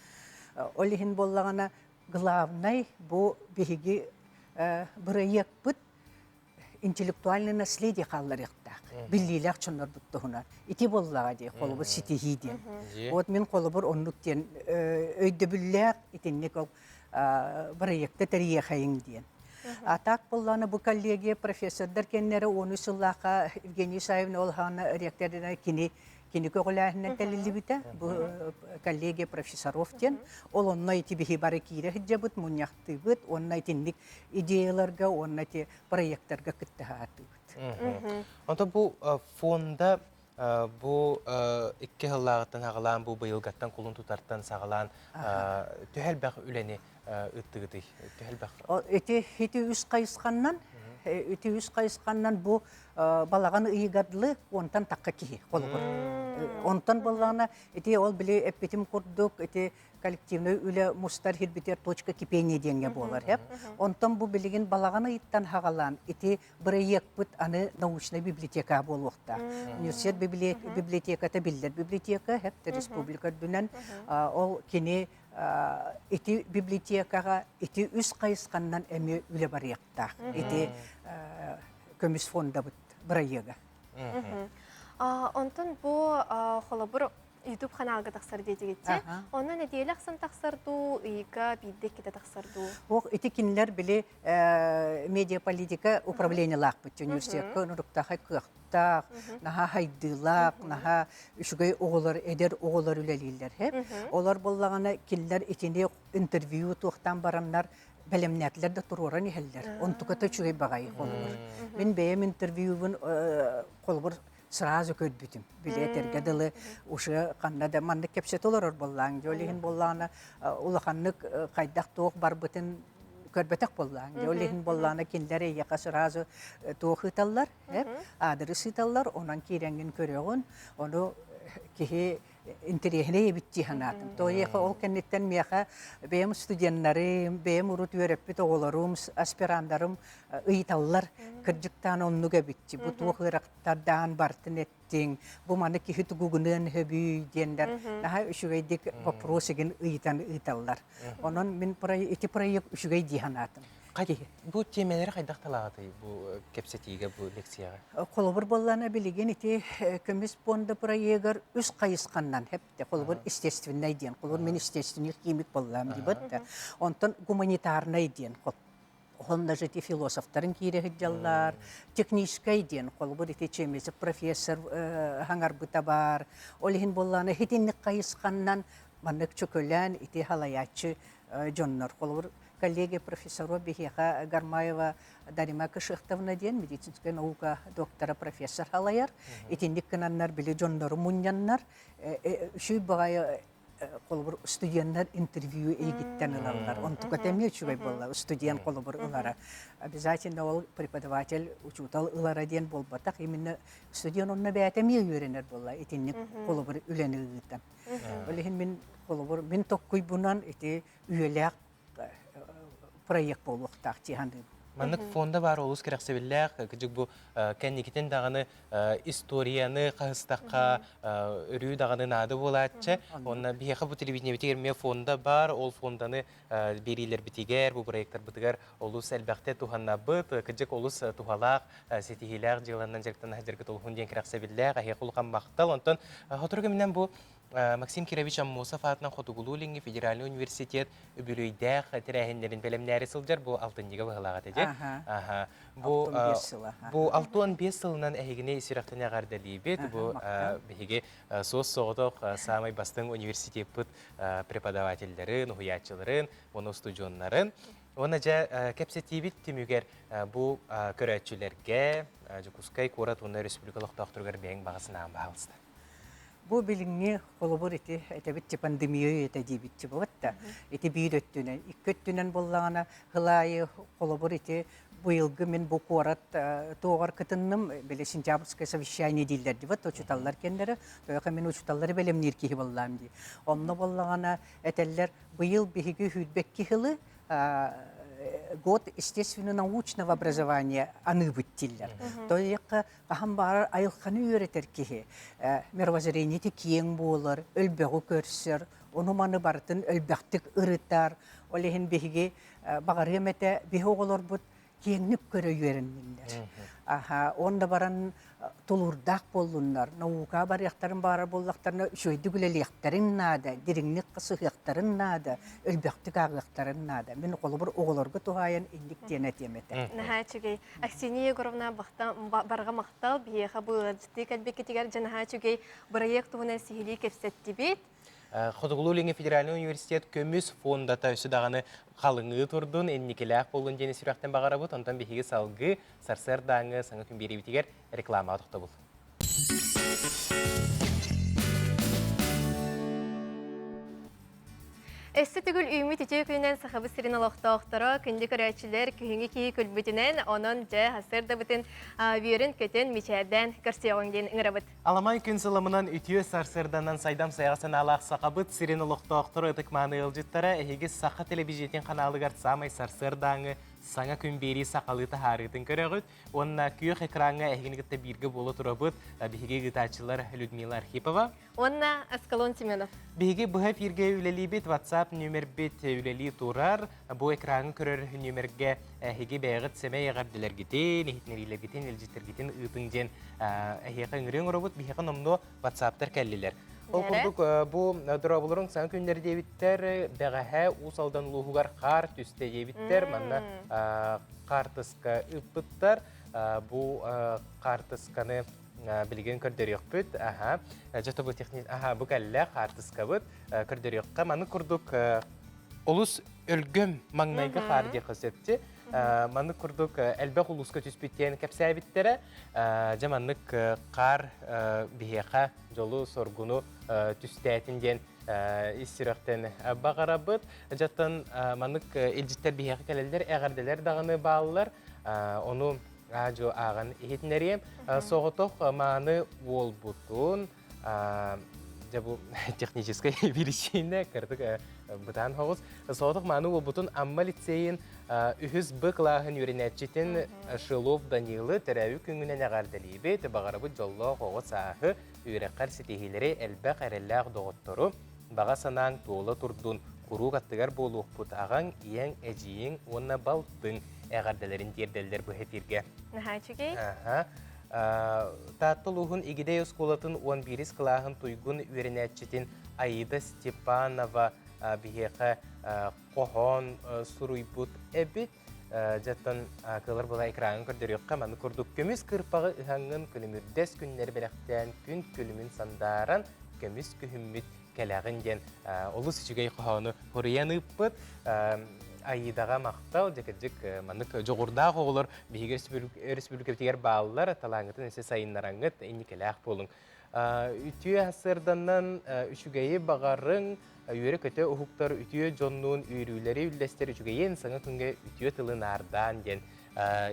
Ол иһин буоллаҕына, главнай бу биһиги бырайыакпыт интеллектуальное наследие хаалларыахтаах. Биллиилээх дьоннорбут туһунан. Ити буоллаҕа дии, холобур ситиһии диэн. Вот мин холобур оннук диэн өйдөбүллээх итинник ол бырайыакта тэрийиэхэйиҥ диэн. А так буоллаҕына бу коллегия профессордар кэннэрэ уону сыллаахха Евгений Исаевна ол хаана ректорына кини кини көҕүлээһинэн тэриллибитэ. Бу коллегия профессоров диэн. Ол онно ити биһи бары киирэ сылдьабыт, мунньахтыыбыт, уонна итинник идеяларга уонна ити проекттарга кыттыһаатыыбыт. Онто бу фонда бу икки сыллааҕыттан саҕалаан бу быйылгаттан кулун тутартан саҕалаан төһө элбэх үлэни ыыттыгытый? Төһө элбэх? Ити ити үс хайысханнан ити үс хайысханнан бу балаҕан ыйыгар онтон тахха киһи холобур. Онтон буоллаҕына ити ол били эппитим курдук ити коллективный үлэ мустар хирбитер точка кипения диэҥҥэ буолар хэп. Онтон бу билигин балаҕан ыйыттан хагалаан ити бырайыакпыт аны научнай библиотека буолуохтаах. Университет библиотеката биллэр библиотека хэп республика үрдүнэн ол кини ити библиотекаҕа ити үс хайысханнан эмиэ үлэ барыахтаах. Ити көмүс фондабыт бырайыага. Онтон бу холобур YouTube ханаалга тахсар диэтигитчи. Онно нэдиэлэ ахсын тахсар дуу, ыйга биирдэ иккитэ тахсар дуу? Ох, ити кинилэр били медиаполитика управлениелаахпыт университекка нуруктаахай кыахтаах, наһаа хайдыылаах, наһаа үчүгэй оҕолор, эдэр оҕолор үлэлииллэр. Олор буоллаҕына кинилэр итини интервью туохтаан бараннар бэлэмнээтилэр да туруоран иһэллэр. Онтуката үчүгэй баҕайы холобур. Мин бэйэм интервьюбун холобур сразу көрбүтүм. Били этэргэ дылы уже ханна да маннык кэпсэтэ олорор буоллааҥ. Дьэ ол иһин буоллаҕына улаханнык хайдах туох барбытын көрбөтөх буоллааҥ. Дьэ ол иһин буоллаҕына кинилэр эйиэхэ сразу туох ыыталлар, аадырыс ыыталлар, онон киирэҥҥин көрөҕүн. Ону киһи интэриэһинэй эбит дии санаатым. Тоойуоха ол кэнниттэн миэхэ бэйэм студеннарым, бэйэм урут үөрэппит оҕолорум, аспираннарым ыйыталлар. Кырдьыктаан оннук эбитчи. Бу туох ыарахаттардаан бартын эттиҥ, бу маны киһи тугугуныан сөбүй диэннэр наһаа үчүгэйдик вопрос игин ыйытан ыыталлар. Онон мин ити проект үчүгэй дии санаатым. Бу тиэмэлэри хайдах талаҕытый бу кэпсэтиигэ, бу лекцияҕа? Холобур буоллаана билигин ити көмүс пуонда проегар үс хайысханнан хепте. Холобур естественнай диэн. Холобур мин естественный химик боллаам дибат да. Онтон гуманитарнай диэн. Онно же ити философтарын киирэ сылдьаллар. Техническэй диэн. Холобур ити Чемезов профессор хаҥарбыта бар. Ол иһин буоллаана хитинник хайысханнан маннык чөкөлөөн ити халайааччы дьоннор. Холобур коллегия профессоров биһиэхэ Гармаева Дарима Кышыхтовна диэн медицинскэй наука доктора профессор халайар. Итинник гынаннар били дьоннору мунньаннар үчүй баҕайы холобур студеннар интервью эйгиттэн ылаллар. Онтуката эмиэ үчүгэй буолла студент холобур ылара. Обязательно ол преподаватель учуутал ылара диэн буолбатах. Именно студент онно бэйэтэ эмиэ үөрэнэр буолла итинник холобур үлэни ыытан. Ол иһин мин холобур мин токкуйбунан ити үйэлээх проект буолуохтаах дии саныыбын. Маннык фонда баар олус кэрэхсэбиллээх, кыдьык бу кэнникитин даҕаны историяны хаһыстахха өрүү даҕаны наада буолааччы. Онно биһиэхэ бу телевидениебитигэр эмиэ фонда баар, ол фонданы биэриилэрбитигэр, бу проекттарбытыгар олус элбэхтэ туһанабыт. Кыдьык олус туһалаах, ситиһиилээх дьыаланан дьарыктана сылдьаргыт олуһун диэн кэрэхсэбиллээх, эһиэхэ улахан махтал. Онтон сотору кэминэн бу Максим Кирович Аммосов аатынан Хотугулуу-Илиҥҥи федеральнай университет үбүлүөйдээх тэрээһиннэрин бэлэмнээри сылдьар бу алтынньыга быһылаах этэ дии. Аха. Бу бу 65 сылынан эһигини сүрэхтэн эҕэрдэлиибит. Бу биһиги суос-соҕотох саамай бастыҥ университеппыт преподавателлэрин, уһуйааччыларын уонна устудьуоннарын. Уонна дьэ кэпсэтиибит түмүгэр бу көрөөччүлэргэ Дьокуускай куорат уонна республика олохтоохторугар бэйэҥ баҕа санааҕын баһаалыста. Бу билиҥҥи холобур ити этэбит пандемия үйэтэ диэбит буолбат да. Ити биир өттүнэн. Икки өттүнэн буоллаҕына, сыл аайы холобур ити Быйылгы мин бу куорат туоҕар кытынным, били сентябрьское совещание дииллэр дибат, учуталлар кэннэрэ, тоойоха мин учуталлары бэлэмниир киһи буоллаам дии. Онно буоллаҕына этэллэр, быйыл биһиги сүүрбэкки сылы год естественно-научного образования аныыбыт дииллэр. Тоойоха хаһан баҕарар айылҕаны үөрэтэр киһи мировоззрениети киэҥ буолар, өлбөҕү көрсөр, ону-маны барытын өлбөхтүк ырытар. Ол иһин биһиги баҕарыам этэ, биһи оҕолорбут киэҥник көрө үөрэнниннэр. Аха, уонна баран тулуурдаах буоллуннар, наука барыахтарын баҕарар буоллахтарына үчүгэйдик үлэлиэхтэрин наада, дириҥник сыһыахтарын наада, өлбөхтүк ааҕыахтарын наада. Мин холобур оҕолорго туһаайан инник диэн этиэм этэ. Наһаа үчүгэй. Аксинья Егоровна барҕа махтал биһиэхэ бу ыалдьыттыы кэлбиккитигэр дьэ наһаа үчүгэй бырайыак туһунан сиһилии кэпсэттибит. Хотугулуу-Илиҥҥи федеральнай университет көмүс фондата өссө даҕаны халыҥыы турдун, инникилээх буоллун диэн сүрэхтэн баҕарабыт. Онтон биһиги салгыы сарсыардааҥҥы саҥа күн биэриибитигэр рекламаҕа тохтобул. Өссө төгүл үүммүт үтүө күнүнэн Сахабыт сирин олохтоохторо, күндү көрөөччүлэр күһүҥҥү киһи күлбүтүнэн, онон дьэ сарсыардабытын үөрэн-көтөн, мичээрдээн көрсүөҕүҥ диэн ыҥырабыт. Аламай күн сыламынан үтүө сарсыарданан сайдам сайаҕа санаалаах Сахабыт сирин олохтоохторо ытык-мааны ыалдьыттара эһиги Саха телевизиятын ханаалыгар саамай сарсыардааҥы саҥа күн биэрии сахалыы таһаарыытын көрөҕүт. Уонна күөх экраҥҥа эһигини кытта бииргэ буола турабыт биһиги ыытааччылар Людмила Архипова Уонна Аскалон Семенов. Биһиги быһа эфиргэ үлэлиибит, WhatsApp нүөмэрбит үлэлии турар. Бу экраҥы көрөр нүөмэргэ эһиги бэйэҕит сэмэй эҕэрдэлэргитин, иһитиннэриилэргитин, илдьиттэргитин ыытыҥ диэн эһиэхэ ыҥырыы оҥоробут. Биһиэхэ номнуо WhatsApp-тар кэллилэр. Ол курдук бу дорооболоруҥ саҥа күннэр диэбиттэр, бэҕэһээ Уус Алдан улууһугар хаар түстэ диэбиттэр, манна хаартыска ыыппыттар. Бу хаартысканы билигин көрдөрүөхпүт. Аха. Дьэ бу техни... Аха, бу кэллэ хаартыскабыт. Көрдөрүөххэ. Маны курдук олус өлгөм маҥнайгы хаар диэххэ сөпчү. Маны курдук элбэх улууска түспүт диэн кэпсээбиттэрэ. Дьэ маннык хаар биһиэхэ дьолу, соргуну түстээтин диэн ис сүрэхтэн баҕарабыт. Дьаттан маннык илдьиттэр биһиэхэ кэлэллэр, эҕэрдэлэр даҕаны бааллар. Ону аа-дьуо ааҕан иһитиннэриэм. Соҕотох мааны буолбутун, дьэ бу техническэй биричиинэ кырдык бытаан соҕус. Соҕотох мааны буолбутун Амма лицейин үһүс Б кылааһын үөрэнээччитин Шилов Данилы төрөөбүт күҥҥүнэн эҕэрдэлиибит. Баҕарабыт дьоллоох оҕо сааһы, үөрэххэр ситиһиилэри, элбэх эрэллээх доҕоттору, баҕа санааҥ туола турдун, куруук аттыгар буолуохпут аҕаҥ, ийэҥ, эдьиийиҥ уонна балтыҥ эҕэрдэлэрин тиэрдэллэр быһа эфиргэ. Наһаа үчүгэй. Аха. Таатта улууһун Игидэй оскуолатын 11 кылааһын туйгун үөрэнээччитин Аида Степанова биһиэхэ хоһоон суруйбут эбит. Дьэттэн кылар була экраҥын көрдөрүөххэ маны курдук көмүс кырпаҕы ыһаҥҥын күлүмүрдэс күннэри бэлэхтээн күн күлүмүн сандааран көмүс күһүммүт кэлэҕин диэн олус үчүгэй хоһоону хоруйан ыыппыт. Аидаҕа махтал, дьэ кырдьык маннык дьоҕурдаах оҕолор биһиги өрөспүүбүлүкэбитигэр бааллар, талааҥҥытын өссө сайыннараҥҥыт, инникилээх буолуҥ. Үтүө сарсыарданан үчүгэйи баҕарыҥ, үөрэ-көтө уһуктар үтүө дьоннуун үөрүүлэри үллэстэр үчүгэйин саҥа күҥҥэ үтүө тылы наардаан диэн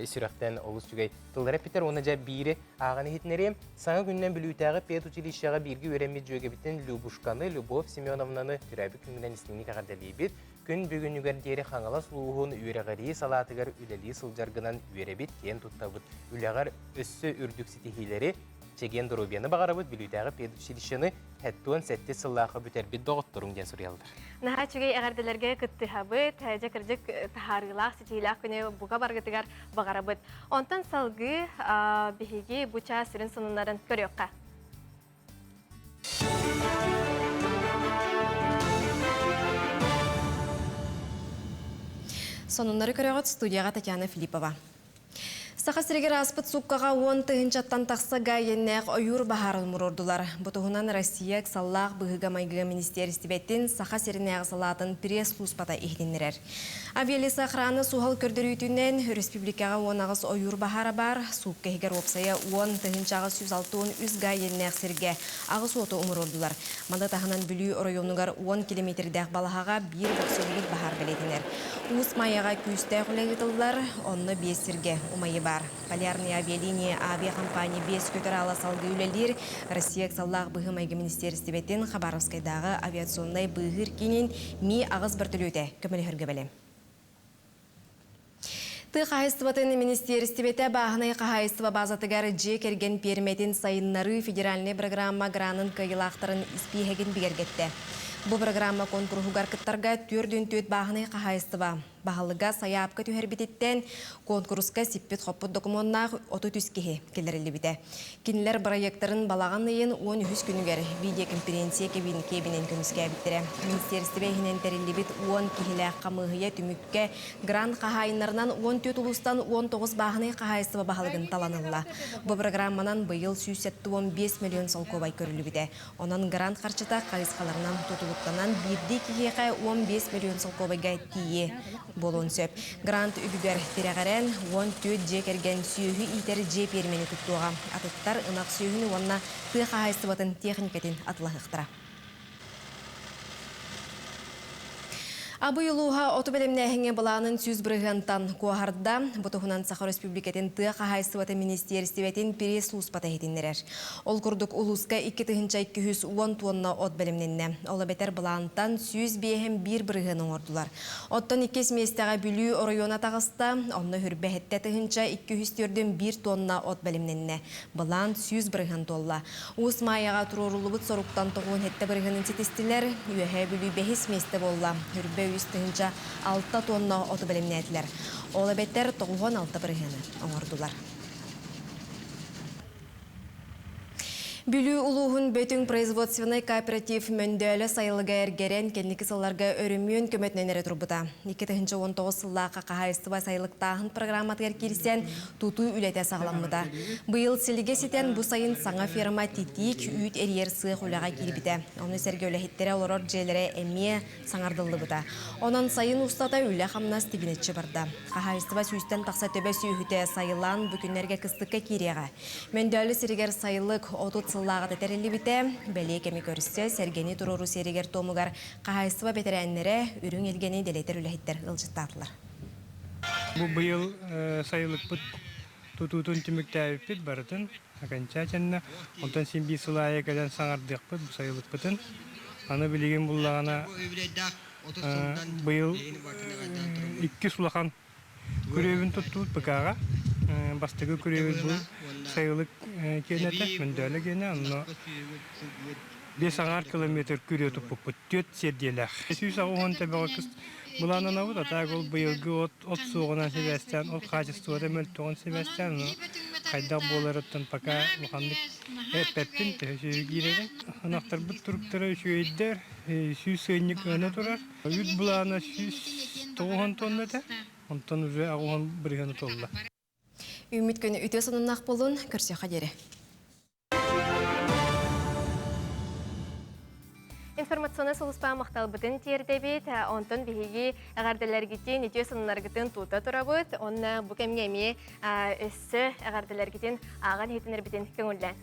ис сүрэхтэн олус үчүгэй тыллары эппиттэр уонна дьэ биири ааҕан иһитиннэриэм. Саҥа күнүнэн Бүлүүтээҕи педучилищеҕа бииргэ үөрэммит дьүөгэбитин Любушканы Любовь Семеновнаны төрөөбүт күҥҥүнэн истиҥник эҕэрдэлиибит. Күн бүгүнүгэр диэри Хаҥалас улууһун үөрэҕирии салаатыгар үлэлии сылдьаргынан үөрэбит, киэн туттабыт. Үлэҕэр өссө үрдүк ситиһиилэри, Чэгиэн доруобуйаны баҕарабыт Бүлүүтээҕи педучилищены 77 сыллаахха бүтэрбит доҕотторуҥ диэн суруйаллар. Наһаа үчүгэй эҕэрдэлэргэ кыттыһабыт, дьэ кырдьык таһаарыылаах, ситиһиилээх күнү бука баргытыгар баҕарабыт. Онтон салгыы биһиги бу чаас сүрүн сонуннарын көрүөххэ. Сонуннары көрөҕүт студияҕа Татьяна Филиппова. Саха сиригэр ааспыт сууккаҕа уон тыһыынчаттан тахса гаеннээх ойуур баһаарын умуруордулар. Бу туһунан Россия ыксаллаах быһыыга-майгыга министиэристибэтин Саха сиринээҕи салаатын пресс-службата иһитиннэрэр. Авиалесоохрана суһал көрдөрүүтүнэн өрөспүүбүлүкэҕэ 18 ойуур баһаара баар, суукка иһигэр уопсайа 10 863 га иэннээх сиргэ аҕыс уоту умуруордулар. Маны таһынан Бүлүү оройуонугар 10 километрдээх балаһаҕа биир бохсуллубут баһаар бэлиэтэнэр. Уус Майаҕа күүстээх үлэ ыытыллар, онно биэс сиргэ умайыы баар. Полярные авиалинии авиакомпания биэс көтөр аала салгыы үлэлиир. Россия ыксаллаах быһыы-майгы министиэристибэтин Хабаровскайдааҕы авиационнай быыһыыр киинин Ми-аҕыс бөртөлүөтэ көмөлөһөргө бэлэм. Тыа хаһаайыстыбатын министиэристибэтэ бааһынай хаһаайыстыба баазатыгар дьиэ кэргэн пиэрмэтин сайыннарыы федеральнай программа гранын кыайыылаахтарын испииһэгин бигэргэттэ. Бу программа куонкуруһугар кыттарга 44 бааһынай хаһаайыстыба баһылыга сайаапка түһэрбититтэн куонкуруска сиппит-хоппут докумуоннаах 33 киһи киллэриллибитэ. Кинилэр бырайыактарын балаҕан ыйын 13 күнүгэр видеоконференция кэбиинэн көмүскээбиттэрэ. Министиэристибэ иһинэн тэриллибит 10 киһилээх хамыыһыйа түмүккэ грант хаһаайыннарынан 14 улуустан 19 бааһынай хаһаайыстыба баһылыгын талан ылла. Бу программанан быйыл 175 миллион солкуобай көрүллүбүтэ. Онон грант харчыта хайысхаларынан тутулуктанан биирдии киһиэхэ 15 миллион солкуобайга тиийиэ буолуон сөп. Грант үбүгэр тирэҕирэн, 14 дьиэ кэргэн сүөһү иитэр дьиэ пиэрмэни туттуоҕа. Атыттар ынах сүөһүнү уонна тыа хаһаайыстыбатын тиэхиньикэтин атылаһыахтара. Абый улууһа оту бэлэмнээһиҥҥэ былаанын 100 бырыһыантан куоһарда. Бу туһунан Саха Өрөспүүбүлүкэтин тыа хаһаайыстыбатын министиэристибэтин пресс-сулууспата иһитиннэрэр. Ол курдук улууска 2210 туонна от бэлэмнэннэ. Ол эбэтэр былаантан 105 бырыһыан оҥордулар. Оттон иккис миэстэҕэ Бүлүү оройуона таҕыста, онно хүрбэһэттэ тыһыынча 241 туонна от бэлэмнэннэ. Былаан 100% туолла. Уус Маайаҕа туруоруллубут соруктан 97 бырыһыанын ситистилэр, Үөһээ Бүлүү бэһис миэстэ буолла, Хүрбэ 3006 туонна оту бэлэмнээтилэр. Ол эбэтэр 96 бырыһыаны оҥордулар. Бүлүү улууһун Бөтүҥ производственнай кооператив Мөндөлө сайылыга эргэрэн кэнники сылларга өрөмүөн көмөтүнэн эрэ турбута. 2019 сыллаахха хаһаайыстыба сайылыктааһын программатыгар киирсэн тутуу үлэтэ саҕаламмыта. Быйыл силигэ ситэн бу сайын саҥа ферма титиик үүт эрийэр сыах үлэҕэ киирбитэ. Ону сэргэ үлэһиттэрэ олорор дьиэлэрэ эмиэ саҥардыллыбыта. Онон сайын устата үлэ-хамнас тигинэччи барда. Хаһаайыстыба сүүстэн тахса төбө сүөһүтэ сайылаан бу күннэргэ кыстыкка киириэҕэ. Мөндөлү сиригэр сайылык 30 сыллааҕыта тэриллибитэ. Бэлиэ кэми көрсө, сэргэни туруоруу сиэригэр-туомугар хаһаайыстыба бэтэрээннэрэ үрүҥ илгэни дэлэтэр үлэһиттэр ыалдьыттаатылар. Бу быйыл сайылыкпыт тутуутун түмүктээбиппит барытын окончательно. Онтон син биир сыл аайы кэлэн саҥардыахпыт бу сайылыкпытын. Аны билигин буллаҕына быйыл иккис улахан күрүөбүн туттубут ПК-ҕа. Бастакы күрүөбүт бу сайылык киэнэтэ, Мөндөлө киэнэ, онно биэс аҥаар километр күрүө туппуппут, түөрт сиэрдийэлээх. 180 төбөҕө кыс былаананабыт, а так ол быйылгы от, от суоҕунан сибээстээн, от хаачыстыбата мөлтөҕүн сибээстээн, ону хайдах буоларыттан пока улаханнык эппэппин, төһө сүөһү киирэрин. Ынахтарбыт туруктара үчүгэйдэр, 100 сыанньык ыана турар. Үүт былаана 190 тонна этэ, онтон уже 80 бырыһыана туолла. Үүммүт күн үтүө сонуннаах буолун, көрсүөххэ диэри. Информационнай сулууспаҕа махталбытын тиэрдэбит. Онтон биһиги эҕэрдэлэргитин, үтүө сонуннаргытын тута турабыт. Онно бу кэмҥэ эмиэ өссө эҕэрдэлэргитин ааҕан иһитинэрбитин көҥүллээн.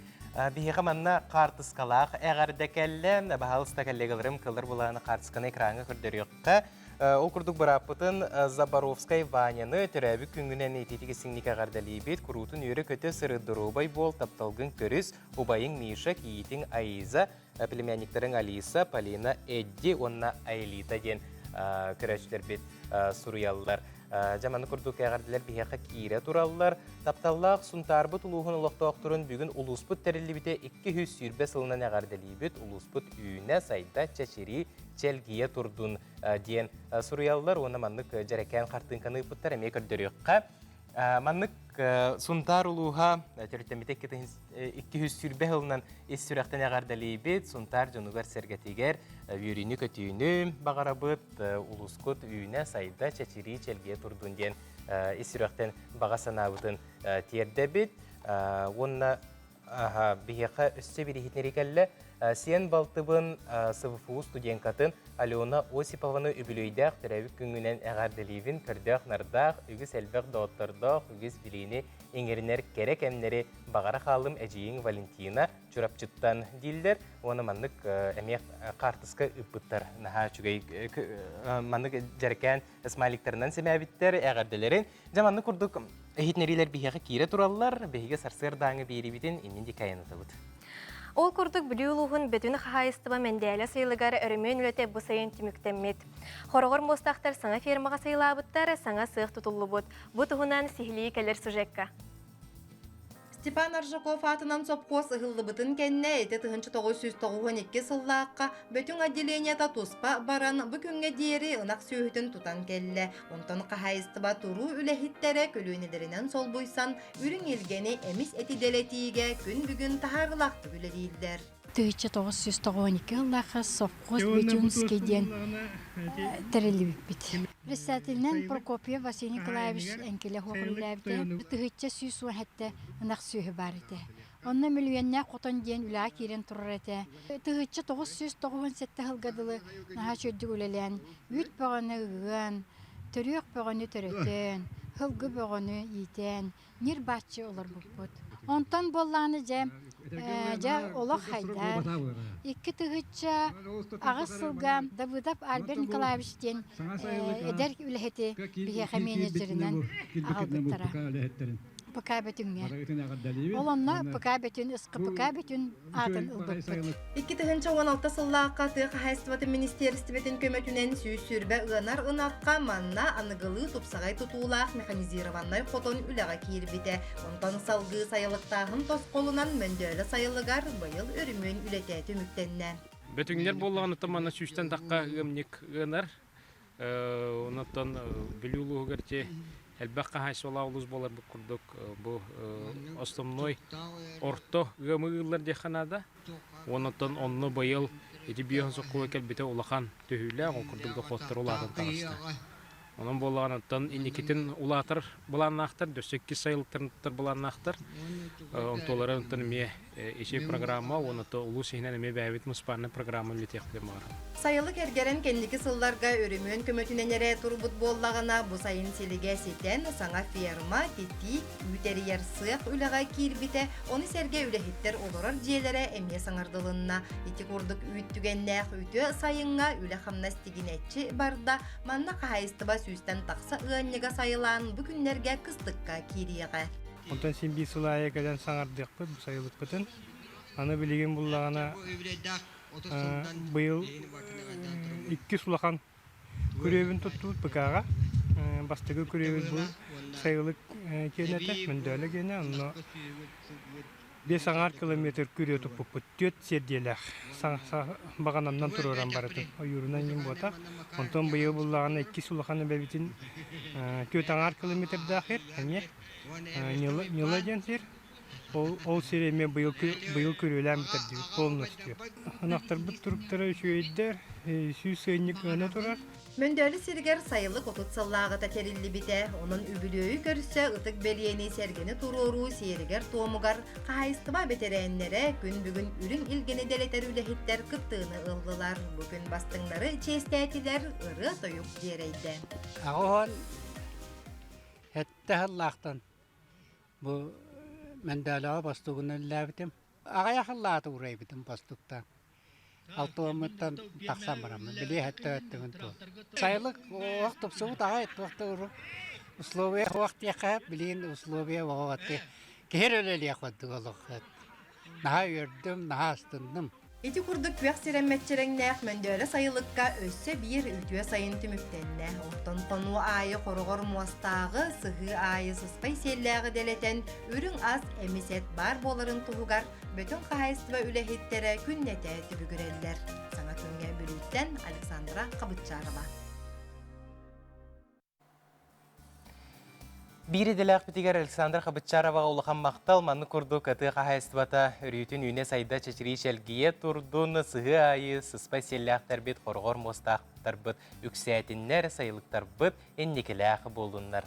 Биһиэхэ манна хаартыскалаах эҕэрдэ кэллэ. Баһаалыста коллегаларым кыллар булааны хаартысканы экраҥҥа көрдөрүөххэ. Ол курдук бырааппытын Заборовскай Ваняны төрөөбүт күҥҥүнэн итиитик истиҥник эҕэрдэлиибит. Куруутун үөрэ-көтө сырыт доруобай буол, тапталгын көрүс, убайыҥ Миша, кийиитиҥ Аиза, племянниктарыҥ Алиса, Полина, Эдди уонна Аэлита диэн көрөөччүлэрбит суруйаллар. Дьэ, маннык курдук эҕэрдэлэр биһиэхэ киирэ тураллар. Тапталлаах Сунтаарбыт улууһун олохтоохторун бүгүн улууспут тэриллибитэ 220 сылынан эҕэрдэлиибит. Улууспут үүнэ, сайда, чэчирии, чэлгийэ турдун диэн суруйаллар уонна маннык дьэрэкээн хартыыҥканы ыыппыттар эмиэ көрдөрүөххэ. Маннык Сунтаар улууһа төрүттэммитэ 220 сылынан ис сүрэхтэн эҕэрдэлиибит. Сунтаар дьонугар-сэргэтигэр үөрүүнү-көтүүнү баҕарабыт. Улуускут үүнэ, сайда, чэчирии, чэлгийэ турдун диэн. ис сүрэхтэн баҕа санаабытын тиэрдэбит. Уонна биһиэхэ өссө биир иһитиннэрии кэллэ. Сиэн балтыбын СВФУ студенткатын Алена Осипованы үбүлүөйдээх төрөөбүт күҥҥүнэн эҕэрдэлиибин. Көрдөөх-нардаах, үгүс элбэх доҕоттордоох, үгүс билиини иҥэринэр кэрэ кэмнэри баҕара хааллым эдьиийиҥ Валентина Чурапчыттан дииллэр. Уонна маннык эмиэ хаартыска ыыппыттар. Наһаа үчүгэй маннык дьэрэкээн смайликтарынан симээбиттэр эҕэрдэлэрин. Дьэ маннык курдук иһитиннэриилэр биһиэхэ киирэ тураллар. Биһиги сарсыардааҥы биэриибитин иннин диэки айаннатабыт. Ол курдук Бүлүү улууһун Бөтүн хаһаайыстыба Мэндээлэ сайылыгар өрөмүөн үлэтэ бу сайын түмүктэммит. Хороҕор муостаахтар саҥа фермаҕа сайылаабыттар, саҥа сыах тутуллубут. Бу туһунан сиһилии кэлэр сюжекка. Степан Аржаков аатынан сопхуос ыһыллыбытын кэннэ ити 1992 сыллаахха Бөтүҥ отделениета туспа баран бу күҥҥэ диэри ынах сүөһүтүн тутан кэллэ. Онтон хаһаайыстыба туруу үлэһиттэрэ көлүөнэлэринэн солбуйсан үрүҥ илгэни эмис эти дэлэтиигэ күн бүгүн таһаарыылаахтык үлэлииллэр. 1992 сыллаахха совхоз Бетюнский диэн тэриллибиппит. Председателинэн Прокопьев Василий Николаевич эҥкилэ суох үлэлээбитэ. 1117 ынах сүөһү баар этэ. Онно мөлүйүөннээх хотон диэн үлэҕэ киирэн турар этэ. 1997 сылга дылы наһаа үчүгэйдик үлэлээн, үүт бөҕөнү ыан, төрүөх бөҕөнү төрөтөн, сылгы бөҕөнү иитэн, ньир бааччы олорбуппут. Онтон буоллаҕына дьэ, дьэ олох хайдар. 2008 сылга Давыдов Альберт Николаевич диэн эдэр үлэһити биһиэхэ менеджеринэн аҕалбыттара. ПК Бөтүҥҥэ. Ол онно ПК Бөтүн, СКПК Бөтүн аатын ылбыппыт. 2016 сыллаахха тыа хаһаайыстыбатын министиэристибэтин көмөтүнэн 120 ыанар ынахха манна аныгылыы тупсаҕай тутуулаах механизированнай хотон үлэҕэ киирбитэ. Онтон салгыы сайылыктааһын тосхолунан Мөндөлө сайылыгар быйыл өрөмүөн үлэтэ түмүктэннэ. Бөтүҥнэр буоллаҕына манна сүүстэн тахха ыамньык ыанар. Онтон Бүлүү улууһугар ти элбэх хаһаайыстыбалаах улуус буоларбыт курдук бу основной орто ыамы ыыллар диэххэ наада. Онтон онно быйыл ити биэһин соккуга кэлбитэ улахан төһүүлээх, ол курдук дохуоттар улаатан таҕыста. Онон буоллаҕына оттон инникитин улаатар былааннаахтар, дөссө иккис сайылыктарын туттар былааннаахтар. Онтуолара онтон эмиэ ичи программа уонна то улуус иһинэн эмиэ бэйэбит муниципальнай программа үлэтиэхпитин баҕарабыт. Сайылык эргэрэн кэнники сылларга өрөмүөн көмөтүнэн эрэ турбут буоллаҕына, бу сайын силигэ ситэн, саҥа ферма, титиик, үүт эрийэр сыах үлэҕэ киирбитэ, ону сэргэ үлэһиттэр олорор дьиэлэрэ эмиэ саҥардылынна. Ити курдук үүт түгэннээх үтүө сайыҥҥа үлэ-хамнас тигинэччи барда, манна хаһаайыстыба сүүстэн тахса ыанньыга сайылаан бу күннэргэ кыстыкка киириэҕэ. Онтон син биир сыл аайы кэлэн саҥардыахпыт бу сайылыкпытын. Аны билигин буллаҕына быйыл иккис улахан күрүөбүн туттубут ПК-ҕа. Бастакы күрүөбүт бу сайылык киэнэ этэ, Мөндөлө киэнэ. Онно 5,5 километр күрүө туппуппут. Түөрт сиэрдийэлээх баҕанамнан туруоран барытын. Ойуурунан иҥин буотах. Онтон быйыл буллаҕына иккис улахан эбэбитин 4,5 километрдаах сир эмиэ. Ньыла диэн сир. Ол сири эмиэ быйыл быйыл күрүөлээн бүтэрдибит полностью. Ынахтарбыт туруктара үчүгэйдэр, 100 сыанньык ыана турар. Мөндөлү сиригэр сайылык 30 сыллааҕыта тэриллибитэ. Онон үбүлүөйү көрсө ытык бэлиэни сэргэни туруоруу сиэригэр-туомугар хаһаайыстыба бэтэрээннэрэ күн бүгүн үрүҥ илгэни дэлэтэр үлэһиттэр кыттыыны ыллылар. Бу күн бастыҥнары чиэстээтилэр, ырыа-тойук дьиэрэйдэ. Аҕыһон сэттэ сыллаахтан бу Мэндээлэҕэ бостуугунан үлэлээбитим. Аҕыйах сыллаата уурайбытым бостууктан. Алтуоммуттан тахсан бараммын, били сэттэ өттүгүн туол. Сайылык олох тупсубут аҕай туох да урут условия суох диэххэ сөп, билигин условия оҕо киһи эрэ үлэлиэх курдук олох. Наһаа үөрдүм, наһаа астынным. Ити курдук күөх сирэн мэччирэҥнээх Мөндөлө сайылыкка өссө биир үтүө сайын түмүктэннэ. Оттон хонуу аайы хороҕор муостааҕы, сыһыы аайы сыспай сиэллээҕи дэлэтэн, үрүҥ ас, эмис эт баар буоларын туһугар Бөтүҥ хаһаайыстыба үлэһиттэрэ күннэтэ түбүгүрэллэр. Саҥа күҥҥэ Бүлүүттэн Александра Хабытчарова. Биир идэлээхпитигэр Александра Хабытчароваҕа улахан махтал. Маннык курдук тыа хаһаайыстыбата өрүүтүн үүнэ-сайда чэчирии чэлгийэ турдун, сыһыы аайы сыспай сиэллээхтэрбит, хороҕор муостаахтарбыт үксээтиннэр, сайылыктарбыт инникилээх буоллуннар.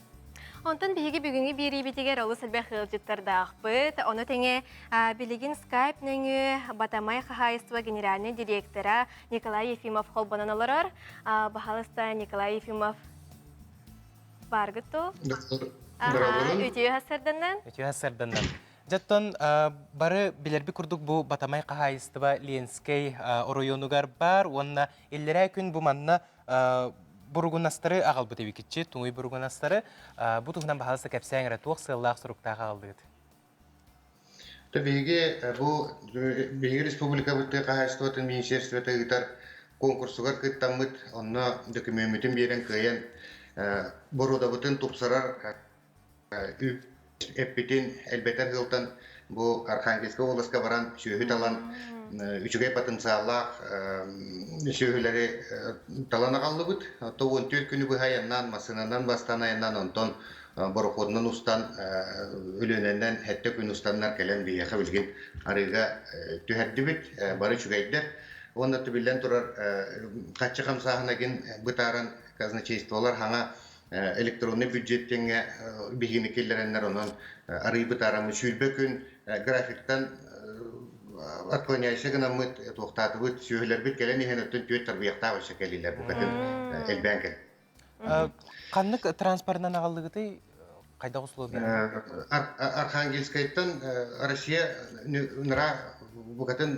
Онтон биһиги бүгүҥҥү биэриибитигэр олус элбэх ыалдьыттардаахпыт. Ону тэҥэ билигин Skype нөҥүө Батамай хаһаайыстыба генеральнай директора Николай Ефимов холбонон олорор. Баһалыста Николай Ефимов бааргыт ту? Үтүө сарданнан. Үтүө сарданнан. Дьоттон бары билэрби курдук бу Батамай хаһаайыстыба Ленскэй оройуонугар бар уонна иллэрээ күн бу манна буругунастары аҕалбыт эбикиччи, туҥуй буругунастары. Бу туһунан баһалыста кэпсээҥ эрэ, туох сыаллаах суруктаах аҕаллыгыт? Биһиги бу биһиги республикабыт тыа хаһаайыстыбатын министерствота ыытар конкурсугар кыттаммыт, онно дөкүмүөммүтүн биэрэн кыайан боруодабытын тупсарар эппитин элбэтэр сылтан бу Архангельскай областка баран сүөһү талан үчүгэй потенциаллаах сүөһүлэри талан аҕаллыбыт. 14 күнү быһа айаннаан, массыынанан бастаан айаннаан, онтон борохуотунан устан Өлүөнэнэн сэттэ күн устаннар кэлэн биһиэхэ билигин арыыга түһэрдибит. Бары үчүгэйдэр. Уонна биллэн турар хаччы хамсааһына гин бытааран казначействолар хаҥа электронный бюджет диэҥҥэ биһигини киллэрэннэр онон арыый бытаараммыт 20 күн графиктан отклоняйся гынаммыт туохтаатыбыт сүөһүлэрбит кэлэн иһэн өттүн түөрт тарбыйахтаах өссө кэллилэр букатын элбээн кэл. Ханнык транспортынан аҕаллыгытый хайдах условия? Архангельскайтан Россия нара букатын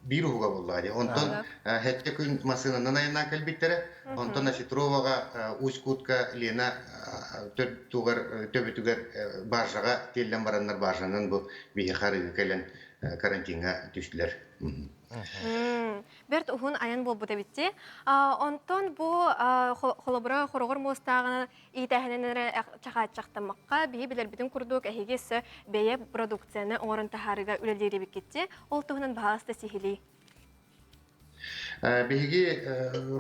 биир уһуга буолла дии. Онтон хэттэ күн массыынанан айаннаан кэлбиттэрэ. Онтон Осетроваҕа Усть-Кутка Лена тугар төбөтүгэр баржаҕа тиэллэн бараннар баржанан бу биһиэхэ арыгы кэлэн карантиҥҥа түстүлэр. Бэрт уһун айан буолбут эбитти. Онтон бу холобура хороҕор муостааҕына иитээһинэн эрэ чахааччахтаммакка биһи билэрбитин курдук эһиги өссө бэйэ продукцияны оҥорон таһаарыыга үлэлиир эбиккитти. Ол туһунан баһаалыста сиһилии. Биһиги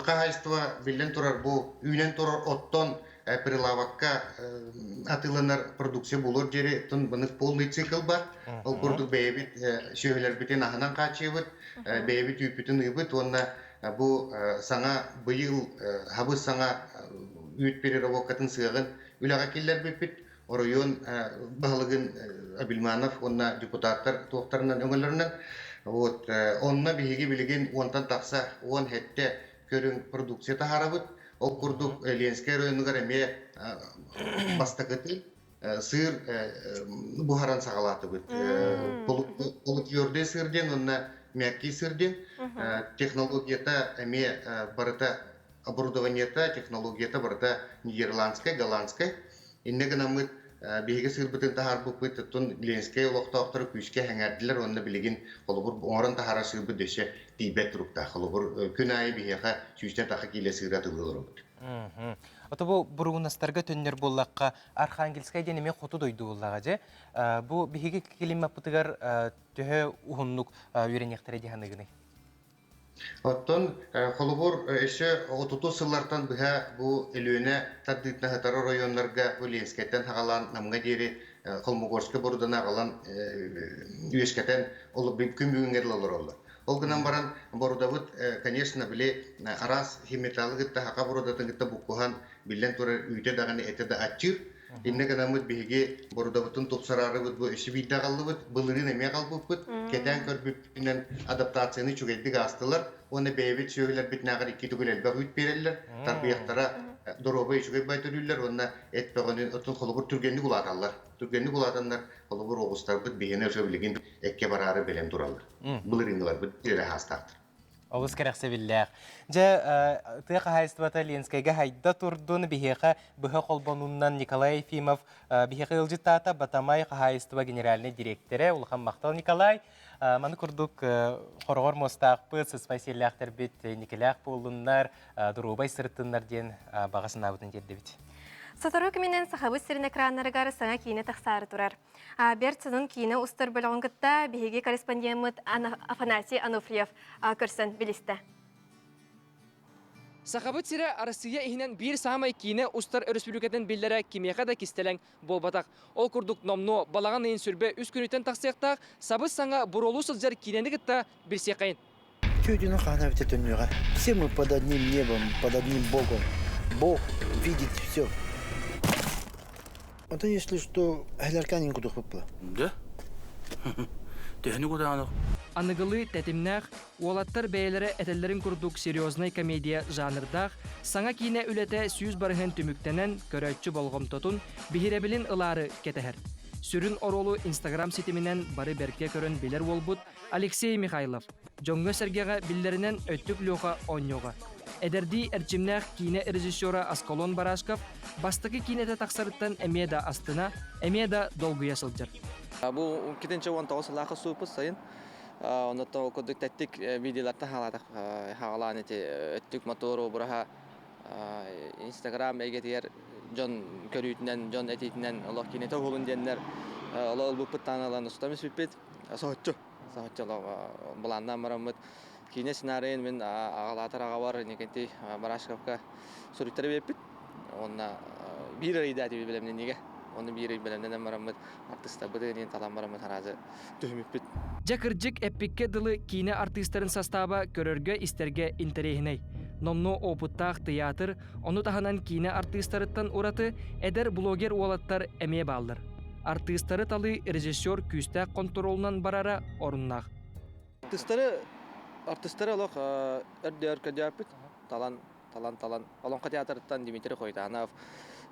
хаһаайыстыба биллэн турар бу үүнэн турар оттон прилавокка атыыланар продукция булуор диэри тун полный цикл бар. Ол курдук бэйэбит сүөһүлэрбитин аһынан хааччыйабыт, бэйэбит үүппүтүн ыыбыт уонна бу саҥа быйыл хабыс саҥа үүт переработкатын сыаҕын үлэҕэ киллэрбиппит. Оройуон баһылыгын Абильманов уонна депутаттар туохтарынан өҥөлөрүнэн вот онно биһиги билигин уонтан тахса 17 көрүҥ продукция таһаарабыт. Ол курдук Ленскэй районугар эмиэ бастакытын сыыр буһаран саҕалаатыбыт. Полутвердый сыр диэн уонна мягкий сыр диэн технологията эмиэ барыта оборудованиета, технологията барыта нидерландскай, голландскай. Иннэ гынаммыт биһиги сыырбытын таһаарбыппыт, оттон Ленскэй олохтоохторо күүскэ сэҥээрдилэр уонна билигин холобур оҥорон таһаарар сыырбыт өссө тиийбэт туруктаах. Холобур, күн аайы биһиэхэ сүүстэн тахса киилэ сыыры атыылыы олоробут. Ото бу буругунастарга төннөр буоллахха, Архангельскай диэн эмиэ хоту дойду буоллаҕа дьэ. Бу биһиги климаппытыгар төһө уһуннук үөрэниэхтэрэ дии саныыгыный? Оттон холобур өссө отутус сыллартан быһа бу Өлүөнэ тардыытына сытар оройуоннарга бу Ленскэйтэн саҕалаан Намҥа диэри Холмогорскай боруданы аҕалан үөскэтэн күн бүгүҥҥэ дылы олороллор. Ол гынан баран борудабыт, конечно, били араас химметалы кытта саха борудатын кытта буккуһан биллэн турар үүтэ даҕаны этэ да аччыыр. Иннэ гынаммыт биһиги борудабытын тупсараарыбыт бу өссө биирдэ аҕаллыбыт, былырыын эмиэ аҕалбыппыт. Кэтээн көрбүппүтүнэн адаптацияны үчүгэйдик аастылар уонна бэйэбит сүөһүлэрбитинээҕэр икки төгүл элбэх үүт биэрэллэр. Тарбыйахтара доруобай үчүгэй бай төрүүллэр уонна эт бөҕөнү оттон холобур түргэнник улааталлар. Түргэнник улаатаннар холобур оҕустарбыт биһиэнэ өссө билигин эккэ бараары бэлэм тураллар. Былырыыҥҥыларбыт эрэ хаастаахтар. Олус кэрэхсэбиллээх. Дьэ, тыа хаһаайыстыбата Ленскэйгэ хайда турдун биһиэхэ быһа холбонуунан Николай Ефимов биһиэхэ ыалдьыттаата Батамай хаһаайыстыба генеральнай дириэктэрэ. Улахан махтал Николай. Маны курдук хороҕор муостаахпыт, сыспай сиэллээхтэрбит никэлээх буоллуннар, доруобай сырыттыннар диэн баҕа санаабытын тиэрдэбит. Сотору кэминэн Сахабыт сирин экраннарыгар саҥа киинэ тахсаары турар. Бэрт сонун киинэ устар бөлөҕүн кытта биһиги корреспондеммыт Афанасий Ануфриев көрсөн билистэ. Сахабыт сирэ Арассыыйа иһинэн биир саамай киинэ устар өрөспүүбүлүкэтин биллэрэ кимиэхэ да кистэлэҥ буолбатах. Ол курдук номнуо балаҕан ыйын сүрбэ үс күнүттэн тахсыахтаах сабыс-саҥа буруолуу сылдьар киинэни кытта билсиэххэйин. Чудину хана ведь Все мы под одним небом, под одним Богом. Бог видит все. Онтон если что, эһэлэркээн кутуохпут була. Да? Төһөнү кутаанах? Аныгылыы тэтимнээх, уолаттар бэйэлэрэ этэллэрин курдук серьезнай комедия жанрдаах саҥа киинэ үлэтэ 100 барыһын түмүктэнэн, көрөөччү болҕомтотун, биһирэбилин ылаары кэтэһэр. Сүрүн оруолу Инстаграм ситиминэн бары бэркэ көрөн билэр уолбут Алексей Михайлов, дьоҥҥо-сэргэҕэ биллэринэн Өттүк Леха оонньуоҕа. Эдэрдии эрчимнээх киинэ режиссера Аскалон Барашков бастакы киинэтэ тахсарыттан эмиэ да астына, эмиэ да долгуйа сылдьар. Бу 2019 сыллаахха сууппут сайын. Оннуттан ол курдук тэттик видеолартан хаалаатах хаалаан ити өттүк мотор обраһа Инстаграм эйгэтигэр дьон көрүүтүнэн, дьон этиитинэн олох киинэтэ уһулун диэннэр олох ылбыппыт ылан устан испиппит. Соһуччу, соһуччу олох былааннаан бараммыт киинэ сценарийын мин аҕалаатар аҕабар Никитий Барашковка суруйтара биэрпит. Уонна биир ыйдаатыбыт бэлэмнэниигэ. Оны биир ый бэлэмнэнэн бараммыт артыыстарбытын талан бараммыт араазы түһүмүппүт. Дьэ кырдьык эппиккэ дылы киинэ артыыстарын састааба көрөргө-истэргэ интэриэһинэй. Номнуо опыттаах тыйаатыр, ону таһынан киинэ артыыстарыттан ураты эдэр блогер уолаттар эмиэ бааллар. Артыыстары талыы режиссер күүстээх хонтуруолунан барара оруннаах. Артыыстары артыыстары олох өрдөөр көрдөөппүт. Талан талан талан Олоҥхо театрыттан Дмитрий Хойтанов,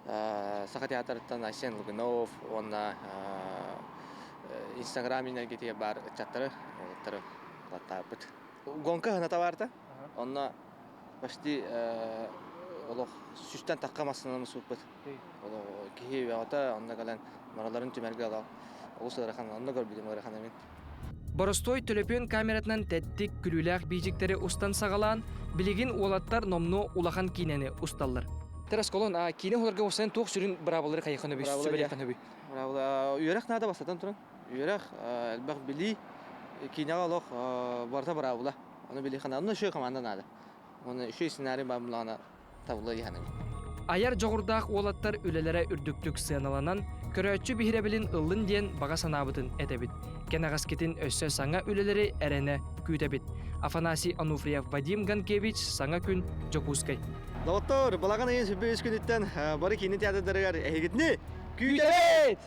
Саха театрыттан Айсен Лугинов уонна Инстаграм энергетигэ баар ыччаттары уолаттары ылаттаабыт. Гонка ыһыната баарта. Онно почти олох сүстэн тахха массыынаны сууппут. Олох киһи бөҕөтө онно кэлэн мараларын түмэргэ олох олус ыарахан онно көрбүтүм ыарахан эбит. Боростуой төлөпүөн камератынан тэттик, күлүүлээх биидьиктэри устан саҕалаан, билигин уолаттар номнуо улахан киинэни усталлар. Тарас Колон, а киинэ уһуларга устан туох сүрүн быраабылары хайыхан өбүй, сүбэлиэххин өбүй? Быраабыла үөрэх наада бастатан туран. Үөрэх, элбэх билии, киинэҕэ олох барыта быраабыла. Ону билиэххэ наада. Онно үчүгэй команда наада. Уонна үчүгэй сценарий баар буоллаҕына табыллыа дии саныыбын. Айар дьоҕурдаах уолаттар үлэлэрэ үрдүктүк сыаналанан, көрөөччү биһирэбилин ыллын диэн баҕа санаабытын этэбит. Кэнэҕэскитин өссө саҥа үлэлэри эрэнэ күүтэбит. Афанасий Ануфриев, Вадим Ганкевич, Саҥа күн, Дьокуускай. Доҕоттоор, балаҕан ыйын сүрбэ үс күнүттэн бары киинэ театрдарыгар эһигитини күүтэбит!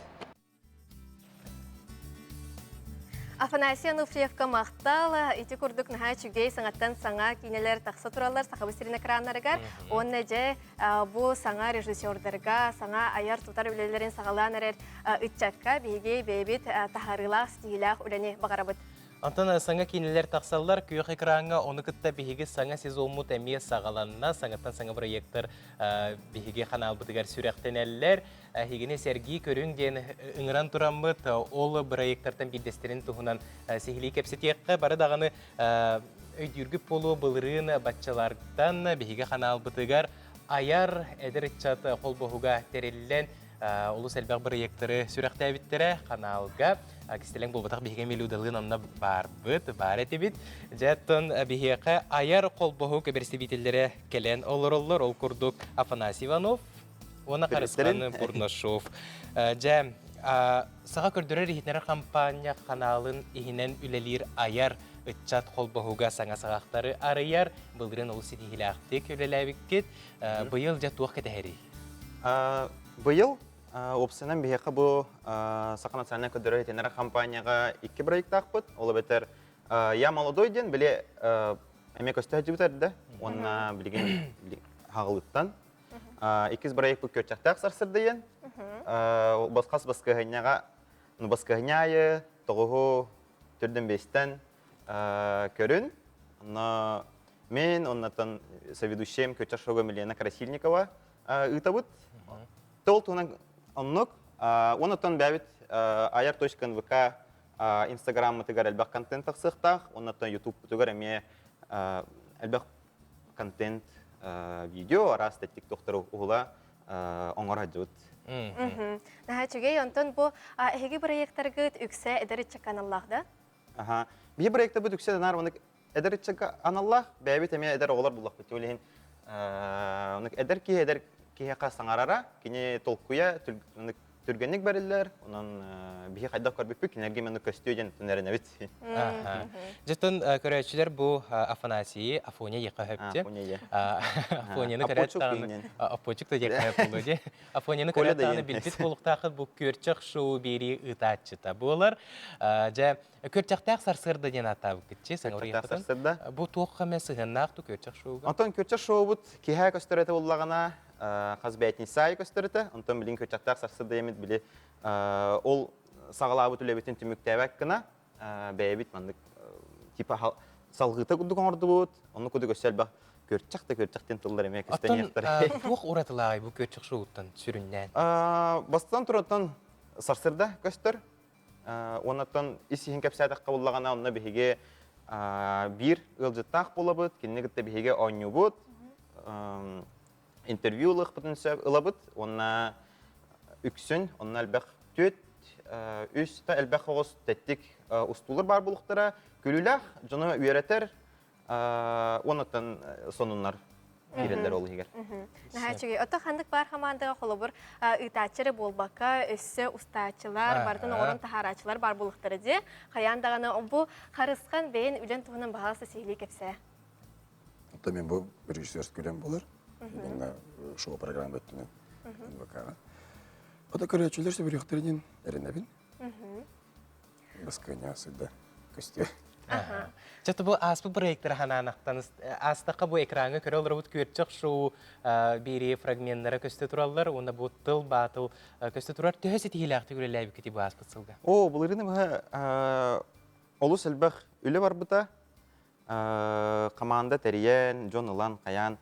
Афанасий Ануфриевка махтал. Ити курдук наһаа үчүгэй саҥаттан саҥа киинэлэр тахса тураллар Сахабыт сирин экраннарыгар. Уонна дьэ бу саҥа режиссердарга, саҥа айар-тутар үлэлэрин саҕалаан эрэр ыччакка биһиги бэйэбит таһаарыылаах, ситиһиилээх үлэни баҕарабыт. Онтон саҥа киинэлэр тахсаллар, күөх экраҥҥа, ону кытта биһиги саҥа сезоммут эмиэ саҕаланна, саҥаттан саҥа проектар биһиги ханаалбытыгар сүрэхтэнэллэр. Эһигини сэргии көрүҥ диэн ыҥыран тураммыт, ол бырайыактартан биирдэстэрин туһунан сиһилии кэпсэтиэххэ. Бары даҕаны өйдүүргүт буолуо былырыын баччалартан биһиги ханаалбытыгар айар эдэр ыччат холбоһуга тэриллэн олус элбэх бырайыактары сүрэхтээбиттэрэ ханаалга. Кистэлэҥ буолбатах биһиги Милюдалыын онно баарбыт, баар этибит. Дьэ, оттон биһиэхэ айар холбоһук бэрэстэбиитэллэрэ кэлэн олороллор. Ол курдук Афанасий Иванов, Уонна Харысхан Бурнашов. Дьэ, саха көрдөрөр-иһитиннэрэр хампаанньа ханаалын иһинэн үлэлиир айар ыччат холбоһуга саҥа саҕахтары арыйар. Былырыын олус ситиһиилээхтик үлэлээбиккит. Быйыл дьэ туох кэтэһэрий? Быйыл уопсайынан биһиэхэ бу Саха национальнай көрдөрөр-иһитиннэрэр хампаанньаҕа икки проектаахпыт. Ол эбэтэр Я молодой диэн били эмиэ көстө сылдьыбыт эрдэ уонна билигин хаҕылыттан Иккис проект көрчөхтөөх сарсырдыйын. Босхас баскыһынньаҕа, ну баскыһынньа аайы тоҕуһу төрдөн бестен көрүн. Но мен оннотон соведущим Көчөр шоуга Милена Красильникова ыытабыт. Тол туһунан оннук. Оннотон бэбит ayar.nvk инстаграммытыгар элбэх контент тахсыахтаах. Оннотон ютубпутугар эмиэ элбэх контент видео араас тиктоктору уһула оҥоро сылдьыбыт. Наһаа үчүгэй. Онтон бу эһиги бырайыактаргыт үксэ эдэр ыччакка аналлаах да? Аха. Биһи проектыбыт үксэ наар оннук эдэр ыччакка аналлаах. Бэйэбит эмиэ эдэр оҕолор буллахпыт. Ол иһин оннук эдэр киһи эдэр киһиэхэ саҥарара, кини толкуйа түргэнник бэриллэр, онон биһи хайдах көрбүппүт, кинилэргэ именно көстүө диэн эрэнэбит. Дьэтон көрөөччүлэр бу Афанасийы Афоня диэххэ сөптө. Афоняны көрөөт даҕаны Апочук да диэххэ сөп буолуо дии. Афоняны көрөөт даҕаны билбит буолуохтааххыт бу күөрчэх шоу биэрии ыытааччыта буолар. Дьэ, күөрчэхтээх сарсыарда диэн ааттаабыккыт чи Күөрчэхтээх сарсыарда. Бу туохха эмэ сыһыаннаах ту күөрчэх шоуга? Онтон күөрчэх шоубут киһэ көстөр этэ буоллаҕына хас бээтинсэ аайы көстөр этэ. Онтон билин күөрчэхтээх сарсыарда диэммит били ол саҕалаабыт үлэбитин түмүктээбэт гына бэйэбит маннык типа салгыыта курдук оҥордубут, онну курдук өссө элбэх күөрчэх да күөрчэх диэн тыллар эмиэ көстөн Туох уратылааҕый бу күөрчэх шоуттан сүрүннээн? Бастатан туран сарсырда көстөр. Уоннаттан ис иһин кэпсээтэххэ буллаҕына, онно биһиги биир ыалдьыттаах буолабыт, кинини кытта биһиги оонньуубут, интервью ылыахпытын сөп ылабыт уонна үксүн онно элбэх түөт үс та элбэх оҕус тэттик устуулар баар буолуохтара күлүүлээх дьону үөрэтэр уоннаттан сонуннар киирэллэр ол иһигэр. Наһаа үчүгэй. Ото ханнык баар хамаандаҕа холобур ыытааччы эрэ буолбакка, өссө устааччылар, барытын оҥорон таһаарааччылар баар буолуохтара дии. Хайаан даҕаны бу Харысхан бэйэн үлэн туһунан баһаалыста сиһилии кэпсээ. Оттон мен бу режиссерский үлэм болар. Именно шоу-программа өттүнэн НВК-ҕа. Ото көрөөччүлэр сөбүлүөхтэринин эрэнэбин. Баскыня сыда көстүө. Чэ бу ааспыт проекттары ханаанахтан аастахха бу экраҥҥа көрө олоробут күөрчэх шоу биэрии фрагменнара көстө тураллар уонна бу тыл баатыл көстө турар төһө ситиһиилээхтик үлэлээбиккитий бу ааспыт сылга? О, былырыын быһа олус элбэх үлэ барбыта. Команда тэрийэн, дьон ылан, хайаан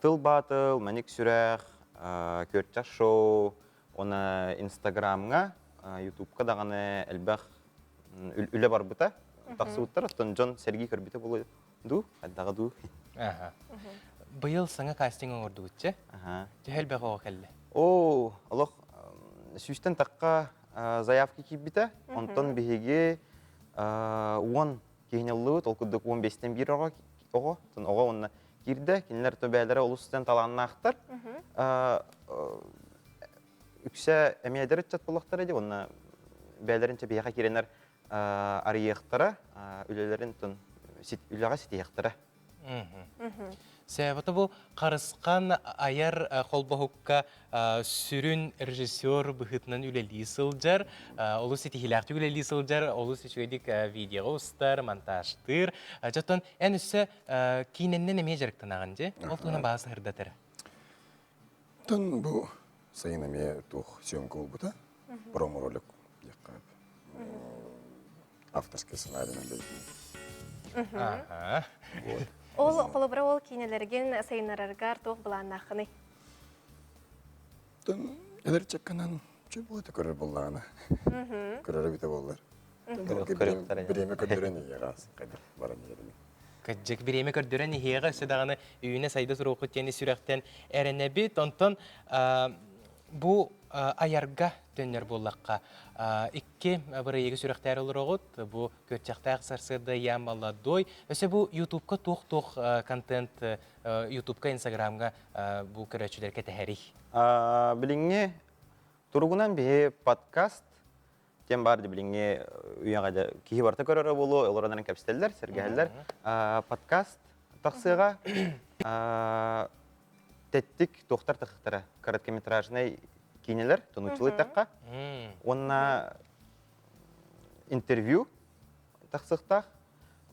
тыл баатыл, маник сүрэх, күөрчэх шоу, уонна Инстаграмҥа, Ютубка даҕаны элбэх үлэ барбыта. Тахсыбыттар, оттон дьон сэргии көрбүтэ буолуо дуу, хайдаҕа дуу. Быйыл саҥа кастинг оҥордубутча. Төһө элбэх оҕо кэллэ? Оо, олох сүүстэн тахха заявка киирбитэ. Онтон биһиги 10 киһини ыллыбыт, ол курдук 15-тэн биир оҕо, оҕо, оҕо уонна киирдэ. Кинилэр бэйэлэрэ олус талааннаахтар. Үксэ эмиэ эдэр ыччат буолуохтара дии, уонна бэйэлэрин биһиэхэ киирэннэр арыйыахтара, үлэлэрин үлэҕэ ситиһиэхтэрэ. Сээбата бу Харысхан айар холбоһукка сүрүн режиссер быһыытынан үлэлии сылдьар, олус ситиһиилээхтик үлэлии сылдьар, олус үчүгэйдик видеоҕа устар, монтажтыыр. Дьоттон эн өссө киинэннэн эмиэ дьарыктанаҕын дии? Ол туһунан баҕа сыһырдатар. Тон бу сайын эмиэ туох съемка буолбута, промо-ролик диэххэ авторский сценарийынан бэйдиин. Ол холобура ол киинэлэргин сайыннараргар туох былааннааххыный? Эдэр чакканан чөй буолата көрөр буоллаҕына. Көрөр эбитэ буоллар. Бириэмэ көрдөрөн иһиэҕэ хайдах баран иһэрин. Кырдьык бириэмэ көрдөрөн иһиэҕэ өссө даҕаны үүнэ сайда туруоххут диэни сүрэхтэн эрэнэбит. Онтон бу айарга төннөр буоллахха икки бырайыагы сүрэхтээр олороҕут. Бу күөрчэхтээх сарсыарда я молодой. Өссө бу Ютубка туох-туох контент Ютубка, Инстаграмга бу көрөөччүлэр кэтэһэрий? Билиҥҥи туругунан биһи подкаст тем бар билиҥҥи үйэҕэ киһи барыта көрөрө буолуо, олоронан кэпсэтэллэр, сэргэһэллэр. Подкаст тахсыаҕа тэттик туохтар тахыктара короткометражнай киинэлэр тонучулы тахха уонна интервью тахсыахтаах.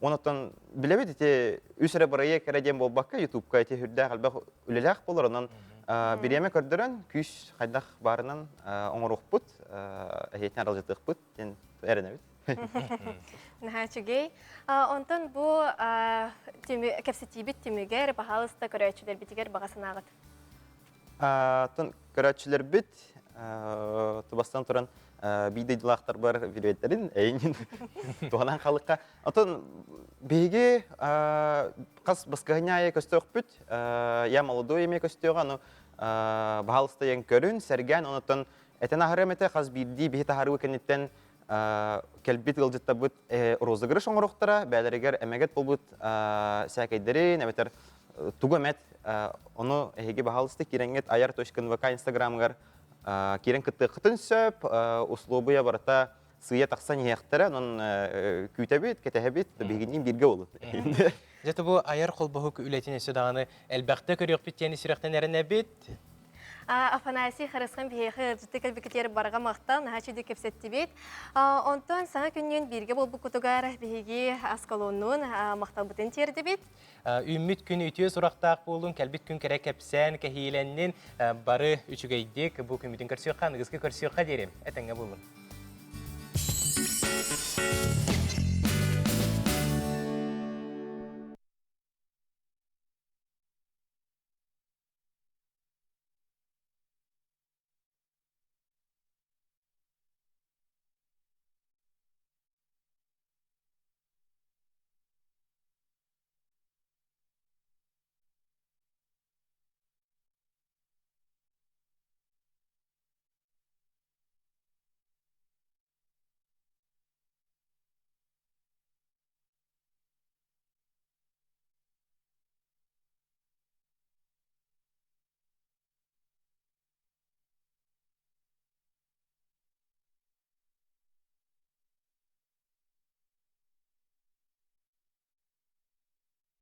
Онон билэбит ити үс эрэ бырайыак эрэ диэн буолбакка Ютубка ити үрдээх элбэх үлэлээх буолар. Онон бириэмэ көрдөрөн күүс хайдах баарынан оҥоруохпут, эһиэтин аралдьытыахпыт диэн эрэнэбит. Наһаа үчүгэй. Онтон бу кэпсэтиибит түмүгэр, баһаалыста көрөөччүлэрбитигэр баҕа санааҕыт? Оттон көрөөччүлэрбит тубастан туран биир дойдулаахтарбар билбэттэрин эйин туһанан халыкка. Оттон биһиги хас баскыһынньа аайы көстүөхпүт. Я молодой эмиэ көстүөҕэ, ону баһаалыста ийэн көрүн, сэргээн, онуттан этэн аһарыам этэ, хас биирдии биһи таһаарыы кэнниттэн кэлбит ыалдьыттарбыт розыгрыш оҥоруохтара, бэйэлэригэр эмэгэт буолбут сээкэйдэрин, эбэтэр тугу эмэт ону эһиги баһаалыста киирэҥҥит айар.нвк инстаграмыгар киирэн кыттыаххытын сөп, услуобуйа барыта сыыйа тахсан иһиэхтэрэ, онон күүтэбит, кэтэһэбит, биһигинниин бииргэ буолун. Дьэ бу айар холбоһук үлэтин өссө даҕаны элбэхтэ көрүөхпүт диэн сүрэхтэн эрэнэбит. Афанасий Харысхан биһиэхэ ыалдьытты кэлбиккитигэр барҕа махтал, наһаа үчүгэй кэпсэттибит. Онтон саҥа күннүүн бииргэ буолбуккутугар биһиги Аскалоннуун махталбытын тиэрдибит. Үүммүт күн үтүө сурахтаах буолун, кэлбит күн кэрэ кэпсээн, кэһиилэннин, бары үчүгэйдик бу күммүтүн көрсүөххэ, аныгыскы көрсүөххэ диэри этэҥҥэ буолун.